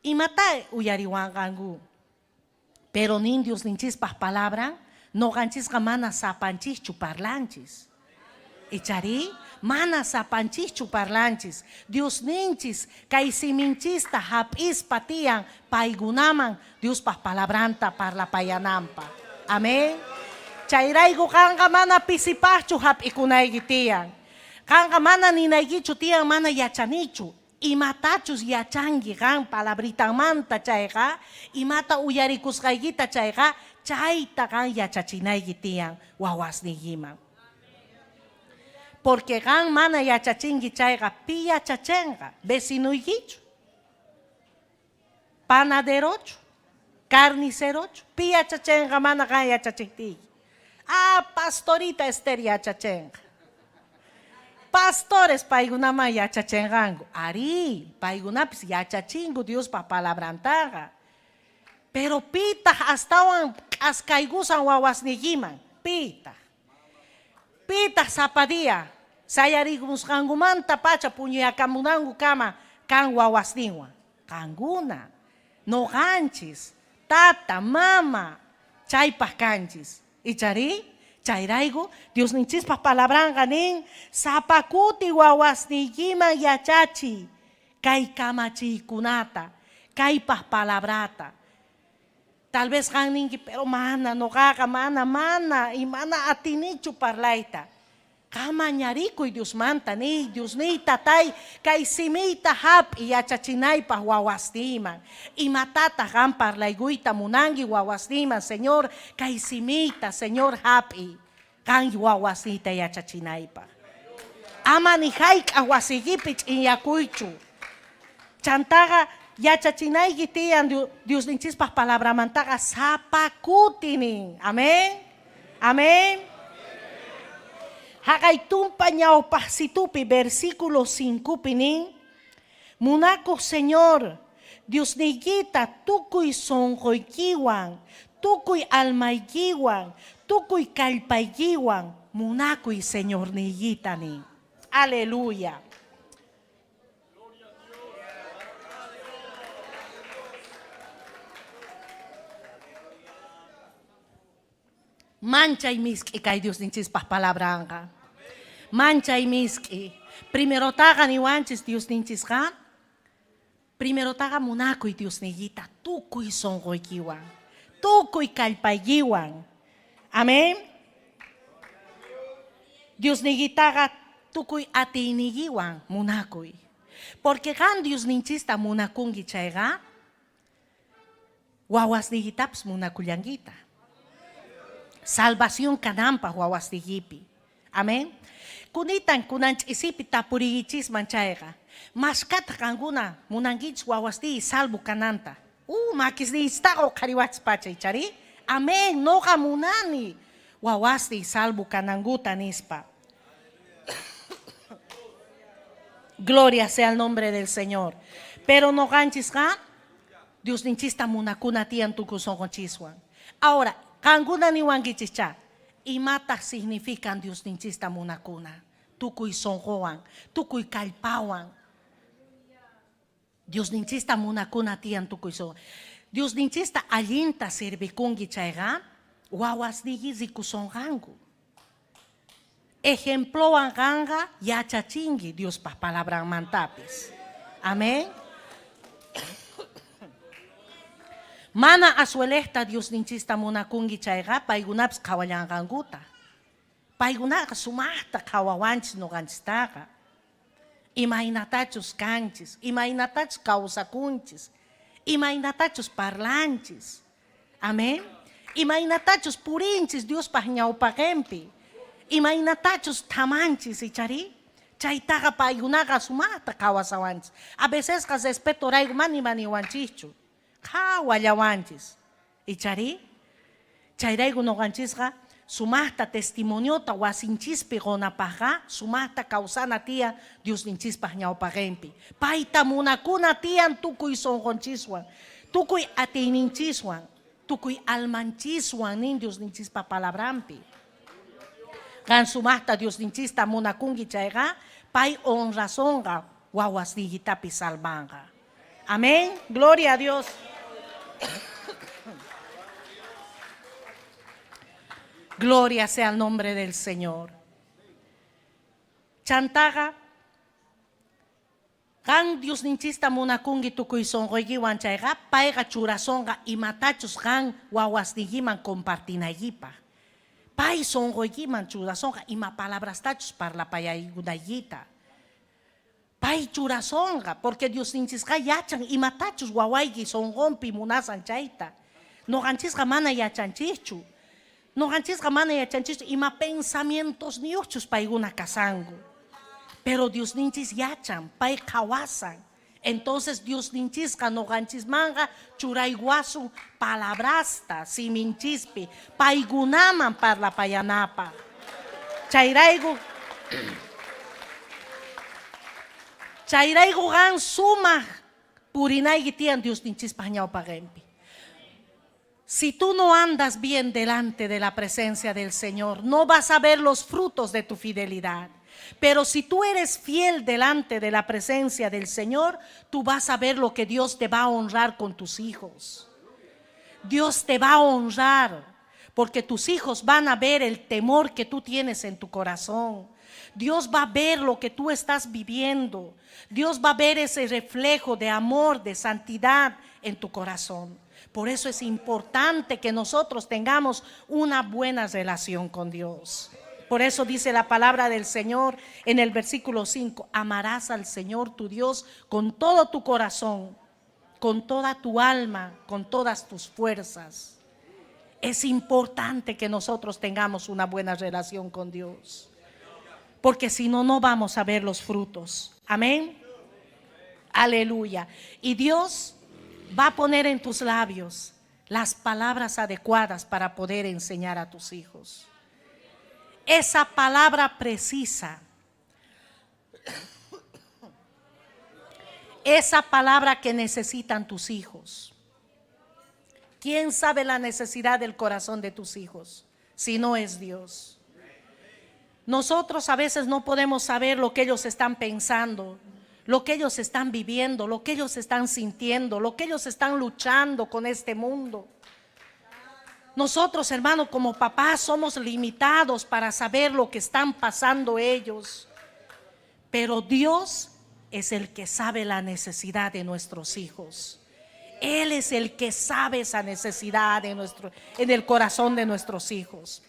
Imata uyariwanqanku? Pero nin Diosninchispaq palabran, noqanchisqa mana sapanchischu parlanchis. Ichari? Mana sapanchischu parlanchis. Diosninchis kay siminchista hap'ispa tiyan paykunaman Diospaq palabranta parlapayananpaq. Amén. Chayrayku qanqa mana pisipaqchu hap'ikunayki tiyan. Qanqa mana ninaykichu tiyan mana yachanichu. Imatachus yachanki qan palabritanmanta chayqa, imata uyarikusqaykita chayqa, chayta qan yachachinayki tiyan wawasniykiman. Porque qan mana yachachinki chayqa, pi yachachinqa? Vecinuykichu? Panaderochu? Carnicerochu? Pi yachachinqa mana qan yachachiqtiyki? Ah, pastorita Esther yachachinqa. Pastores paykunaman yachachinqanku. Arí, paykunapis yachachinku Diospa palabrantaqa. Pero pitaq astawan k'askaykusan wawasniykiman? Pitaq? Pitaq sapa día sayarikumusqankumanta pacha puñuyakamunankukama kan wawasninwan? Qankuna, noqanchis, tata, mama. Chaypaq kanchis. Icharí? Chayrayku Diosninchispaq palabranqa nin, sapa kuti wawasniykiman yachachiy kay kamachiykunata, kaypaq palabrata. Tal vez qan ninki, pero mana, noqaqa mana, mana, y mana atinichu parlayta. Qan mañarikuy Diosmanta, niy, Diosniy tatay, kay simiyta hap'iy yachachinaypaq wawasniyman. Imatataq qan parlaykuyta munanki wawasniyman, Señor, kay simiyta, Señor, hap'iy, qan wawasniyta yachachinaypaq. Ama ni hayk'aq wasiykipi ch'inyakuychu. Chantaqa yachachinayki tiyan Diosninchispaq palabramantaqa sapa kuti nin. Amén. Amén. Haqay tumpa ñawpaqsitupi versículo 5pi nin, Munakuq Señor, Diosniykita tukuy sonqoykiwan, tukuy almaykiwan, tukuy kallpaykiwan munakuy Señorniykita nin. Aleluya. Manchay misk'i kay Diosninchispaq palabranqa. Manchay misk'i. Primerotaqa niwanchis Diosninchisqa, primerotaqa munakuy Diosniykita tukuy sonqoykiwan, tukuy kallpaykiwan. Amén. Diosniykitaqa tukuy atiyniykiwan munakuy. Porque qan Diosninchista munakunki chayqa, Wawasniykitapis munakullankita. Salvación kananpaq wawasniykipi. Amén. Kunitan kunan ch'isipi tapuriykichisman chayqa, mashkataq qankuna munankichis wawasniy salvo kananta. Makisniykichistaqa uqhariwachis pacha, icharí? Amén, noqa munani wawasniy salvo kanankuta, nispa. Gloria sea al nombre del Señor. Pero noqanchisqa Diosninchista munakuna tiyan tukuy sonqonchiswan. Ahora, qankuna niwankichischá, imataq significan Diosninchista munakuna? Tukuy sonqowan, tukuy kallpawan. Diosninchista munakuna tiyan tukuy sonqo. Diosninchista allinta servikunki chayqa, wawasniyki rikusonqanku. Ejemplowan qanqa yachachinki Diospa palabranmantapis. Amén. Mana asuelejta Diosninchista munakunki chayqa, paykunapis qhawallanqankuta. Paykunaqa sumaqta qhawawanchis noqanchistaqa. Imaynatachus kanchis, imaynatachus kawsakunchis, imaynatachus parlanchis. Amén. Imaynatachus purinchis Diospaq ñawpaqenpi, imaynatachus thamanchis, icharí? Chaytaqa paykunaqa sumaqta qhawasawanchis. A vecesqa respetorayku mana ima niwanchischu, qhawallawanchis, icharí? Chayrayku noqanchisqa sumaqta testimoniota wasinchispi qonapaqqa sumaqta kawsana tiyan Diosninchispaq ñawpaqenpi. Payta munakuna tiyan tukuy sonqonchiswan, tukuy atiyninchiswan, tukuy almanchiswan nin Diosninchispa palabranpi. Qan sumaqta Diosninchista munakunki chayqa, pay honrasonqa wawasniykitapis salvanqa. Amén. Gloria a Dios. Gloria sea al nombre del Señor. Chantaqa, qan Diosninchista munakunki tukuy sonqoykiwan chayqa, payqa churasonqa imatachus qan wawasniykiman compartinaykipaq. Pay sonqoykiman churasonqa ima palabrastachus parlapayaykunaykita. Pay churasonqa, porque Diosninchisqa yachan imatachus wawayki sonqonpi munasan chayta. Noqanchisqa mana yachanchischu. Noqanchisqa mana yachanchischu ima pensamientosniyuqchus paykuna kasanku. Pero Diosninchis yachan, pay qhawasan. Entonces Diosninchisqa noqanchismanqa churaywasun palabrasta siminchispi paykunaman parlapayanapaq. Chayrayku chayrayku qan sumaq purinayki tiyan Diosninchispaq ñawpaqenpi. Si tú no andas bien delante de la presencia del Señor, no vas a ver los frutos de tu fidelidad. Pero si tú eres fiel delante de la presencia del Señor, tú vas a ver lo que Dios te va a honrar con tus hijos. Dios te va a honrar. Porque tus hijos van a ver el temor que tú tienes en tu corazón. Dios va a ver lo que tú estás viviendo. Dios va a ver ese reflejo de amor, de santidad en tu corazón. Por eso es importante que nosotros tengamos una buena relación con Dios. Por eso dice la palabra del Señor en el versículo 5, amarás al Señor tu Dios con todo tu corazón, con toda tu alma, con todas tus fuerzas. Es importante que nosotros tengamos una buena relación con Dios, porque si no, no vamos a ver los frutos. Amén. Aleluya. Y Dios va a poner en tus labios las palabras adecuadas para poder enseñar a tus hijos. Esa palabra precisa, esa palabra que necesitan tus hijos. ¿Quién sabe la necesidad del corazón de tus hijos si no es Dios? Nosotros a veces no podemos saber lo que ellos están pensando, lo que ellos están viviendo, lo que ellos están sintiendo, lo que ellos están luchando con este mundo. Nosotros, hermano, como papás somos limitados para saber lo que están pasando ellos. Pero Dios es el que sabe la necesidad de nuestros hijos. Él es el que sabe esa necesidad en el corazón de nuestros hijos.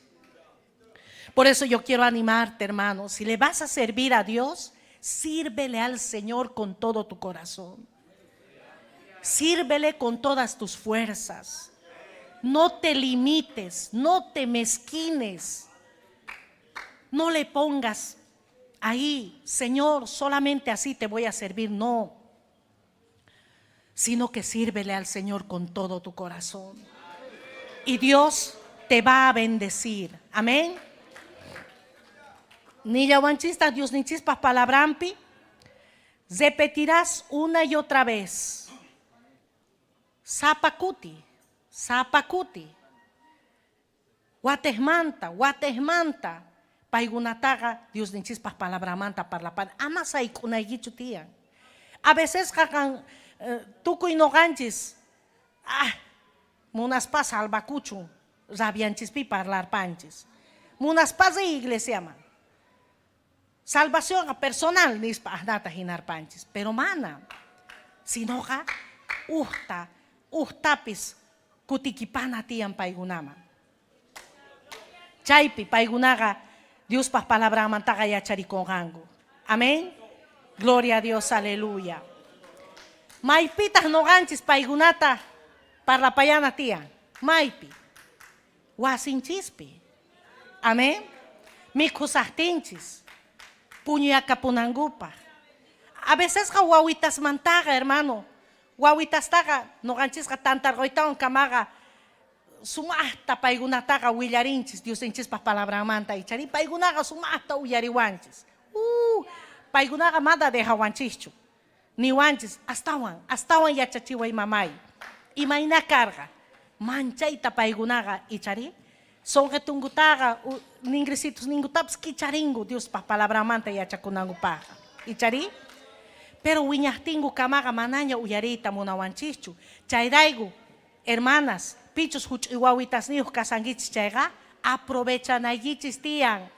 Por eso yo quiero animarte, hermano. Si le vas a servir a Dios, sírvele al Señor con todo tu corazón. Sírvele con todas tus fuerzas. No te limites, no te mezquines. No le pongas ahí, Señor, solamente así te voy a servir. No, sino que sírvele al Señor con todo tu corazón. Y Dios te va a bendecir. Amén. Nillawanchista, Dios ni chispas palabrampi. Repetirás una y otra vez. Sapa kuti, sapa kuti. Watejmanta, watejmanta. Paykunataqa Dios ninchispa palabramanta parlapan. Ama sayk'unaykichu tiyan. A veces qan tukuy ñuqanchis munaspa salvakuchun rabianchispi parlarpanchis. Munaspa riy iglesiaman. Salvación personal nispa asnata hinarpanchis. Pero mana, sinoqa ujta, ujtapis kutikipana tiyan paykunaman. Chaypi paykunaqa Diospaq palabramantaqa yacharikunqanku. Amén. Gloria a Dios, aleluya. Maypitaq ñuqanchis paykunata parlapayana tiyan. Maypi. Wasinchispi. Amén. Mikhusaqtinchis. Puñuyakapunankupaq. A vecesqa wawitasmantaqa, hermano. Wawitastaqa ñuqanchisqa tantarquytawan kamaqa sumaqta paykunataqa willarinchis Diosninchispaq palabramanta ichari paykunaqa sumaqta uyariwanchis. Paykunaqa mana dejawanchischu. Niwanchis astawan, astawan yachachiway mamay. Imayna karqa manchayta paykunaqa ichari sonqitunkutaqa ningrisitus ninkutapas kicharingu Diospaq palabramanta yachakunankupaqqa. Ichari? Pero wiñaqtinku kamaqa manaña uyariyta munawanchischu. Chayrayku, hermanas, pichus huch'uy wawitasniyuq kasankichis chayqa aprovechanaykichis tiyan.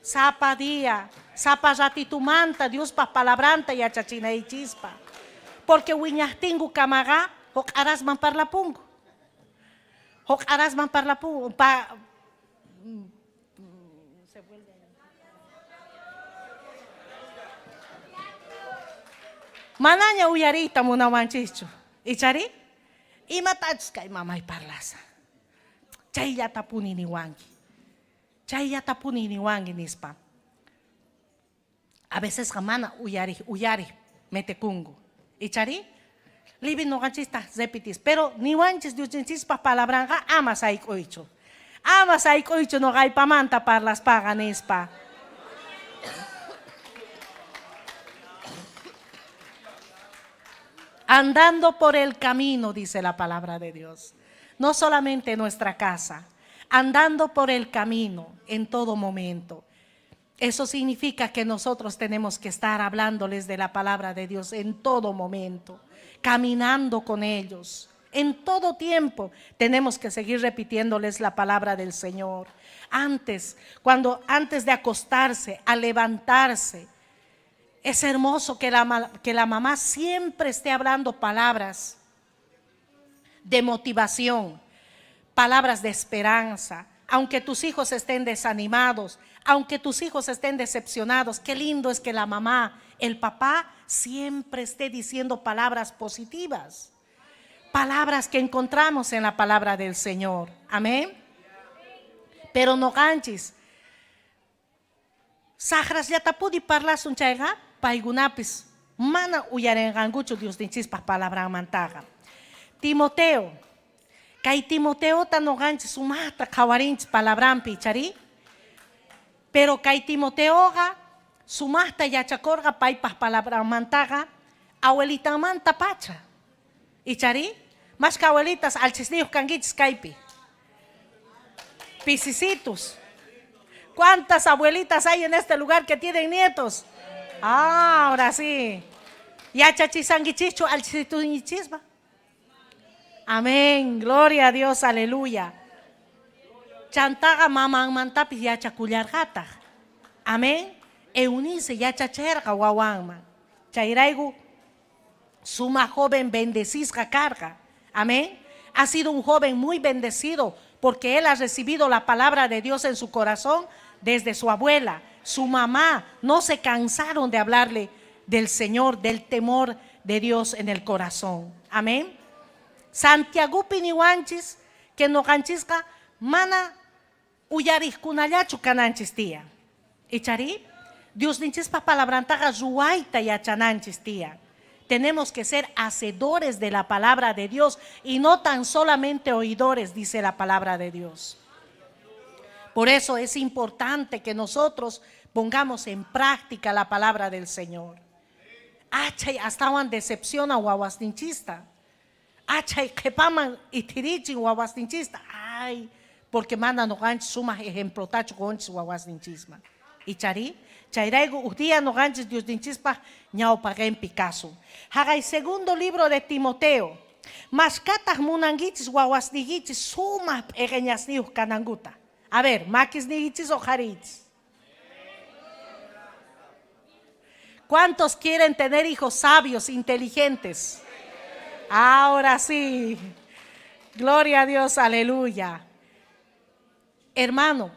Sapa día, sapa ratitumanta Diospaq palabranta yachachinaychispa. Porque wiñaqtinku kamaqa huq'arasman parlapunku. Huq'arasman parlapunku. Pa, se vuelve. Manaña uyariyta munawanchischu. Ichari? Imatachus kay mamay parlasa. Chayllatapuni niwanki. Chayllatapuni niwanki nispa. A veces mana uyariq, uyariq metekunku. Ichari? Libi ñuqanchista repitis, pero niwanchis Diosninchispaq palabranqa ama sayk'uychu. Ama sayk'uychu ñuqaypamanta parlaspaqa nispa. Andando por el camino, dice la palabra de Dios. No solamente en nuestra casa, andando por el camino en todo momento. Eso significa que nosotros tenemos que estar hablándoles de la palabra de Dios en todo momento, caminando con ellos, En todo tiempo tenemos que seguir repitiéndoles la palabra del Señor. Antes, cuando antes de acostarse, a levantarse, es hermoso que la mamá siempre esté hablando palabras de motivación, palabras de esperanza. Aunque tus hijos estén desanimados, aunque tus hijos estén decepcionados, qué lindo es que la mamá, el papá siempre esté diciendo palabras positivas, palabras que encontramos en la palabra del Señor. Amén. Pero no ganchis. Saqras llapuni parlasun chayqa paykunapis mana uyarinqankuchu Diosninchispaq palabranmantaqa. Timoteo, kay Timoteota noqanchis sumaqta qhawarinchis palabranpi, ichari? Pero kay Timoteoqa sumaqta yachakurqa paypaq palabranmantaqa abuelitamanta pacha. Ichari? Mashka abuelitas allchhisniyuq kankichis kaypi. Pisisitos. ¿Cuántas abuelitas hay en este lugar que tienen nietos? Ah, ahora sí. Yachachisankichischu allchhisitunchisma. Amén. Gloria a Dios, aleluya. Chantaqa mamanmantapis yachakullarqataq. Amén. Eunice yachacherqa wawanman. Chayrayku suma joven bendecisqa karqa. Amén. Ha sido un joven muy bendecido porque él ha recibido la palabra de Dios en su corazón desde su abuela, su mamá. No se cansaron de hablarle del Señor, del temor de Dios en el corazón. Amén. Santiagopi niwanchis que noqanchisqa mana uyariqkunallachu kananchis tiyan. Ichari? Diosninchispa palabrantaqa ruwayta yachananchis tiyan. Tenemos que ser hacedores de la palabra de Dios y no tan solamente oidores, dice la palabra de Dios. Por eso es importante que nosotros pongamos en práctica la palabra del Señor. Achay astawan decepciona wawasninchista. Achay qhipaman ithirichin wawasninchista. Ay, porque mana noqanchis sumaq ejemplotachu qunchis wawasninchisman. Ichari? Chayrayku uj día noqanchis Diosninchispaq ñawpaqinpi kasun. Haqay segundo libro de Timoteo. Mashkataq munankichis wawasniykichis sumaq p'eqeñasniyuq kanankuta. A ver, makisniykichis uqhariychis. ¿Cuántos quieren tener hijos sabios, inteligentes? Ahora sí. Gloria a Dios, aleluya. Hermano,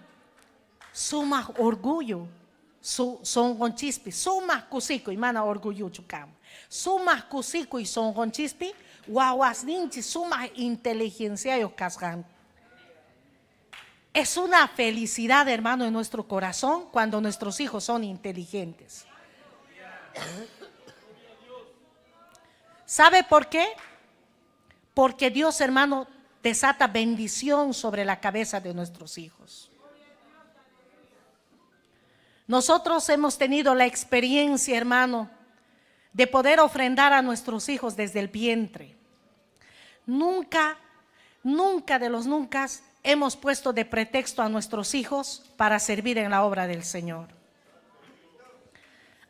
sumaq orgullo, su sonqonchispi, sumaq kusikuy, mana orgulluchu kan. Sumaq kusikuy sonqonchispi, wawasninchis sumaq inteligenciayuq kasqan. Es una felicidad, hermano, en nuestro corazón cuando nuestros hijos son inteligentes. ¿Sabe por qué? Porque Dios, hermano, desata bendición sobre la cabeza de nuestros hijos. Nosotros hemos tenido la experiencia, hermano, de poder ofrendar a nuestros hijos desde el vientre. Nunca, nunca de los nunca hemos puesto de pretexto a nuestros hijos para servir en la obra del Señor.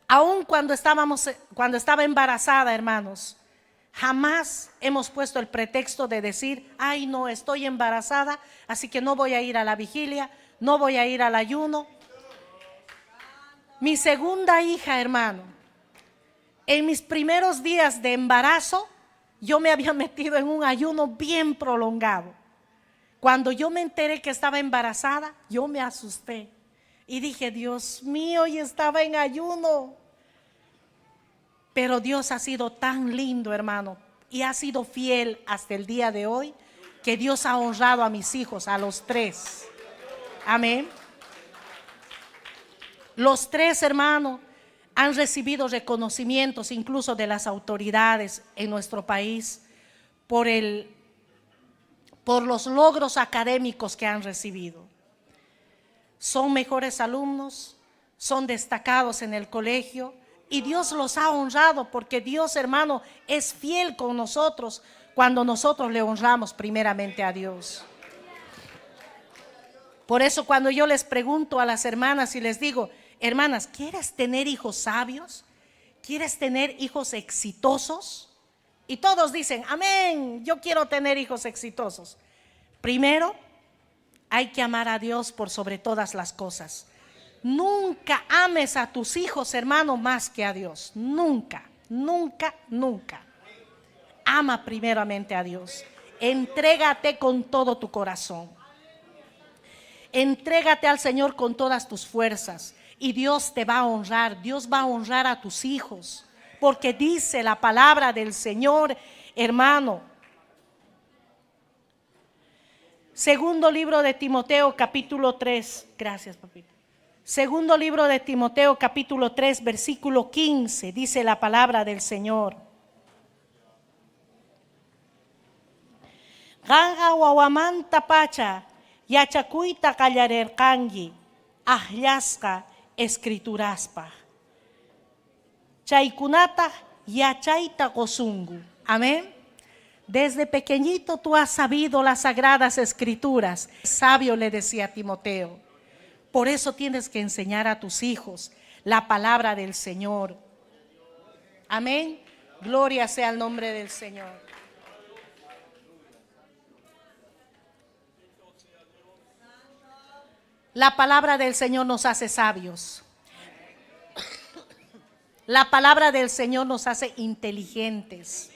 Aún cuando estaba embarazada, hermanos, jamás hemos puesto el pretexto de decir, ay no, estoy embarazada, así que no voy a ir a la vigilia, no voy a ir al ayuno. Mi segunda hija, hermano, en mis primeros días de embarazo, yo me había metido en un ayuno bien prolongado. Cuando yo me enteré que estaba embarazada, yo me asusté y dije, Dios mío, y estaba en ayuno. Pero Dios ha sido tan lindo, hermano, y ha sido fiel hasta el día de hoy, que Dios ha honrado a mis hijos, a los tres. Amén. Los tres, hermano, han recibido reconocimientos incluso de las autoridades en nuestro país por los logros académicos que han recibido. Son mejores alumnos, son destacados en el colegio y Dios los ha honrado porque Dios, hermano, es fiel con nosotros cuando nosotros le honramos primeramente a Dios. Por eso cuando yo les pregunto a las hermanas y les digo, hermanas, ¿quieres tener hijos sabios? ¿Quieres tener hijos exitosos? Y todos dicen, amén, yo quiero tener hijos exitosos. Primero, hay que amar a Dios por sobre todas las cosas. Nunca ames a tus hijos, hermano, más que a Dios. Nunca, nunca, nunca. Ama primeramente a Dios. Entrégate con todo tu corazón. Entrégate al Señor con todas tus fuerzas y Dios te va a honrar. Dios va a honrar a tus hijos. Porque dice la palabra del Señor, hermano. Segundo libro de Timoteo, capítulo 3. Gracias, papito. Segundo libro de Timoteo, capítulo 3, versículo 15, dice la palabra del Señor. Qanqa wawamanta pacha yachakuyta qallarerqanki akllasqa escrituraspaq. Chaykunataq yachayta qosunku. Amén. Desde pequeñito tú has sabido las sagradas escrituras. Sabio le decía a Timoteo. Por eso tienes que enseñar a tus hijos la palabra del Señor. Amén. Gloria sea el nombre del Señor. La palabra del Señor nos hace sabios. La palabra del Señor nos hace inteligentes.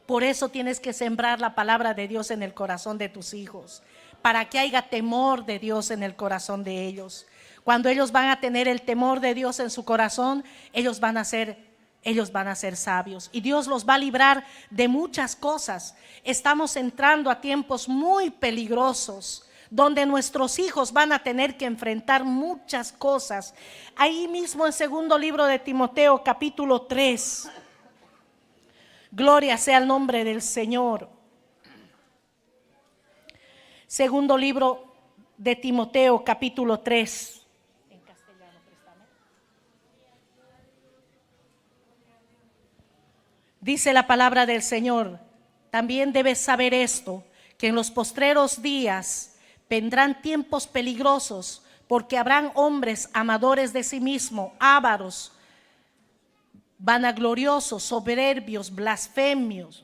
Por eso tienes que sembrar la palabra de Dios en el corazón de tus hijos, para que haya temor de Dios en el corazón de ellos. Cuando ellos van a tener el temor de Dios en su corazón, ellos van a ser sabios y Dios los va a librar de muchas cosas. Estamos entrando a tiempos muy peligrosos, donde nuestros hijos van a tener que enfrentar muchas cosas. Ahí mismo en segundo libro de Timoteo, capítulo 3. Gloria sea el nombre del Señor. Segundo libro de Timoteo, capítulo 3. En castellano, préstame. Dice la palabra del Señor: también debes saber esto, que en los postreros días vendrán tiempos peligrosos, porque habrán hombres amadores de sí mismo, ávaros, vanagloriosos, soberbios, blasfemos,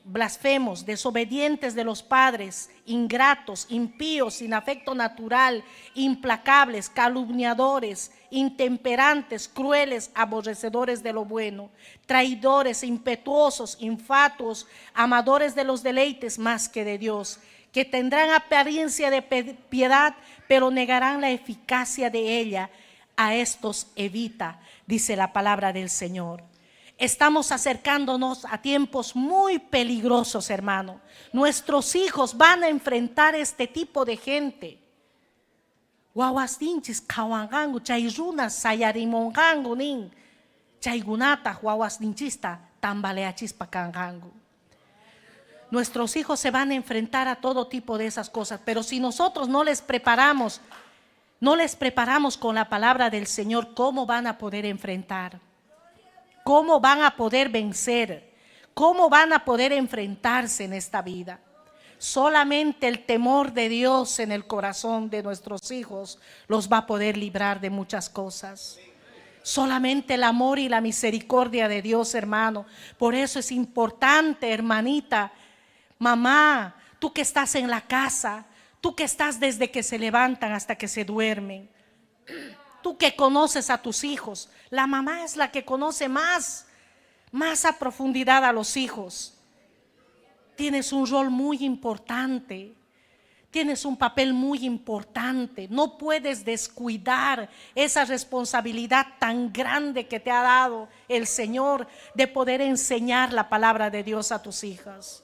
desobedientes de los padres, ingratos, impíos, sin afecto natural, implacables, calumniadores, intemperantes, crueles, aborrecedores de lo bueno, traidores, impetuosos, infatuos, amadores de los deleites más que de Dios, que tendrán apariencia de piedad, pero negarán la eficacia de ella. A estos evita, dice la palabra del Señor. Estamos acercándonos a tiempos muy peligrosos, hermano. Nuestros hijos van a enfrentar este tipo de gente. Wawasninchis qhawanqanku, chay runas sayarimunqanku nin, chaykunataq wawasninchista tambaleachispa kanqanku. Nuestros hijos se van a enfrentar a todo tipo de esas cosas, pero si nosotros no les preparamos, no les preparamos con la palabra del Señor, ¿cómo van a poder enfrentar? ¿Cómo van a poder vencer? ¿Cómo van a poder enfrentarse en esta vida? Solamente el temor de Dios en el corazón de nuestros hijos los va a poder librar de muchas cosas. Solamente el amor y la misericordia de Dios, hermano. Por eso es importante, hermanita, mamá, tú que estás en la casa, tú que estás desde que se levantan hasta que se duermen, tú que conoces a tus hijos, la mamá es la que conoce más a profundidad a los hijos. Tienes un rol muy importante, tienes un papel muy importante. No puedes descuidar esa responsabilidad tan grande que te ha dado el Señor de poder enseñar la palabra de Dios a tus hijas.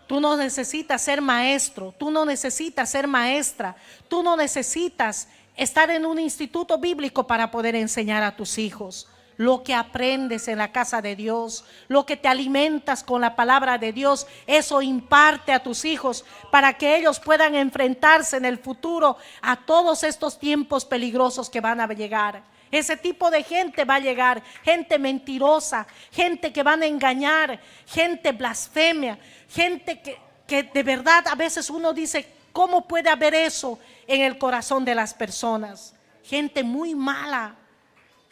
Tú no necesitas ser maestro, tú no necesitas ser maestra, tú no necesitas estar en un instituto bíblico para poder enseñar a tus hijos. Lo que aprendes en la casa de Dios, lo que te alimentas con la palabra de Dios, eso imparte a tus hijos para que ellos puedan enfrentarse en el futuro a todos estos tiempos peligrosos que van a llegar. Ese tipo de gente va a llegar, gente mentirosa, gente que van a engañar, gente blasfemia, gente que de verdad a veces uno dice, ¿cómo puede haber eso en el corazón de las personas? Gente muy mala.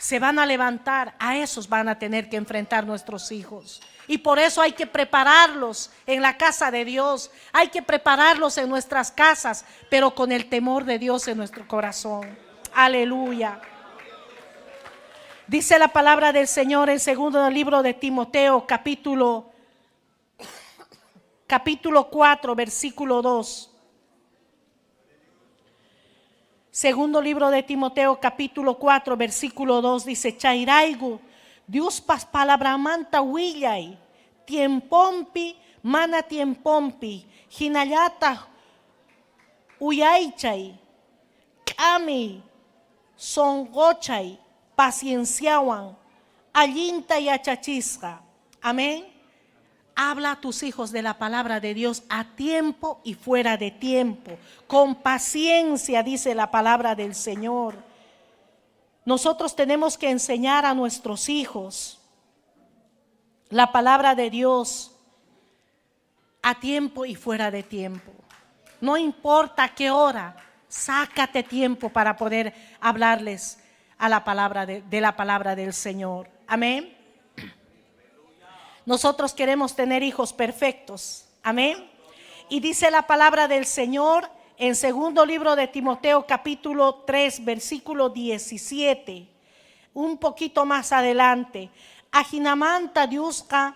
Se van a levantar, a esos van a tener que enfrentar nuestros hijos. Y por eso hay que prepararlos en la casa de Dios, hay que prepararlos en nuestras casas, pero con el temor de Dios en nuestro corazón. Aleluya. Dice la palabra del Señor en segundo libro de Timoteo, capítulo 4, versículo 2. Segundo libro de Timoteo, capítulo 4, versículo 2, dice: Chayrayku, Diospa palabranmanta willay, tiempompi, mana tiempompi, hinallataq yuyaychay, k'amiy, sonqochay, pacienciawan, allinta yachachisqa. Amén. Habla a tus hijos de la palabra de Dios a tiempo y fuera de tiempo. Con paciencia, dice la palabra del Señor. Nosotros tenemos que enseñar a nuestros hijos la palabra de Dios a tiempo y fuera de tiempo. No importa qué hora, sácate tiempo para poder hablarles a la palabra de la palabra del Señor. Amén. Nosotros queremos tener hijos perfectos. Amén. Y dice la palabra del Señor en segundo libro de Timoteo, capítulo 3, versículo 17. Un poquito más adelante. Ajinamanta Diosqa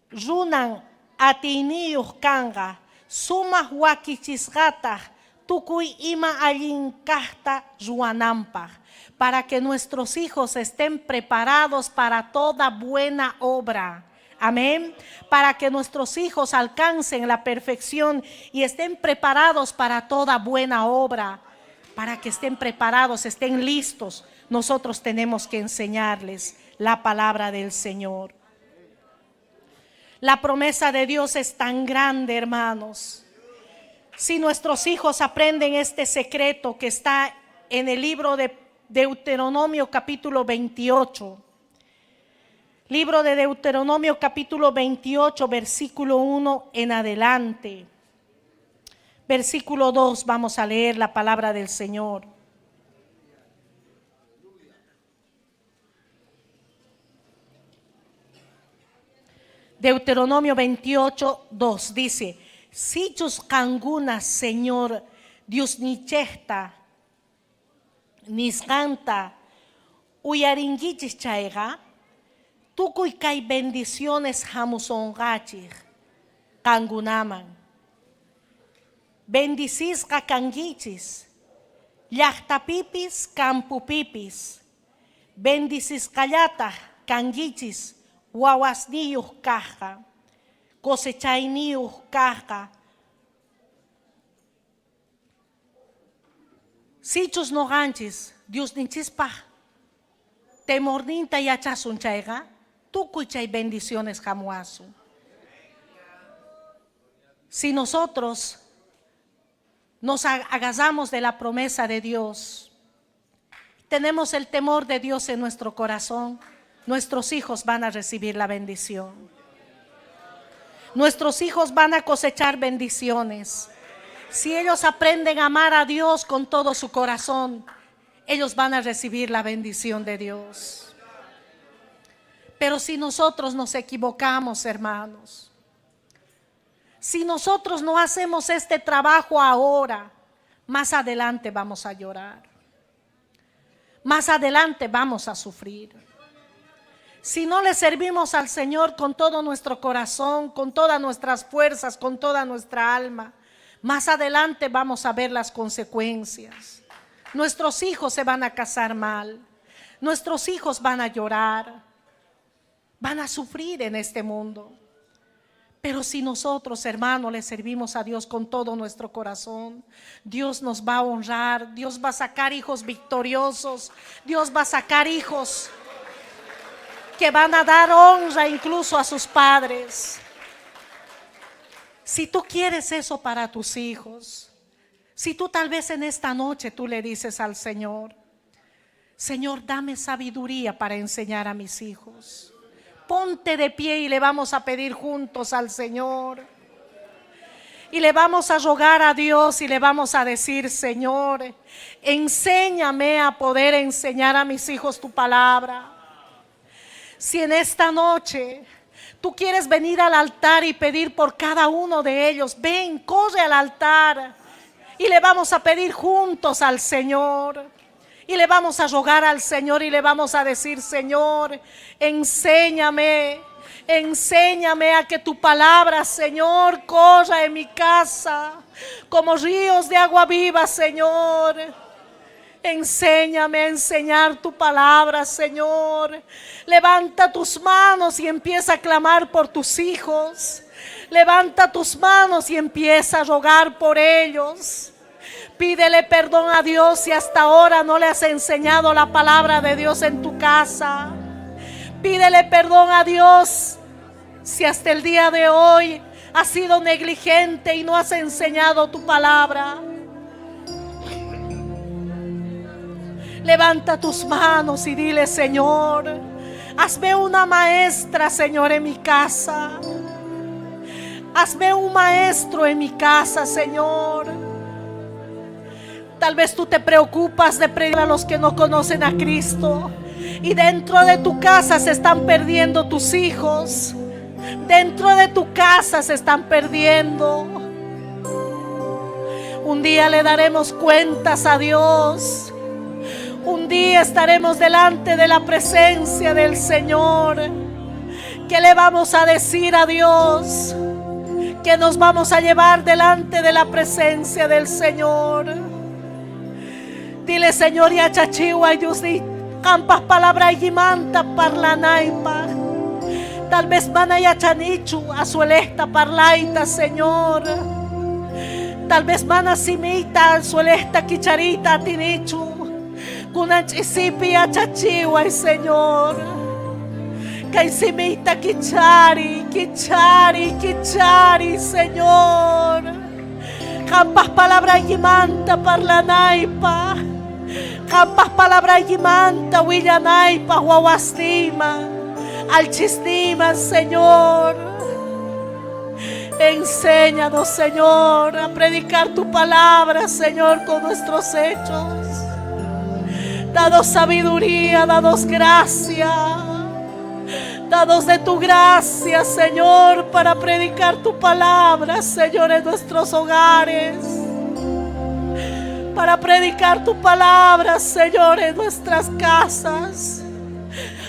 runan atiyniyuq kanqa, sumaq wakichisqataq tukuy ima allin kaqta ruwananpaq, para que nuestros hijos estén preparados para toda buena obra. Amén. Para que nuestros hijos alcancen la perfección y estén preparados para toda buena obra. Para que estén preparados, estén listos. Nosotros tenemos que enseñarles la palabra del Señor. La promesa de Dios es tan grande, hermanos. Si nuestros hijos aprenden este secreto que está en el libro de Deuteronomio capítulo 28. Libro de Deuteronomio capítulo 28, versículo 1 en adelante. Versículo 2, vamos a leer la palabra del Señor. Deuteronomio 28, 2 dice: Sichus qankuna Señor Diosniykichejpa nisqanta uyarinkichis chayqa, tukuy kay bendiciones hamusonqachik qankunaman. Bendicisqa kankichis, llaqtapipis, campopipis. Bendicisqallataq kankichis wawasniyuq kaqqa, cosechayniyuq kaqqa. Sichus noqanchis Diosninchispaq temorninta yachasun chayqa, tukuy chay bendiciones hamuwasun. Si nosotros nos agarramos de la promesa de Dios, tenemos el temor de Dios en nuestro corazón, nuestros hijos van a recibir la bendición. Nuestros hijos van a cosechar bendiciones. Si ellos aprenden a amar a Dios con todo su corazón, ellos van a recibir la bendición de Dios. Pero si nosotros nos equivocamos, hermanos, si nosotros no hacemos este trabajo ahora, más adelante vamos a llorar. Más adelante vamos a sufrir. Si no le servimos al Señor con todo nuestro corazón, con todas nuestras fuerzas, con toda nuestra alma, más adelante vamos a ver las consecuencias. Nuestros hijos se van a casar mal. Nuestros hijos van a llorar. Van a sufrir en este mundo. Pero si nosotros, hermanos, le servimos a Dios con todo nuestro corazón, Dios nos va a honrar, Dios va a sacar hijos victoriosos, Dios va a sacar hijos que van a dar honra incluso a sus padres. Si tú quieres eso para tus hijos, si tú tal vez en esta noche tú le dices al Señor: Señor, dame sabiduría para enseñar a mis hijos. Ponte de pie y le vamos a pedir juntos al Señor. Y le vamos a rogar a Dios y le vamos a decir, Señor, enséñame a poder enseñar a mis hijos tu palabra. Si en esta noche tú quieres venir al altar y pedir por cada uno de ellos, ven, corre al altar y le vamos a pedir juntos al Señor. Y le vamos a rogar al Señor y le vamos a decir, Señor, enséñame, enséñame a que tu palabra, Señor, corra en mi casa como ríos de agua viva, Señor. Enséñame a enseñar tu palabra, Señor. Levanta tus manos y empieza a clamar por tus hijos. Levanta tus manos y empieza a rogar por ellos. Pídele perdón a Dios si hasta ahora no le has enseñado la palabra de Dios en tu casa. Pídele perdón a Dios si hasta el día de hoy has sido negligente y no has enseñado tu palabra. Levanta tus manos y dile, Señor, hazme una maestra, Señor, en mi casa. Hazme un maestro en mi casa, Señor. Tal vez tú te preocupas de predicar a los que no conocen a Cristo. Y dentro de tu casa se están perdiendo tus hijos. Dentro de tu casa se están perdiendo. Un día le daremos cuentas a Dios. Un día estaremos delante de la presencia del Señor. ¿Qué le vamos a decir a Dios? Que nos vamos a llevar delante de la presencia del Señor. Dile, Señor, yachachiwa, Dios di, qampas palabraykimanta parlanaypaq. Tal vez mana yachanichu asuelesta parlayta, Señor. Tal vez mana simiyta asuelesta kichariyta atinichu. Kunan ch'isipi yachachiway, Señor. Kay simiyta kichari, kichari, kichari, Señor. Qampas palabraykimanta parlanaypaq. Qampas palabraykimanta willanaypaq wawasniyman, allchhisniyman, Señor. Enséñanos, Señor, a predicar tu palabra, Señor, con nuestros hechos. Danos sabiduría, danos gracia. Danos de tu gracia, Señor, para predicar tu palabra, Señor, en nuestros hogares. Para predicar tu palabra, Señor, en nuestras casas.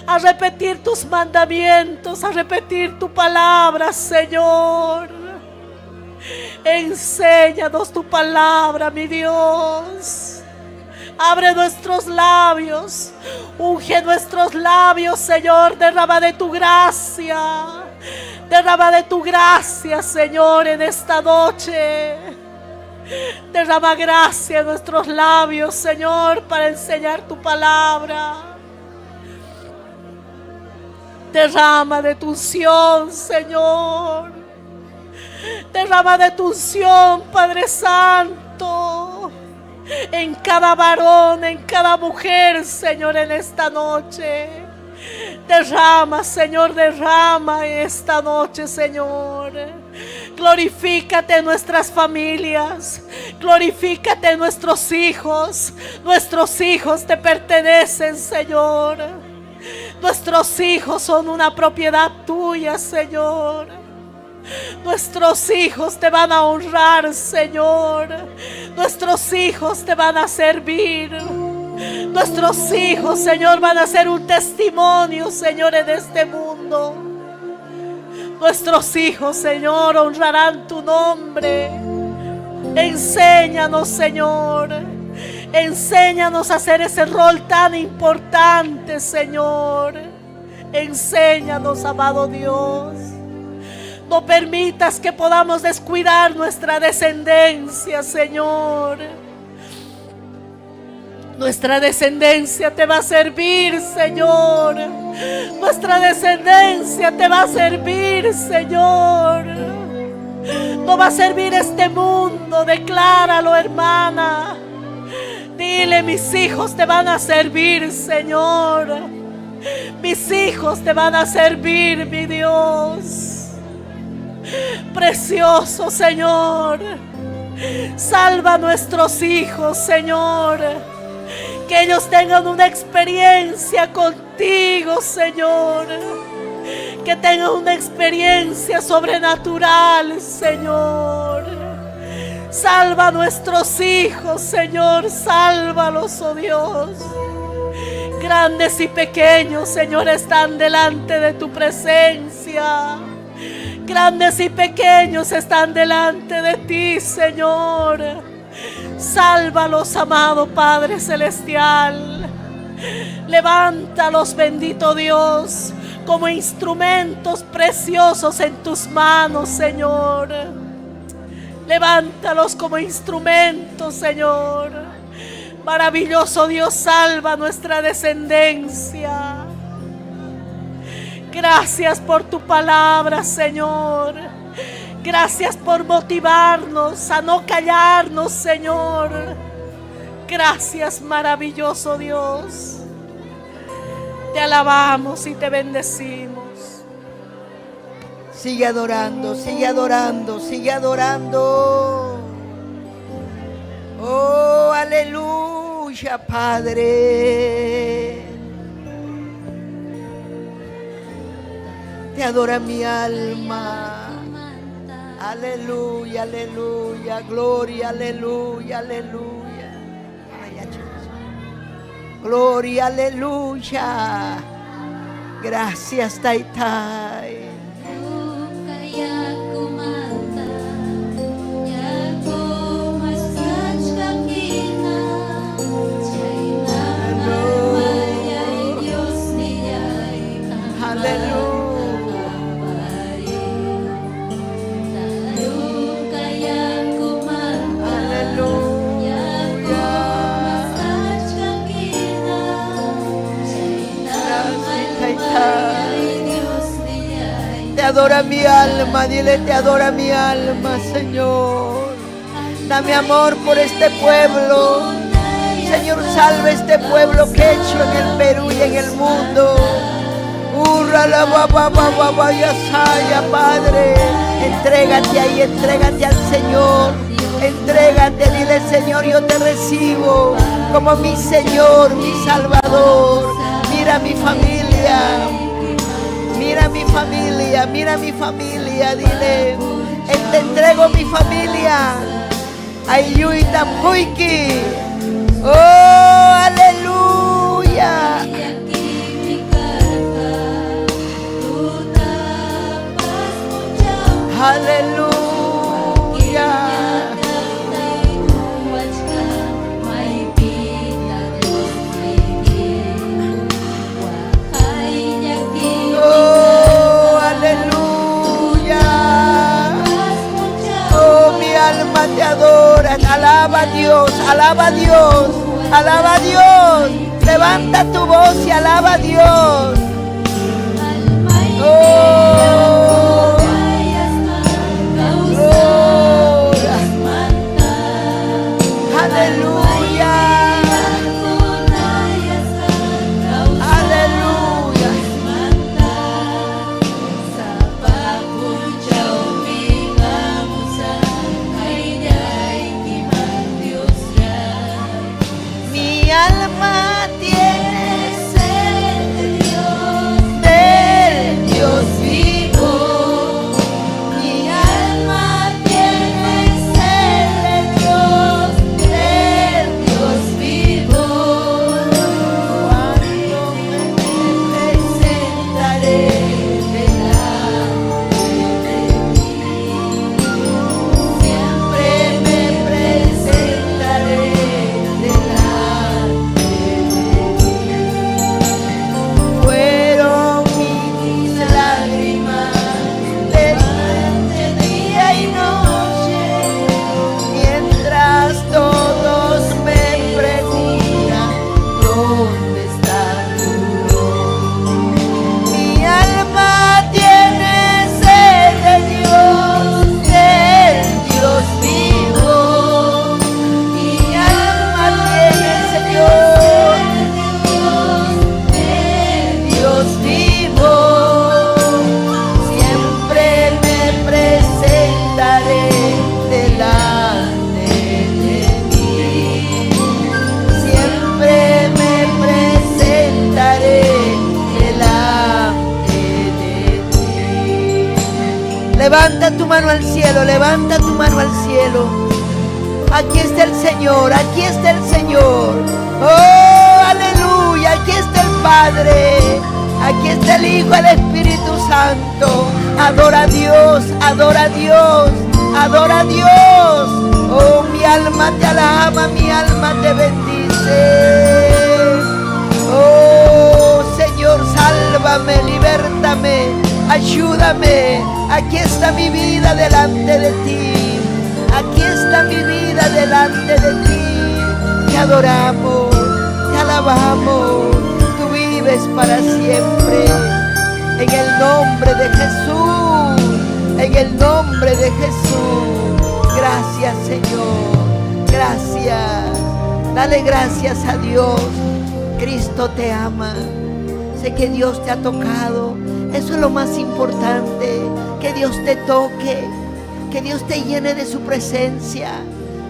A repetir tus mandamientos, a repetir tu palabra, Señor. Enséñanos tu palabra, mi Dios. Abre nuestros labios, unge nuestros labios, Señor. Derrama de tu gracia, derrama de tu gracia, Señor, en esta noche. Derrama gracia en nuestros labios, Señor, para enseñar tu palabra. Derrama de tu unción, Señor. Derrama de tu unción, Padre Santo, en cada varón, en cada mujer, Señor, en esta noche. Derrama, Señor, derrama esta noche, Señor. Glorifícate en nuestras familias, glorifícate en nuestros hijos. Nuestros hijos te pertenecen, Señor. Nuestros hijos son una propiedad tuya, Señor. Nuestros hijos te van a honrar, Señor. Nuestros hijos te van a servir. Nuestros hijos, Señor, van a ser un testimonio, Señor, en este mundo. Nuestros hijos, Señor, honrarán tu nombre. Enséñanos, Señor. Enséñanos a hacer ese rol tan importante, Señor. Enséñanos, amado Dios. No permitas que podamos descuidar nuestra descendencia, Señor. Nuestra descendencia te va a servir, Señor. Nuestra descendencia te va a servir, Señor. No va a servir este mundo, decláralo, hermana. Dile, mis hijos te van a servir, Señor. Mis hijos te van a servir, mi Dios. Precioso Señor. Salva a nuestros hijos, Señor. Que ellos tengan una experiencia contigo, Señor. Que tengan una experiencia sobrenatural, Señor. Salva a nuestros hijos, Señor. Sálvalos, oh Dios. Grandes y pequeños, Señor, están delante de tu presencia. Grandes y pequeños están delante de ti, Señor. Sálvalos, amado Padre Celestial. Levántalos, bendito Dios, como instrumentos preciosos en tus manos, Señor. Levántalos como instrumentos, Señor. Maravilloso Dios, salva nuestra descendencia. Gracias por tu palabra, Señor. Gracias por motivarnos a no callarnos, Señor. Gracias, maravilloso Dios. Te alabamos y te bendecimos. Sigue adorando, sigue adorando, sigue adorando. Oh, aleluya, Padre. Te adora mi alma. Aleluya, aleluya, gloria, aleluya, aleluya. Gloria, aleluya. Gracias, Taytay. Te adora mi alma, dile, te adora mi alma, Señor. Dame amor por este pueblo. Señor, salve este pueblo que he hecho en el Perú y en el mundo. Hurra la ba ba ba ba ba ya saya, Padre. Entrégate ahí, entrégate al Señor. Entrégate, dile, Señor, yo te recibo como mi Señor, mi Salvador. Mira mi familia. Mira mi familia, mira mi familia, dile, te entrego mi familia. Ayuyta Puiki. Oh, aleluya. Aleluya. Oh, aleluya. Oh, mi alma te adora. Alaba a Dios, alaba a Dios, alaba a Dios. Levanta tu voz y alaba a Dios. Oh, gloria. Aleluya. Aleluya. Mi alma tiene sed de Dios, del Dios vivo. Mi alma tiene sed de Dios, del Dios vivo. Cuando me presentaré delante de ti, siempre me presentaré delante de ti. Levanta tu mano al cielo, levanta tu mano al cielo. Aquí está el Señor, aquí está el Señor. Oh, aleluya, aquí está el Padre. Aquí está el Hijo, el Espíritu Santo. Adora a Dios, adora a Dios, adora a Dios. Oh, mi alma te alaba, mi alma te bendice. Oh, Señor, sálvame, libértame, ayúdame. Aquí está mi vida delante de ti. Aquí está mi vida delante de ti. Te adoramos, te alabamos. Tú vives para siempre. En el nombre de Jesús. En el nombre de Jesús. Gracias, Señor. Gracias. Dale gracias a Dios. Cristo te ama. Sé que Dios te ha tocado. Eso es lo más importante. Que Dios te toque. Que Dios te llene de su presencia.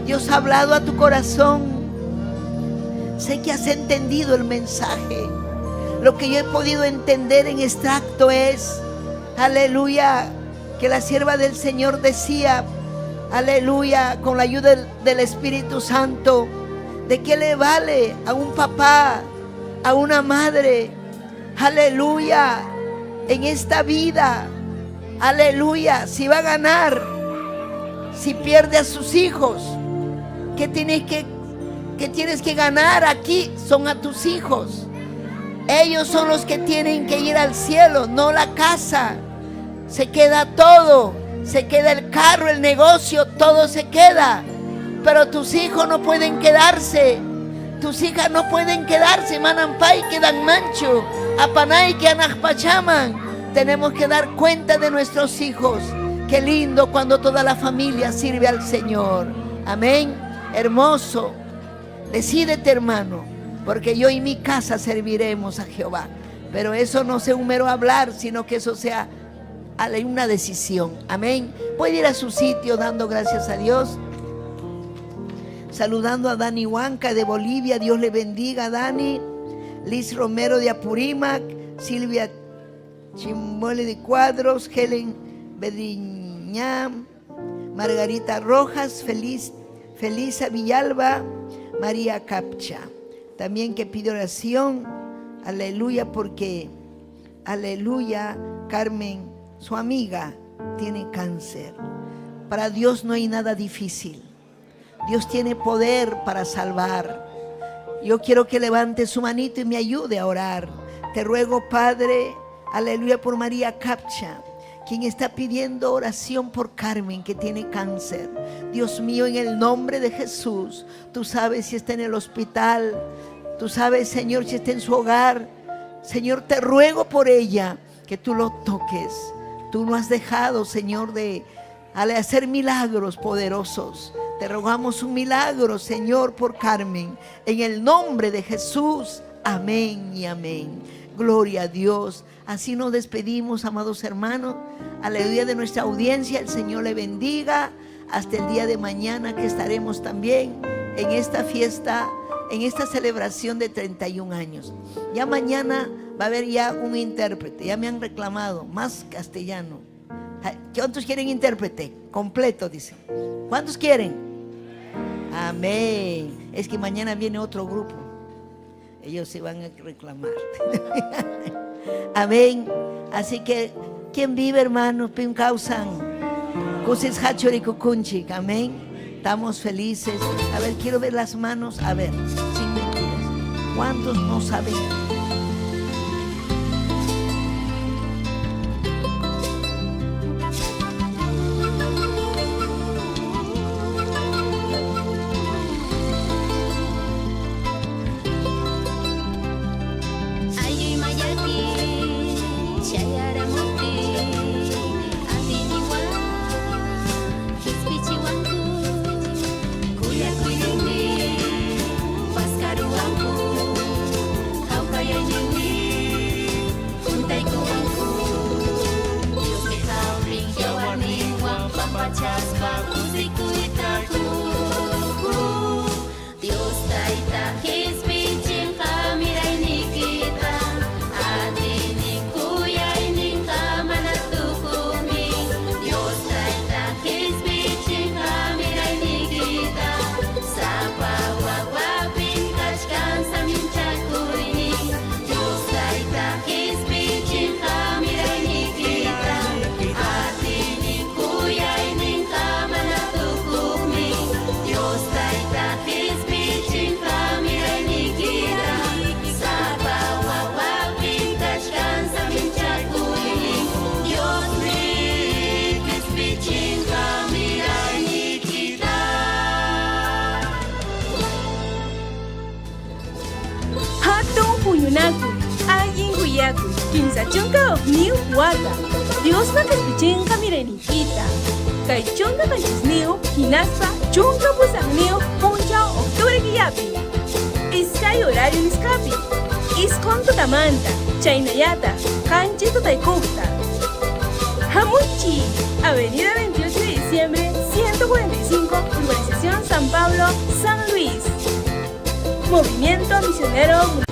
Dios ha hablado a tu corazón. Sé que has entendido el mensaje. Lo que yo he podido entender en extracto es, aleluya, que la sierva del Señor decía, aleluya, con la ayuda del Espíritu Santo, ¿de qué le vale a un papá, a una madre, aleluya, en esta vida, aleluya, si va a ganar, si pierde a sus hijos? ¿Qué tienes que ganar aquí? Son a tus hijos. Ellos son los que tienen que ir al cielo, no la casa. Se queda todo, se queda el carro, el negocio, todo se queda. Pero tus hijos no pueden quedarse. Tus hijas no pueden quedarse. Manampay quedan mancho. Apanay que anajpachaman. Tenemos que dar cuenta de nuestros hijos. Qué lindo cuando toda la familia sirve al Señor. Amén. Hermoso. Decídete, hermano, porque yo y mi casa serviremos a Jehová. Pero eso no sea un mero hablar, sino que eso sea una decisión. Amén. Puede ir a su sitio dando gracias a Dios. Saludando a Dani Huanca de Bolivia. Dios le bendiga, Dani. Liz Romero de Apurímac. Silvia Chimbole de Cuadros. Helen Bedriñam. Margarita Rojas. Felisa Villalba. María Capcha. También que pide oración. Aleluya, porque, aleluya, Carmen, su amiga, tiene cáncer. Para Dios no hay nada difícil. Dios tiene poder para salvar. Yo quiero que levante su manito y me ayude a orar. Te ruego, Padre, aleluya, por María Capcha, quien está pidiendo oración por Carmen, que tiene cáncer. Dios mío, en el nombre de Jesús, tú sabes si está en el hospital, tú sabes, Señor, si está en su hogar. Señor, te ruego por ella, que tú lo toques. Tú no has dejado, Señor, de hacer milagros poderosos. Te rogamos un milagro, Señor, por Carmen. En el nombre de Jesús, amén y amén. Gloria a Dios. Así nos despedimos, amados hermanos. Aleluya de nuestra audiencia. El Señor le bendiga. Hasta el día de mañana, que estaremos también en esta fiesta, en esta celebración de 31 años. Ya mañana va a haber ya un intérprete. Ya me han reclamado más castellano. ¿Cuántos quieren intérprete? Completo, dice. ¿Cuántos quieren? Amén. Es que mañana viene otro grupo. Ellos se van a reclamar. Amén. Así que, ¿quién vive, hermano? Pim causan. Kusis hachori kukunchik. Amén. Estamos felices. A ver, quiero ver las manos. A ver, sin mentiras. ¿Cuántos no saben? Kuyakuyninmi, paskaruwanku. huñunakuy, allin willakuy, 31 wata. Diospa qhispichinqa mirayniykita. Kay 17 hinaspa 18 punchaw octubre killapi. Iskay horario nisqapi. Isqun tutamanta, chaynallataq, qanchis tutaykuqta. Hamuychik, Avenida 28 de Diciembre, 145, Urbanización San Pablo, San Luis. Movimiento Misionero.